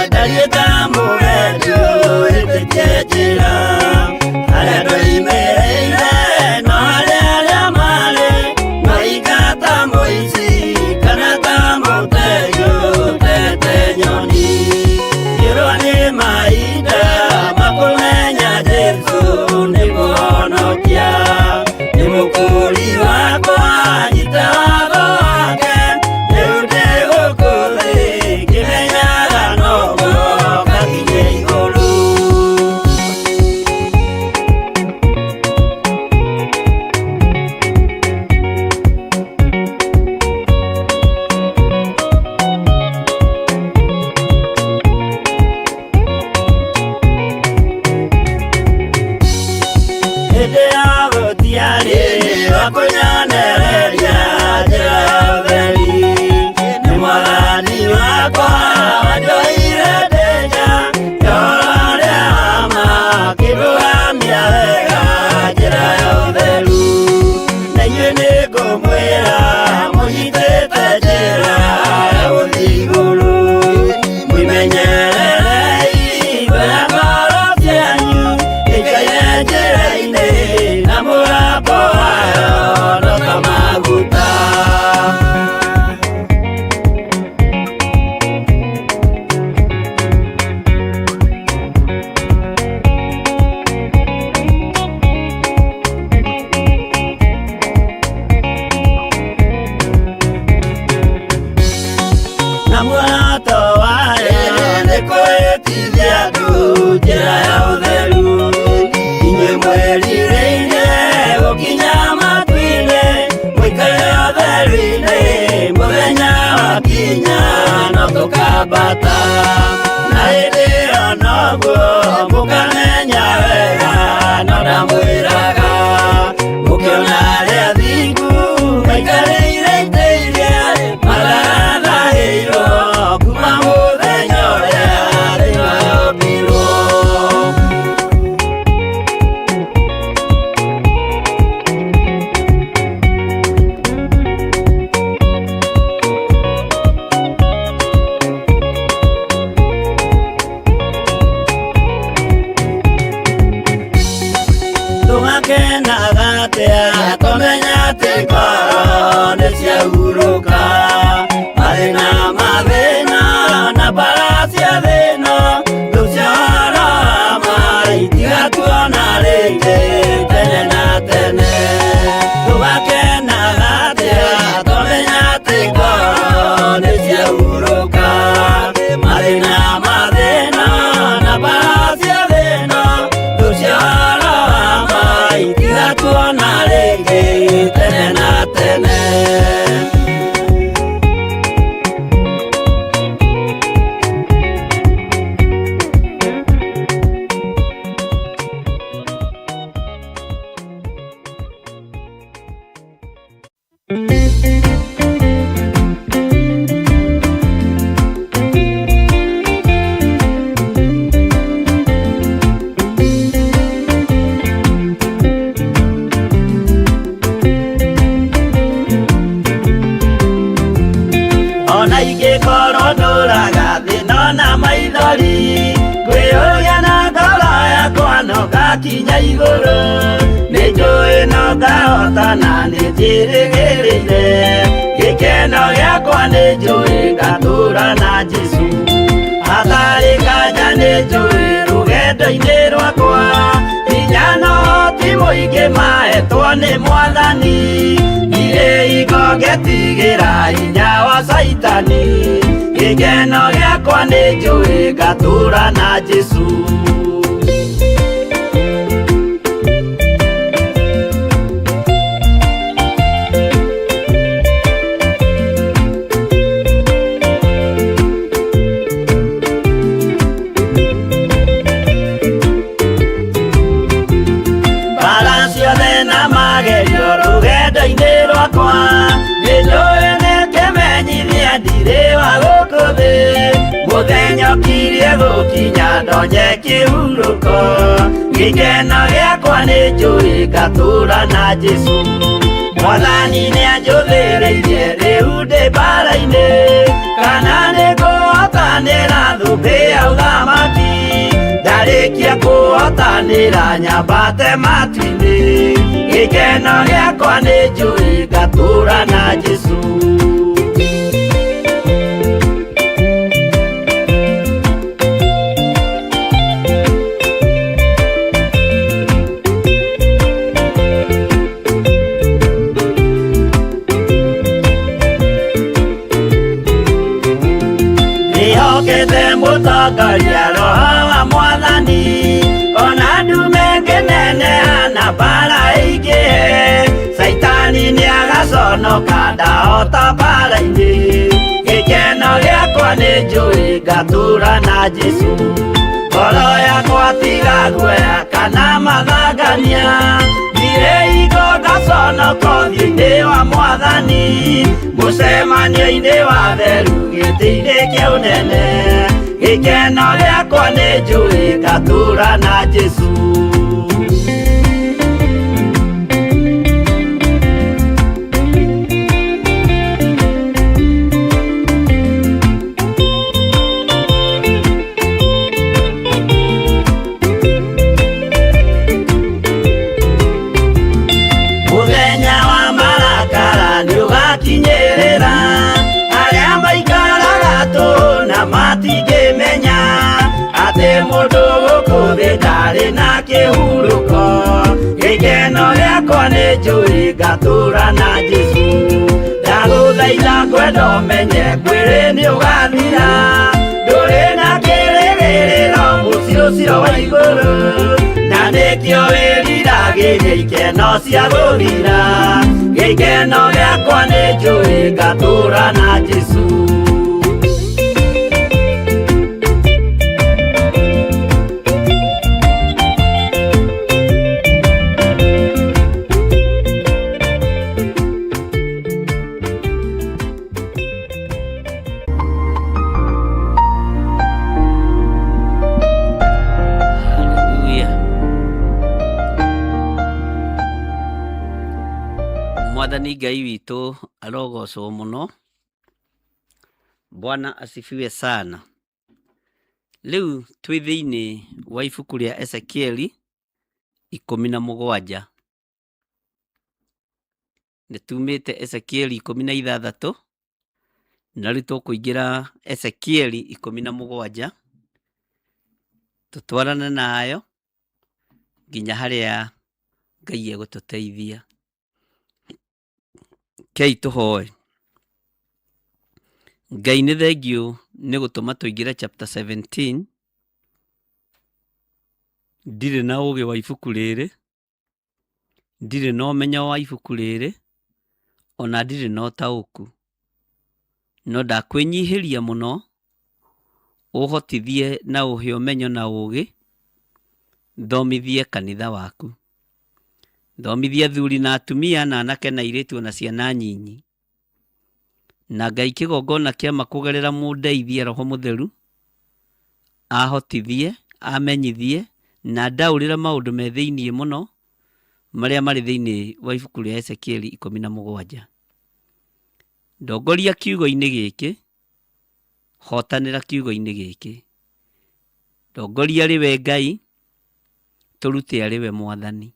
ndariĩ ta mũgendi. Mũkũũri wakwa nyita watho wake, rĩu ndĩ gũkũ thĩ ngĩmenyaga noguo ngakinye igũrũ. Hĩndĩ ya gũtiarĩ wa kũnyonereria njĩra ya ũtheri, nĩ Mwathani wakwa wanjoire ndĩ nja ya ũrĩa wa ma, akĩndũgamia wega njĩra ya ũtheru. Na inyuĩ nĩngũmwĩra mũnyitĩte njĩra ya gũthiĩ igũrũ, mwĩmenyererei ngoro ngoro cianyu ikaire njĩra-inĩ na mũgambo wayo no ta maguta. Na muoroto wayo nĩ kwĩtithia andũ njĩra ya ũtheru, inyuĩ mwĩrirĩirie gũkinya matu-inĩ, mũikare ũtheru-inĩ mũthenya wakinya no tũkambata. Na hĩndĩ ĩyo noguo mũkamenya wega, no ndamwĩraga mũkĩona arĩa athingu maikarĩire itĩ iria matarathahĩirwo kuma mũthenya ũrĩa thĩ yombirwo. Tũgakenaga atĩa tũmenya atĩ ngoro nĩ ciahurũka, mathĩna mathĩna na mbara cia thĩna, thũ cia ũhoro wa ma itigatuona rĩngĩ tene na tene. Tũgakenaga atĩa tũmenya atĩ ngoro nĩ ciahurũka, mathĩna mathĩna na mbara cia thĩna, thũ cia ũhoro wa ma itigatuona rĩngĩ tene na tene. Ona ingĩkorwo ndũraga thĩ ndona maithori, ngwĩyũria na ngoro yakwa no ngakinya igũrũ, nĩ njũĩ no ngahotana nĩ njĩrĩgĩrĩire, gĩkeno gĩakwa nĩ njũĩ ngatũũra na Jesũ. Hatarĩ nganja nĩ njũĩ rũgendo-inĩ rwakwa, hinya no ti mũingĩ mahetwo nĩ Mwathani, ndirĩ hingo ngetigĩra hinya wa Caitani, gĩkeno gĩakwa nĩ njũĩ ngatũũra na Jesũ. Mbara ciothe na magerio rũgendo-inĩ rwakwa, nĩ njũĩ nĩ kĩmenyithia ndirĩ wa gũkũ thĩ, mũthenya ũkirie gũkinya ndonye kĩhurũko, gĩkeno gĩakwa nĩ njũĩ ngatũũra na Jesũ. Mwathani nĩanjũthĩrĩirie rĩu ndĩ mbara-inĩ, kana nĩngũhotanĩra thũmbĩ ya ũthamaki, ndarĩkia kũhotanĩra nyambate matu-inĩ, gĩkeno gĩakwa nĩ njũĩ ngatũũra na Jesũ. Nĩngũtongoria roho wa mwathani ona ndume ngĩneneha na mbara ĩingĩhe Caitani nĩagaconoka ndahota mbara-inĩ gĩkeno gĩakwa nĩ njũĩ ngatũra na Jesũ ngoro yakwa tiga guoya kana mathangania ndirĩ hingo ngaconoka ũthiũ-inĩ wa mwathani mũcemanio-inĩ wa theru gĩtĩ-inĩ kĩa ũnene gĩkeno gĩakwa nĩ njũĩ ngatũra na Jesũ. Mũthenya wa marakara nĩũgakinyĩrĩra arĩa maikaraga tũhũ na matingĩmenya atĩ mũndũ gũkũ thĩ ndarĩ na kĩhurũko gĩkeno gĩakwa nĩ njũĩ ngatũra na Jesũ ndagũthaitha ngwenda ũmenye mwĩrĩ nĩũgathira ndũrĩ na kĩrĩgĩrĩro mũciĩ ũcio wa igũrũ na nĩkĩo wĩriragĩria ikeno cia gũthira gĩkeno gĩakwa nĩ njũĩ ngatũra na Jesũ. Hallelujah. Mwathani Ngai witũ arogocwo mũno. Bwana asifiwe sana. Rĩu twĩ thĩinĩ wa ibuku rĩa Ezekieli 17. Nĩ tumĩte Ezekieli 16 na rĩu tũkũingĩra Ezekieli 17 tũtwarane nayo nginya harĩa Ngai egũtũteithia. Kei tũhoe. Ngai nĩ thengiũ nĩ gũtũma tũingĩre chapter 17. Ndirĩ na ũgĩ wa ibuku rĩrĩ, ndirĩ na ũmenyo wa ibuku rĩrĩ, ona ndirĩ na ũtaũku. No ndakwĩnyihĩria mũno, ũhotithie na ũhe ũmenyo na ũgĩ, thomithie kanitha waku. Thomithie athuri na atumia na anake na airĩtu ona ciana nyinyi. Na Ngai kĩgongona kĩama kũgerera mũndeithia Roho Mũtheru, ahotithie, amenyithie na ndaũrĩre maũndũ me thĩiniĩ mũno marĩa marĩ thĩiniĩ wa ibuku rĩa Ezekieli 17. Ndongoria kiugo-inĩ gĩkĩ, hotanĩra kiugo-inĩ gĩkĩ. Ndongoria arĩ we Ngai, tũrute arĩ we Mwathani.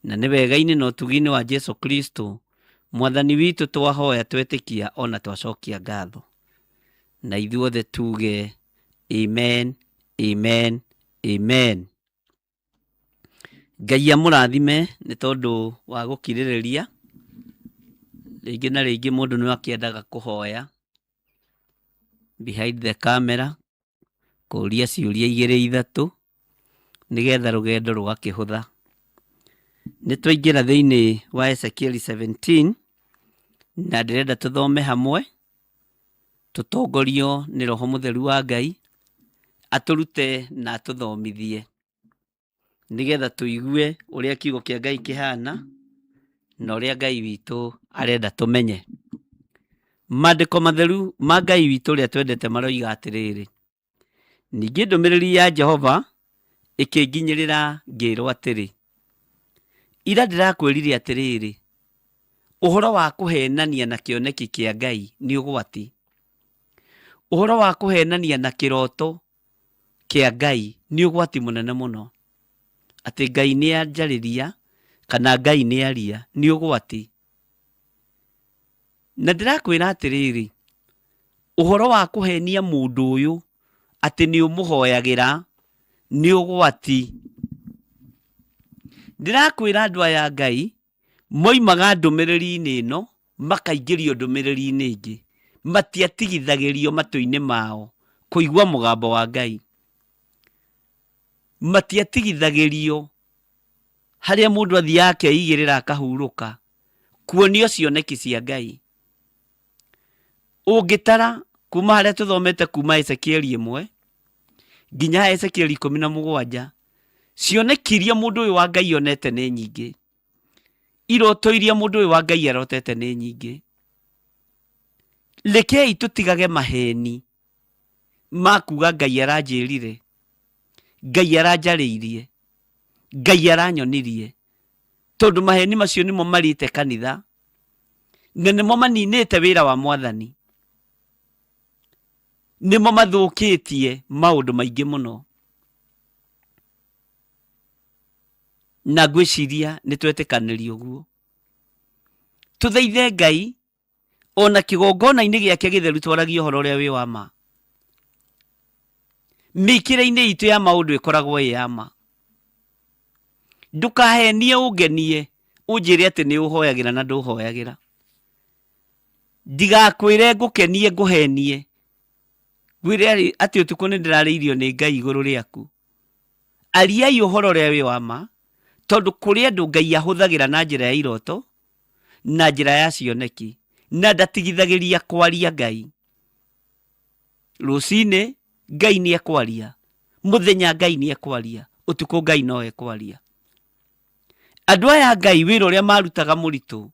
Na nĩ wega-inĩ na ũtugi-inĩ wa Jesu Kristo, Mwathani witũ twahoya twetĩkia ona twacokia ngatho. Na ithuothe tuge amen, amen, amen. Ngai amũrathime nĩ tondũ wa gũkirĩrĩria. Rĩngĩ na rĩngĩ mũndũ no akĩendaga kũhoya behind the camera, kũria ciũria igĩrĩ ithatũ, nĩgetha rũgendo rũgakĩhũtha. Nĩ twaingĩra thĩinĩ wa Ezekieli 17 na ndĩrenda tũthome hamwe, tũtongorio nĩ Roho Mũtheru wa Ngai, atũrute na atũthomithie, nĩgetha tũigue ũrĩa kiugo kĩa Ngai kĩhana na ũrĩa Ngai witũ arenda tũmenye. Maandĩko matheru ma Ngai witũ ũrĩa twendete maroiga atĩrĩrĩ, ningĩ ndũmĩrĩri ya Jehova ĩkĩnginyĩrĩra ngĩrwo atĩrĩ, ira ndĩrakwĩrire atĩrĩrĩ, ũhoro wa kũhenania na kĩoneki kĩa Ngai nĩ ũgwati. Ũhoro wa kũhenania na kĩroto kĩa Ngai nĩ ũgwati mũnene mũno. Atĩ Ngai nĩ anjarĩria kana Ngai nĩ aria nĩ ũgwati. Na ndĩrakwĩra atĩrĩrĩ, ũhoro wa kũhenia mũndũ ũyũ atĩ nĩ ũmũhoyagĩra nĩ ũgwati. Ndĩrakwĩra andũ aya a Ngai moimaga ndũmĩrĩri-inĩ ĩno makaingĩrio ndũmĩrĩri-inĩ ĩngĩ. Matiatigithagĩrio matũ-inĩ mao Kũigua mũgambo wa Ngai. Matiatigithagĩrio harĩa mũndũ athiaga akeigĩrĩra akahurũka kuonio cioneki cia Ngai. Ũngĩtara kuma harĩa tũthomete kuma Ezekieli 1 nginya Ezekieli 17, cioneki iria mũndũ ũyũ wa Ngai onete nĩ nyingĩ. Iroto iria mũndũ ũyũ wa Ngai arotete nĩ nyingĩ. Rekei tũtigage maheni ma kuga Ngai aranjĩrire, Ngai aranjarĩirie, Ngai aranyonirie, tondũ maheni macio nĩmo marĩte kanitha na nĩmo maninĩte wĩra wa Mwathani, nĩmo mathũkĩtie maũndũ maingĩ mũno. Na ngwĩciria nĩ twetĩkanĩria ũguo. Tũthaithe Ngai ona kĩgongona-inĩ gĩake gĩtheru twaragie ũhoro ũrĩa wĩ wa ma. Mĩkĩre-inĩ itũ ya maũndũ ĩkoragwo ĩ ya ma. Ndũkahenie ũngenie ũnjĩre atĩ nĩ ũhoyagĩra na ndũhoyagĩra. Ndigakwĩre ngũkenie ngũhenie ngwĩre atĩ ũtukũ nĩ ndĩrarĩirio nĩ Ngai igũrũ rĩaku. Ariai ũhoro ũrĩa wĩ wa ma, tondũ kũrĩ andũ Ngai ahũthagĩra na njĩra ya iroto na njĩra ya cioneki, na ndatigithagĩria kwaria Ngai. Rũcinĩ Ngai nĩ ekwaria, mũthenya Ngai nĩ ekwaria, ũtukũ Ngai no ekwaria. Andũ aya a Ngai wĩra ũrĩa marutaga mũritũ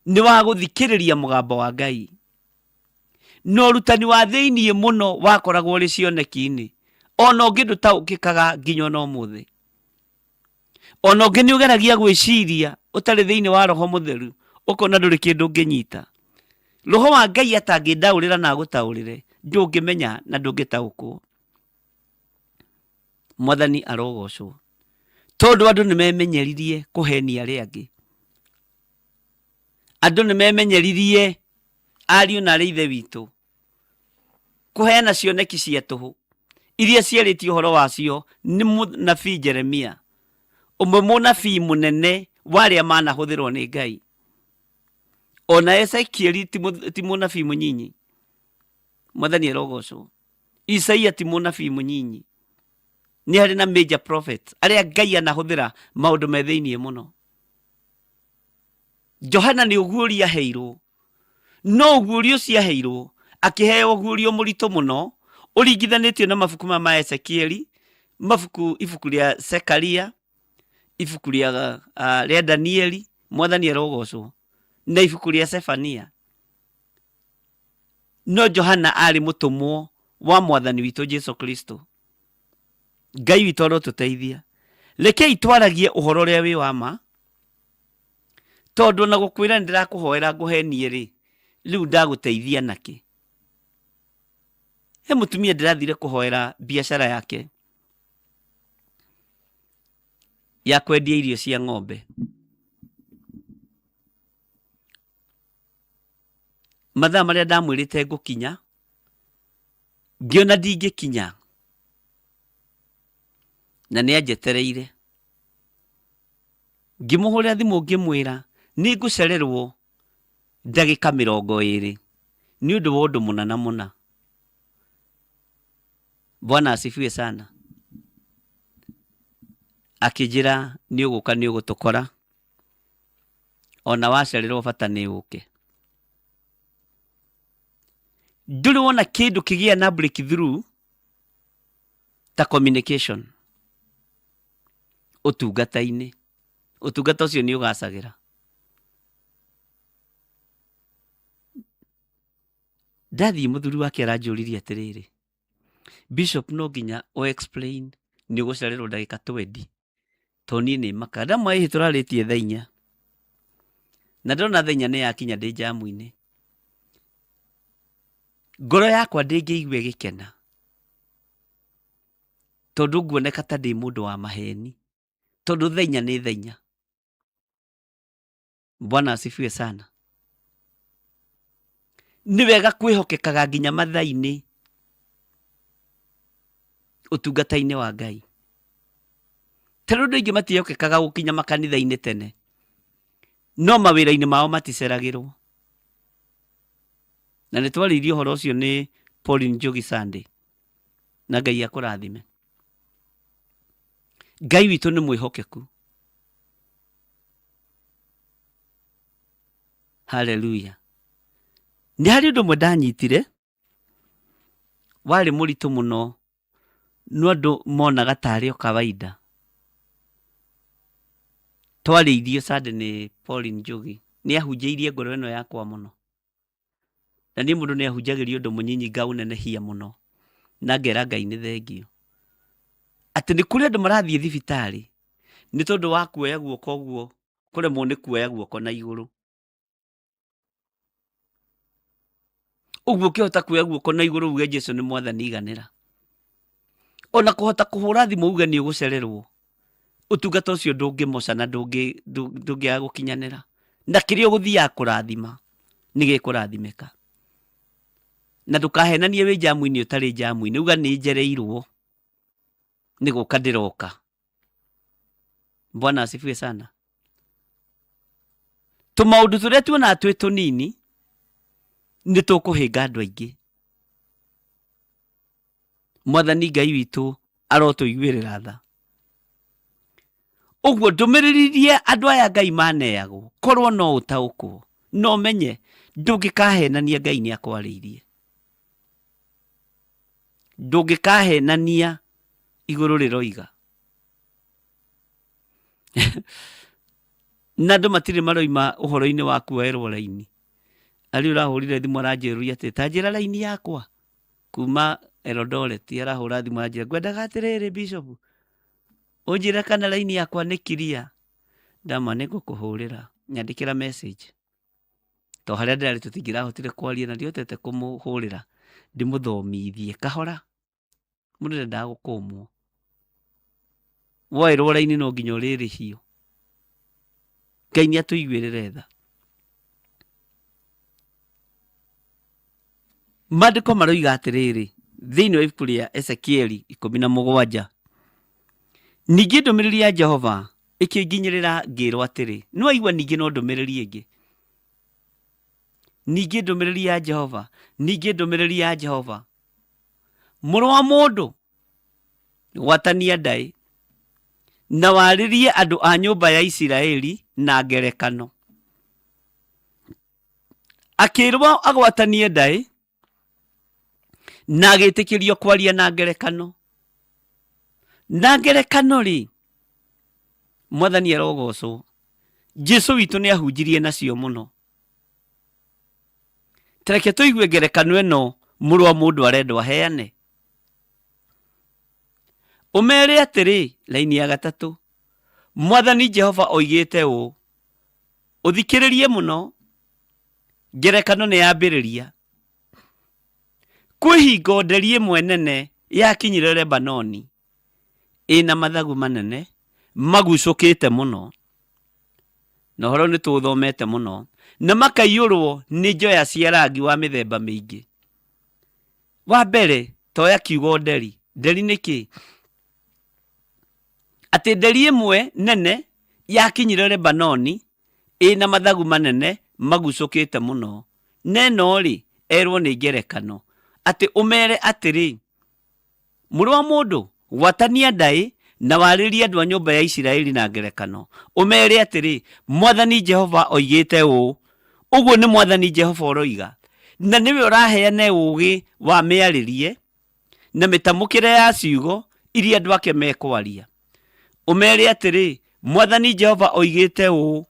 nĩ wa gũthikĩrĩria mũgambo wa Ngai. Na ũrutani wa thĩiniĩ mũno wakoragwo ũrĩ cioneki-inĩ, ona ũngĩ ndũtaũkĩkaga nginya ona ũmũthĩ. Ona ũngĩ nĩ ũgeragia gwĩciria ũtarĩ thĩinĩ wa Roho Mũtheru, ũkona ndũrĩ kĩndũ ũngĩnyita. Roho wa Ngai atangĩndaũrĩra na agũtaũrĩre, ndũngĩmenya na ndũngĩtaũkwo. Mwathani arogocwo. Tondũ andũ nĩ memenyeririe kũhenia arĩa angĩ. Andũ nĩ memenyeririe ariũ na arĩ ithe witũ kũheana cioneki cia tũhũ iria ciarĩtie ũhoro wacio nĩ mũnabii Jeremia, ũmwe mũnabii mũnene wa arĩa manahũthĩrwo nĩ Ngai. Ona Ezekieli ti mũnabii mũnyinyi. Mwathani arogocwo. Isaia ti mũnabii mũnyinyi. Nĩ harĩ na major prophets arĩa Ngai anahũthĩra maũndũ me thĩiniĩ mũno. Johana nĩ ũguũrio aheirwo, no ũguũrio ũcio aheirwo akĩheo ũguũrio mũritũ mũno ũringithanĩtio na mabuku ma ma Ezekieli, mabuku ibuku rĩa Zekaria, ibuku rĩa, uh, rĩa Danieli, Mwathani arogocwo, na ibuku rĩa Sefania. No Johana arĩ mũtũmwo wa Mwathani witũ Jesu Kristo. Ngai witũ arotũteithia. Rekei twaragie ũhoro ũrĩa wĩ wa ma, tondũ ona gũkwĩra nĩ ndĩrakũhoera ngũhenie rĩ, rĩu ndagũteithia nakĩ? He mũtumia ndĩrathire kũhoera biacara yake ya kwendia irio cia ng'ombe. Mathaa marĩa ndamwĩrĩte ngũkinya, ngĩona ndingĩkinya, na nĩ anjetereire. Ngĩmũhũrĩra thimũ ngĩmwĩra nĩ ngũcererwo ndagĩka 20 nĩ ũndũ wa ũndũ mũna na mũna. Bwana asifiwe sana. Akĩnjĩra nĩ ũgũka nĩ ũgũtũkora ona wacererwo bata nĩ ũke. Ndũrĩ wona kĩndũ kĩgĩa na breakthrough ta communication ũtungata-inĩ. Ũtungata ũcio nĩ ũgacagĩra. Ndathiĩ mũthuri wake aranjũririe atĩrĩrĩ, Bishop no nginya ũ explain nĩ ũgũcererwo ndagĩka twendi tondũ niĩ nĩ makaga. Ndamwĩra ĩhĩ tũrarĩtie thaa inya na ndona thaa inya nĩ yakinya ndĩ njamu-inĩ. Ngoro yakwa ndĩngĩigua ĩgĩkena tondũ nguoneka ta ndĩ mũndũ wa maheni tondũ thaa inya nĩ thaa inya. Bwana asifiwe sana. Nĩ wega kwĩhokekaga nginya mathaa-inĩ ũtungata-inĩ wa Ngai. Tondũ andũ aingĩ matiĩhokekaga gũkinya makanitha-inĩ tene, no mawĩra-inĩ mao maticeragĩrwo. Na nĩ twarĩirie ũhoro ũcio nĩ Pauline Njogi Sunday na Ngai akũrathime. Ngai witũ nĩ mwĩhokeku. Haleluya. Nĩ harĩ ũndũ ũmwe ndanyitire warĩ mũritũ mũno no andũ monaga tarĩ o kawaida. Twarĩirio Sunday nĩ Pauline Njogi nĩ ahunjĩirie ngoro ĩno yakwa mũno. Na niĩ mũndũ nĩ ahunjagĩria ũndũ mũnyinyi ngaũnenehia mũno na ngera Ngai nĩ thengio. Atĩ nĩ kũrĩ andũ marathiĩ thibitarĩ nĩ tondũ wa kuoya guoko ũguo, kũremwo nĩ kuoya guoko na igũrũ. Ũguo ũkĩhota kuoya guoko na igũrũ uge Jesu nĩ mwathani iganĩra. Ona kũhota kũhũra thimũ uge nĩ ũgũcererwo, ũtungata ũcio ndũngĩmoca na ndũngĩaga gũkinyanĩra. Na kĩrĩa ũgũthiaga kũrathima nĩ gĩkũrathimĩka. Na ndũkahenanie wĩ njamu-inĩ ũtarĩ njamu-inĩ, uga nĩ njereirwo nĩ gũka ndĩroka. Bwana asifiwe sana. Tũmaũndũ tũrĩa tuonaga twĩ tũnini nĩ tũkũhĩnga andũ aingĩ. Mwathani Ngai witũ arotũiguĩrĩra tha. Ũguo ndũmĩrĩri iria andũ aya Ngai maneagwo, korwo no ũtaũkwo, no ũmenye ndũngĩkahenania Ngai nĩ akwarĩirie. Ndũngĩkahenania igũrũ rĩroiga. Na andũ matirĩ maroima ũhoro-inĩ wa kuoerwo raini. Arĩ ũrahũrire thimũ aranjĩrũria atĩ ta njĩra raini yakwa kuma Eldoret arahũra thimũ aranjĩra ngwendaga atĩrĩrĩ bishop ũnjĩre kana raini yakwa nĩ clear. Ndama nĩ ngũkũhũrĩra nyandĩkĩra message. To harĩa ndĩrarĩ tũtingĩrahotire kwaria na ndihotete kũmũhũrĩra ndĩmũthomithie kahora. Mũndũ ndendaga gũkũmwo. Woerwo raini no nginya ũrĩrĩhio. Ngai nĩ atũiguĩrĩre tha. Maandĩko maroiga atĩrĩrĩ thĩinĩ wa ibuku rĩa Ezekieli 17, ningĩ ndũmĩrĩri ya Jehova ĩkĩnginyĩrĩra ngĩrwo atĩrĩ, nĩ waigua ningĩ no ndũmĩrĩri ĩngĩ, ningĩ ndũmĩrĩri ya Jehova, ningĩ ndũmĩrĩri ya Jehova. Mũrũ wa mũndũ, gwatania ndaĩ na warĩrie andũ a nyũmba ya Isiraeli na ngerekano. Akĩrwo agwatanie ndaĩ na agĩtĩkĩrio kwaria na ngerekano. Na ngerekano rĩ, Mwathani arogocwo, Jesu witũ nĩ ahunjirie nacio mũno. Ta reke tũigue ngerekano ĩno mũrũ wa mũndũ arendwo aheane. Ũmeere atĩrĩ, raini ya gatatũ, Mwathani Jehova oigĩte ũũ, ũthikĩrĩrie mũno, ngerekano nĩ yambĩrĩria. Kwĩ hingo nderi ĩmwe nene yakinyire Lebanoni, ĩna mathagu manene magucũkĩte mũno, na ũhoro nĩ tũũthomete mũno, na makaiyũrwo nĩ njoya cia rangi wa mĩthemba mĩingĩ. Wa mbere, toya kiugo nderi. Nderi nĩ kĩĩ? Atĩ nderi ĩmwe nene yakinyire Lebanoni ĩna mathagu manene magucũkĩte mũno. Na ĩno-rĩ, erwo nĩ ngerekano, atĩ ũmere atĩrĩ, Mũrũ wa mũndũ, gwatania ndaĩ na warĩrie andũ a nyũmba ya Isiraeli na ngerekano, ũmeere atĩrĩ, 'Mwathani Jehova oigĩte ũũ, Ũguo nĩ Mwathani Jehova ũroiga, na nĩwe ũraheana ũũgĩ wa mĩarĩrie na mĩtamũkĩre ya ciugo iria andũ ake mekwaria. Ũmeere atĩrĩ, 'Mwathani Jehova oigĩte ũũ,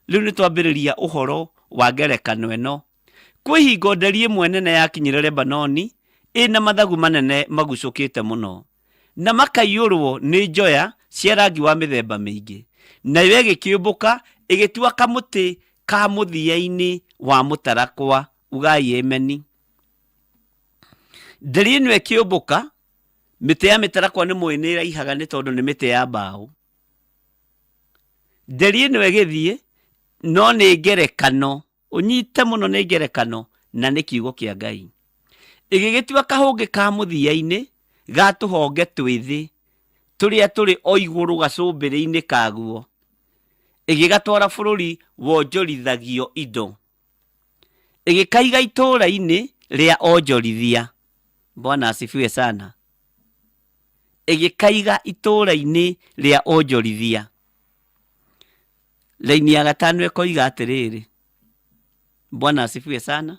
Rĩu nĩtwambĩrĩria ũhoro wa ngerekano ĩno. Kwĩ hingo nderi ĩmwe nene yakinyire Lebanoni, ĩna mathagu manene magucũkĩte mũno, na makaiyũrwo nĩ njoya cia rangi wa mĩthemba mĩingĩ. Nayo ĩgĩkĩũmbũka ĩgĩtua kamũtĩ ka mũthia-inĩ wa mũtarakwa. Ugai ĩmeni. Nderi ĩno ĩkĩũmbũka, mĩtĩ ya mĩtarakwa nĩ mũĩ nĩ ĩraihaga nĩ tondũ nĩ mĩtĩ ya mbaũ. Nderi ĩno ĩgĩthiĩ, no nĩ ngerekano Ũnyite mũno nĩ ngerekano na nĩ kiugo kĩa Ngai. Ĩgĩgĩtua kahũngĩ ka mũthia-inĩ ga tũhonge twĩthĩ tũrĩa tũrĩ o igũrũ gacũmbĩrĩ-inĩ kaguo, ĩgĩgatwara bũrũri wonjorithagio indo, ĩgĩkaiga itũũra-inĩ rĩa onjorithia. Bwana asifiwe sana. Ĩgĩkaiga itũũra-inĩ rĩa onjorithia. Raini ya gatano ĩkoiga atĩrĩrĩ, Bwana asifiwe sana.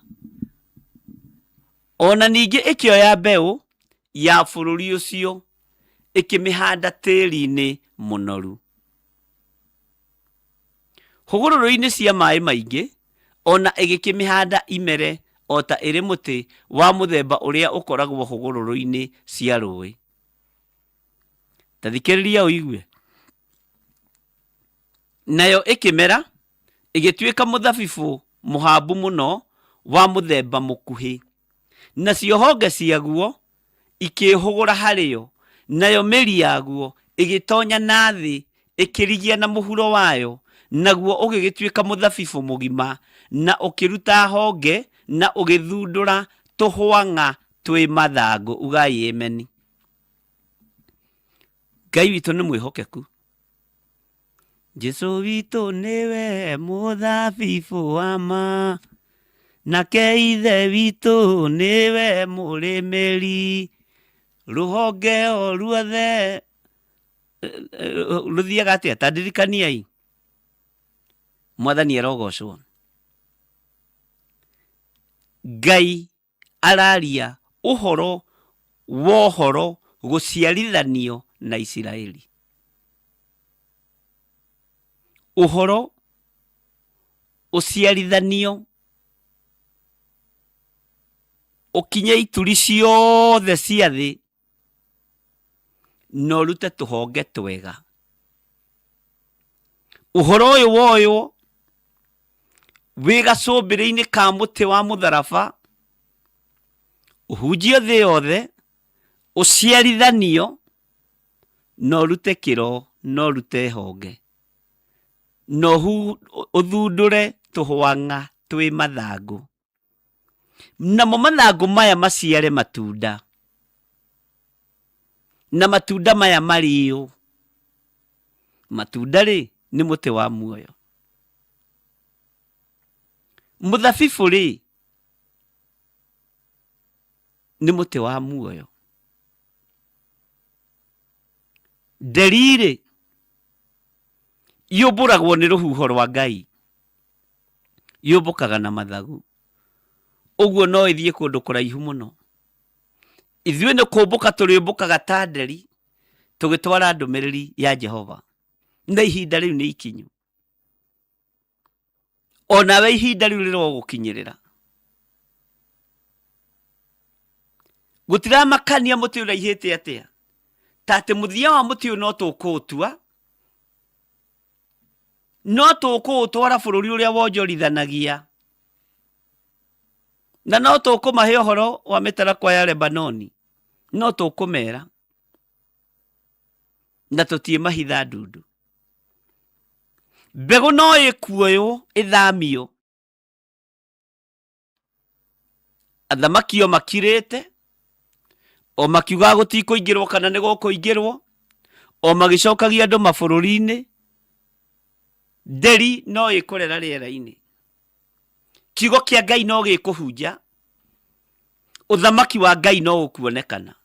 Ona ningĩ ĩkĩoya mbeũ ya bũrũri ũcio ĩkĩmĩhanda tĩri-inĩ mũnoru. Hũgũrũrũ-inĩ cia maĩ maingĩ, o na ĩgĩkĩmĩhanda imere o ta ĩrĩ mũtĩ wa mũthemba ũrĩa ũkoragwo hũgũrũrũ-inĩ cia rũũĩ. Ta thikĩrĩria ũigue. Nayo ĩkĩmera, ĩgĩtuĩka mũthabibũ mũhambu mũno wa mũthemba mũkuhĩ, nacio honge ciaguo ikĩĩhũgũra harĩ yo, nayo mĩri yaguo ĩgĩtonya na thĩ ĩkĩrigia na mũhuro wayo, naguo ũgĩgĩtuĩka mũthabibũ mũgima, na ũkĩruta honge na ũgĩthundũra tũhwang'a twĩ mathangũ. Ugai ameni. Ngai witũ nĩ mwĩhokeku. Jesu witũ nĩwe mũthabibũ wa ma, nake Ithe witũ nĩwe mũrĩmĩri. Rũhonge o ruothe rũthiaga atĩa? Ta ndirikaniai. Mwathani arogocwo. Ngai araria ũhoro wa ũhoro gũciarithanio na Isiraeli. Ũhoro ũciarithanio ũkinye ituri ciothe cia thĩ na ũrute tũhonge twega. Ũhoro ũyũ woywo wĩ gacũmbĩrĩ-inĩ ka mũtĩ wa mũtharaba, ũhunjio thĩ yothe, ũciarithanio na ũrute kĩro na ũrute honge, na ũthundũre tũhwang'a twĩ mathangũ. Namo mathangũ maya maciare matunda, na matunda maya marĩo. Matunda-rĩ, nĩ mũtĩ wa muoyo. Mũthabibũ-rĩ, nĩ mũtĩ wa muoyo. Nderi-rĩ, yũmbũragwo nĩ rũhuho rwa Ngai. Yũmbũkaga na mathagu. Ũguo no ĩthiĩ kũndũ kũraihu mũno. Ithuĩ nĩ kũmbũka tũrĩũmbũkaga ta nderi tũgĩtwara ndũmĩrĩri ya Jehova. Na ihinda rĩu nĩ ikinyu. O nawe ihinda rĩu rĩrogũkinyĩrĩra. Gũtiramakania mũtĩ ũraihĩte atĩa. Ta atĩ mũthia wa mũtĩ ũyũ no tũkũũtua no tũkũũtwara bũrũri ũrĩa wonjorithanagia na no tũkũmahe ũhoro wa mĩtarakwa ya Lebanoni no tũkũmera na tũtiĩmahitha ndundu mbegũ no ĩkuoywo ĩthamio Athamaki o makirĩte, o makiugaga gũtikũingĩrwo kana nĩ gũkũingĩrwo, o magĩcokagia andũ mabũrũri-inĩ, nderi no ĩkũrera rĩera-inĩ. Kiugo kĩa Ngai no gĩkũhunja, ũthamaki wa Ngai no ũkuonekana.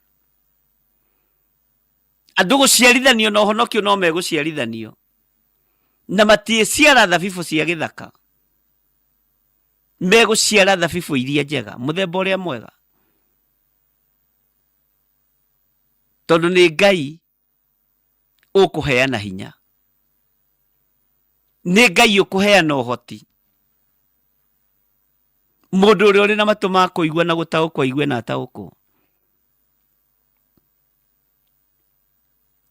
Andũ gũciarithanio na ũhonokio no megũciarithanio, na matiĩciara thabibũ cia gĩthaka. Megũciara thabibũ iria njega, mũthemba ũrĩa mwega, tondũ nĩ Ngai ũkũheana hinya, nĩ Ngai ũkũheana ũhoti. Mũndũ ũrĩa ũrĩ na matũ ma kũigua na gũtaũkwo aigue na ataũkwo.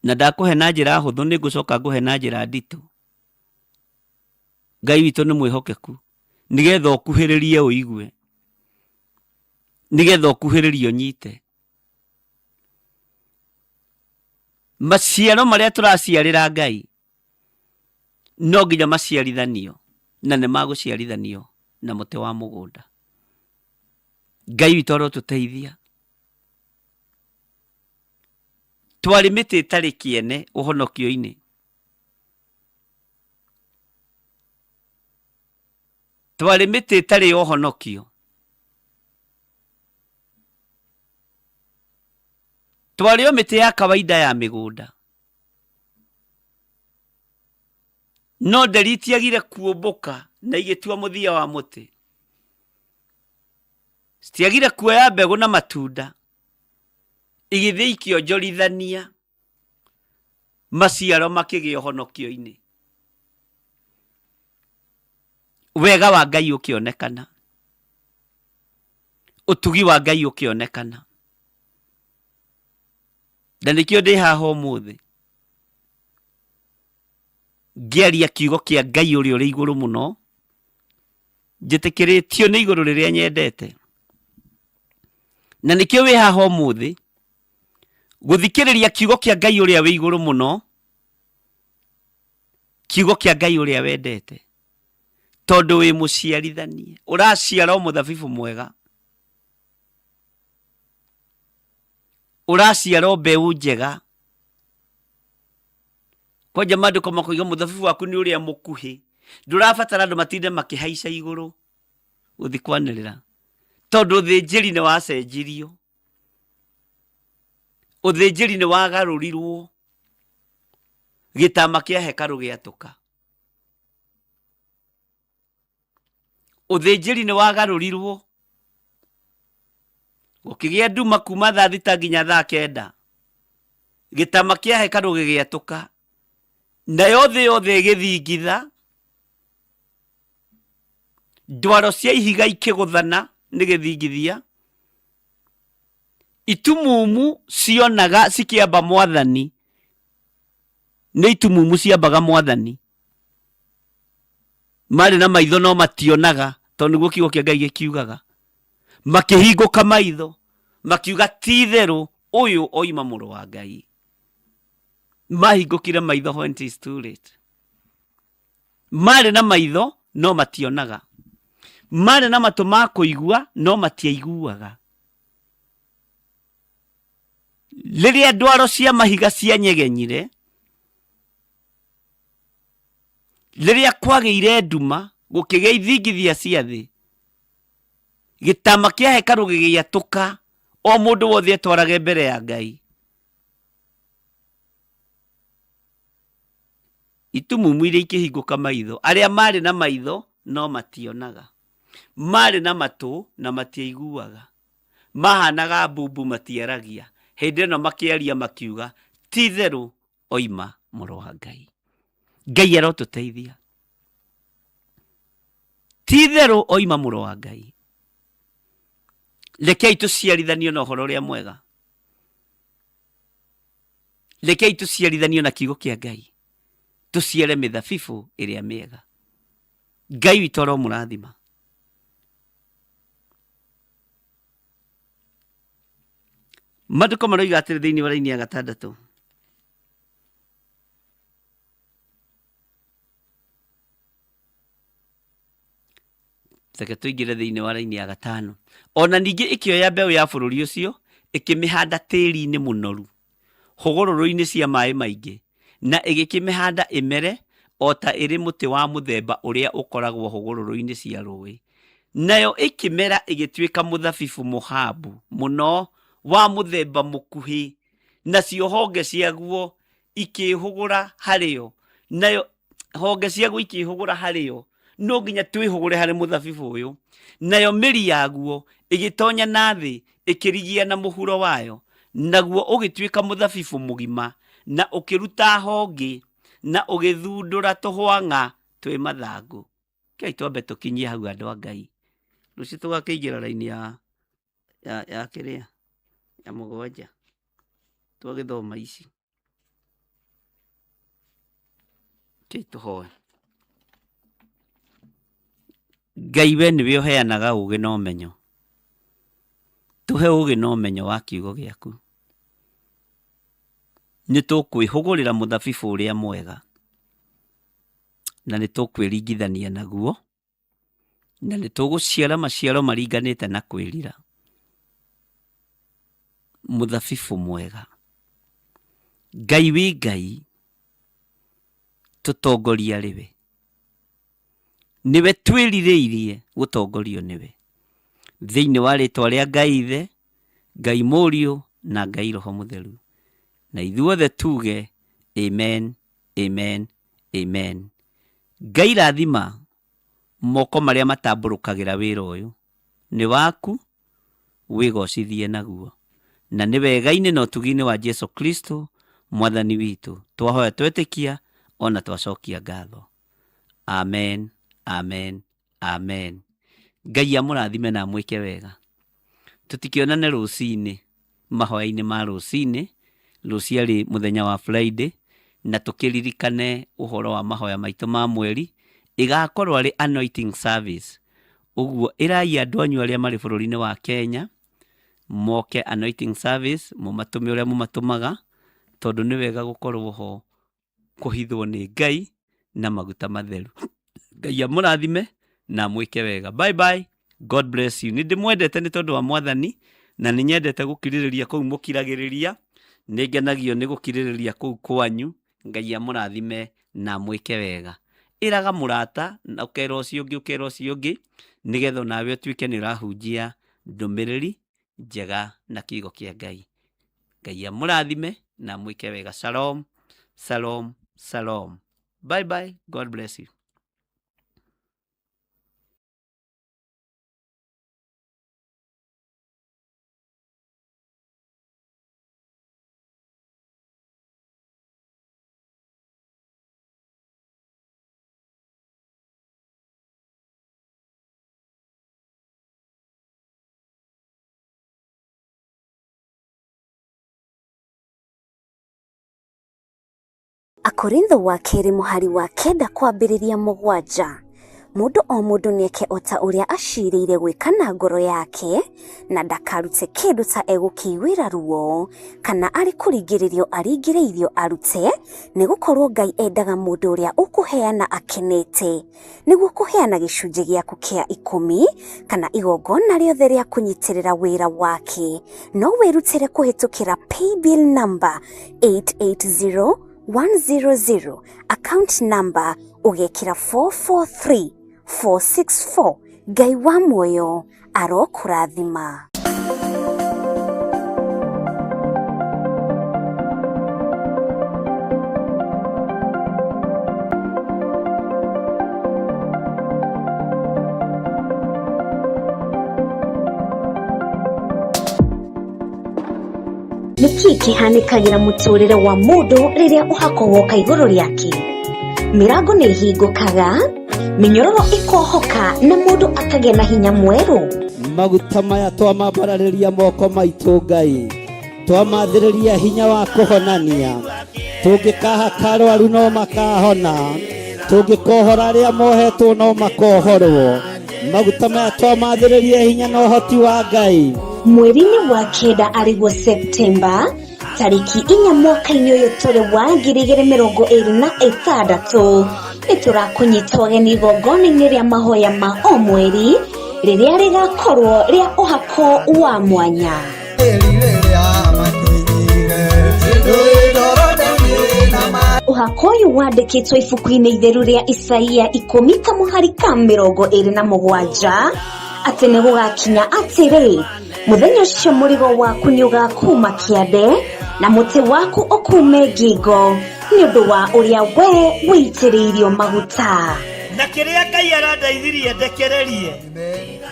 Na ndakũhe na njĩra hũthũ, nĩ ngũcoka ngũhe na njĩra nditũ. Ngai witũ nĩ mwĩhokeku nĩgetha ũkuhĩrĩrie ũigue, nĩgetha ũkuhĩrĩrie ũnyite. Maciaro marĩa tũraciarĩra Ngai no nginya maciarithanio na nĩ magũciarithanio na mũtĩ wa mũgũnda. Ngai witũ arotũteithia. Twarĩ mĩtĩ ĩtarĩ kĩene ũhonokio-inĩ. Twarĩ mĩtĩ ĩtarĩ ya ũhonokio. Twarĩ o mĩtĩ ya kawaida ya mĩgũnda. No nderi itiagire kuũmbũka na igĩtua mũthia wa mũtĩ. Citiagire kuoya mbegũ na matunda, igĩthiĩ ikĩonjorithania maciaro makĩgĩa ũhonokio-inĩ. Wega wa Ngai ũkĩonekana, ũtugi wa Ngai ũkĩonekana. Na nĩkĩo ndĩ haha ũmũthĩ ngĩaria kiugo kĩa Ngai ũrĩa ũrĩ igũrũ mũno, njĩtĩkĩrĩtio nĩ igũrũ rĩrĩa nyendete. Na nĩkĩo wĩ haha ũmũthĩ gũthikĩrĩria kiugo kĩa Ngai ũrĩa wĩ igũrũ mũno, kiugo kĩa Ngai ũrĩa wendete, tondũ wĩ mũciarithanie, ũraciara o mũthabibũ mwega, ũraciara o mbeũ njega. Kwanja maandĩko makoiga mũthabibũ waku nĩ ũrĩa mũkuhĩ, ndũrabatara andũ matinde makĩhaica igũrũ gũthiĩ kwanĩrĩra, tondũ ũthĩnjĩri nĩ wacenjirio, ũthĩnjĩri nĩ wagarũrirwo, gĩtama kĩa hekarũ gĩatũka. Ũthĩnjĩri nĩ wagarũrirwo, gũkĩgĩa nduma kuma thaa 6 nginya thaa 9, gĩtama kĩa hekarũ gĩgĩatũka, nayo thĩ yothe ĩgĩthingitha, ndwaro cia ihiga ikĩgũthana nĩ gĩthingithia, itumumu cionaga cikĩamba mwathani, nĩ itumumu ciambaga mwathani. Marĩ na maitho no mationaga, tondũ nĩguo kiugo kĩa Ngai gĩkiugaga. Makĩhingũka maitho, makiuga ti itherũ ũyũ oima mũrũ wa Ngai. Mahingũkire maitho when it is too late. Marĩ na maitho no mationaga, marĩ na matũ ma kũigua no matiaiguaga. Rĩrĩa ndwaro cia mahiga cianyegenyire, Rĩrĩa kwagĩire nduma, gũkĩgĩa ithingithia cia thĩ, gĩtama kĩa hekarũ gĩgĩatũka, o mũndũ wothe etwarage mbere ya Ngai. Itumumu iria ikĩhingũka maitho, arĩa maarĩ na maitho no mationaga, maarĩ na matũ na matiaiguaga, mahanaga mbumbu matiaragia, hĩndĩ ĩno makĩaria makiuga, ti-itherũ oima mũrũ wa Ngai. Ngai arotũteithia. Ti itherũ oima mũrũ wa Ngai. Rekei tũciarithanio na ũhoro ũrĩa mwega. Rekei tũciarithanio na kiugo kĩa Ngai. Tũciare mĩthabibũ ĩrĩa mĩega. Ngai witũ aromũrathima. Maandĩko maroiga atĩrĩ thĩinĩ wa raini ya gatandatũ. Reke tũingĩre thĩinĩ wa raini ya gatano. Ona ningĩ ĩkĩoya mbeũ ya bũrũri ũcio ĩkĩmĩhanda tĩri-inĩ mũnoru. hũgũrũrũ-inĩ cia maĩ maingĩ, na ĩgĩkĩmĩhanda ĩmere o ta ĩrĩ mũtĩ wa mũthemba ũrĩa ũkoragwo hũgũrũrũ-inĩ cia rũũĩ. Nayo ĩkĩmera ĩgĩtuĩka mũthabibũ mũhambu mũno wa mũthemba mũkuhĩ, nacio honge ciaguo ikĩĩhũgũra harĩ yo, nayo honge ciaguo ikĩĩhũgũra harĩ yo, no nginya twĩhũgũre harĩ mũthabibũ ũyũ. Nayo mĩri yaguo ĩgĩtonya na thĩ ĩkĩrigia na mũhuro wayo, naguo ũgĩtuĩka mũthabibũ mũgima, na ũkĩruta honge, na ũgĩthundũra tũhwang'a twĩ mathangũ. Rekei twambe tũkinyie hau andũ a Ngai, rũciũ tũgakĩingĩra raini ya ya ya kĩrĩa ya mũgwanja twagĩthoma ici. Rekei tũhoe. Ngai we nĩwe ũheanaga ũgĩ na ũmenyo. Tũhe ũgĩ na ũmenyo wa kiugo gĩaku. Nĩ tũkwĩhũgũrĩra mũthabibũ ũrĩa mwega na nĩ tũkwĩringithania naguo na nĩ tũgũciara maciaro maringanĩte na kwĩrira. Mũthabibũ mwega. Ngai wĩ Ngai, tũtongoria arĩ we. Nĩwe twĩrirĩirie gũtongorio nĩwe. Thĩinĩ wa rĩtwa rĩa Ngai Ithe, Ngai Mũriũ na Ngai Roho Mũtheru. Na ithuothe tuge amen, amen, amen. Ngai rathima moko marĩa matambũrũkagĩra wĩra ũyũ. Nĩ waku, wĩgocithie naguo. Na nĩ wega-inĩ na ũtugi-inĩ wa Jesu Kristo Mwathani witũ twahoya twetĩkia ona twacokia ngatho. Amen, amen, amen. Ngai amũrathime na amwĩke wega. Tũtikĩonane rũcinĩ mahoya-inĩ ma rũcinĩ, rũciũ arĩ mũthenya wa Friday, na tũkĩririkane ũhoro wa mahoya maitũ ma mweri, ĩgakorwo arĩ anointing service. Ũguo ĩrai andũ anyu arĩa marĩ bũrũri-inĩ wa Kenya, moke anointing service, mũmatũme ũrĩa mũmatũmaga, tondũ nĩ wega gũkorwo ho kũhithwo nĩ Ngai na maguta matheru. Ngai amũrathime na amwĩke wega. Bye bye. God bless you. Nĩ ndĩmwendete nĩ tondũ wa Mwathani na nĩ nyendete gũkirĩrĩria kũu mũkiragĩrĩria. Nĩ ngenagio nĩ gũkirĩrĩria kũu kwanyu. Ngai amũrathime na amwĩke wega. Ĩraga mũrata na ũkera ũcio ũngĩ ũkera ũcio ũngĩ nĩgetha onawe ũtuĩke nĩ ũrahunjia ndũmĩrĩri njega na kiugo kĩa Ngai. Ngai amũrathime na amwĩke wega. Shalom, shalom, shalom. Bye bye. God bless you. Akorintho wa kerĩ mũhari wa kenda kwambĩrĩria mũgwanja. Mũndũ o mũndũ nĩeke o ta ũrĩa acirĩire gwĩka na ngoro yake, na ndakarute kĩndũ ta egũkĩiguĩra ruo, kana arĩ kũringĩrĩrio aringĩrĩirio arute, nĩgũkorwo Ngai endaga mũndũ ũrĩa ũkũheana akenete. Nĩguo kũheana gĩcunjĩ gĩaku kĩa ikũmi kana igongona rĩothe rĩa kũnyitĩrĩra wĩra wake, no wĩrutĩre kũhĩtũkĩra paybill number 880100, account number ũgekĩra 443464. Ngai wa muoyo arokũrathima. Nĩ kĩĩ kĩhanĩkagĩra mũtũrĩre wa mũndũ rĩrĩa ũhako woka igũrũ rĩake? Mĩrango nĩ ĩhingũkaga, mĩnyororo ĩkohoka na mũndũ akagĩa na hinya mwerũ. Maguta maya twamambararĩria moko maitũ Ngai, twamathĩrĩria hinya wa kũhonania. Tũngĩkahaka arwaru no makahona, tũngĩkohora arĩa mohetwo no makohorwo. Maguta maya twamathĩrĩria hinya na ũhoti wa Ngai. Mweri-inĩ wa kenda arĩguo Septemba tarĩki inya mwaka-inĩ ũyũ tũrĩ wa 2026, nĩ tũrakũnyita ũgeni igongona-inĩ rĩa mahoya ma o mweri rĩrĩa rĩgakorwo rĩa ũhako wa mwanya. Ũhako ũyũ wandĩkĩtwo ibuku-inĩ itheru rĩa Isaia ikũmi kamũhari ka 27 atĩ nĩ gũgakinya atĩrĩ, mũthenya ũcio mũrigo waku nĩ ũgakuma kĩande na mũtĩ waku ũkume ngingo nĩ ũndũ wa ũrĩa we wĩitĩrĩirio maguta. Na kĩrĩa Ngai arandeithirie ndekererie,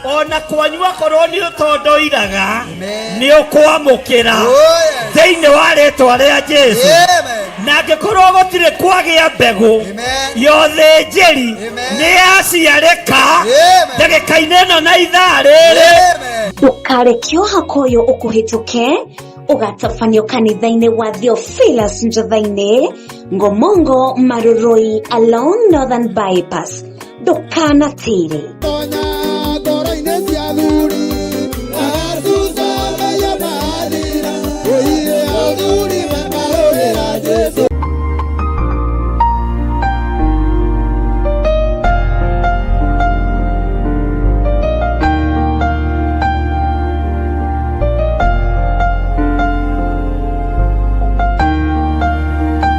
ona kwanyu akorwo nĩ ũtondoiraga nĩ ũkwamũkĩra thĩinĩ wa rĩtwa rĩa Jesu. Na angĩkorwo gũtirĩ kwagĩa mbegũ ya ũthĩnjĩri nĩ yaciarĩka ndagĩka-inĩ ĩno na ithaa rĩrĩ. Ndũkareke ũhako ũyũ ũkũhĩtũke, ũgatabanio kanitha-inĩ wa Theophilus Njotha-inĩ, Ngomongo, Marurui, along Northern Bypass. Ndũkanatĩre. Tonya.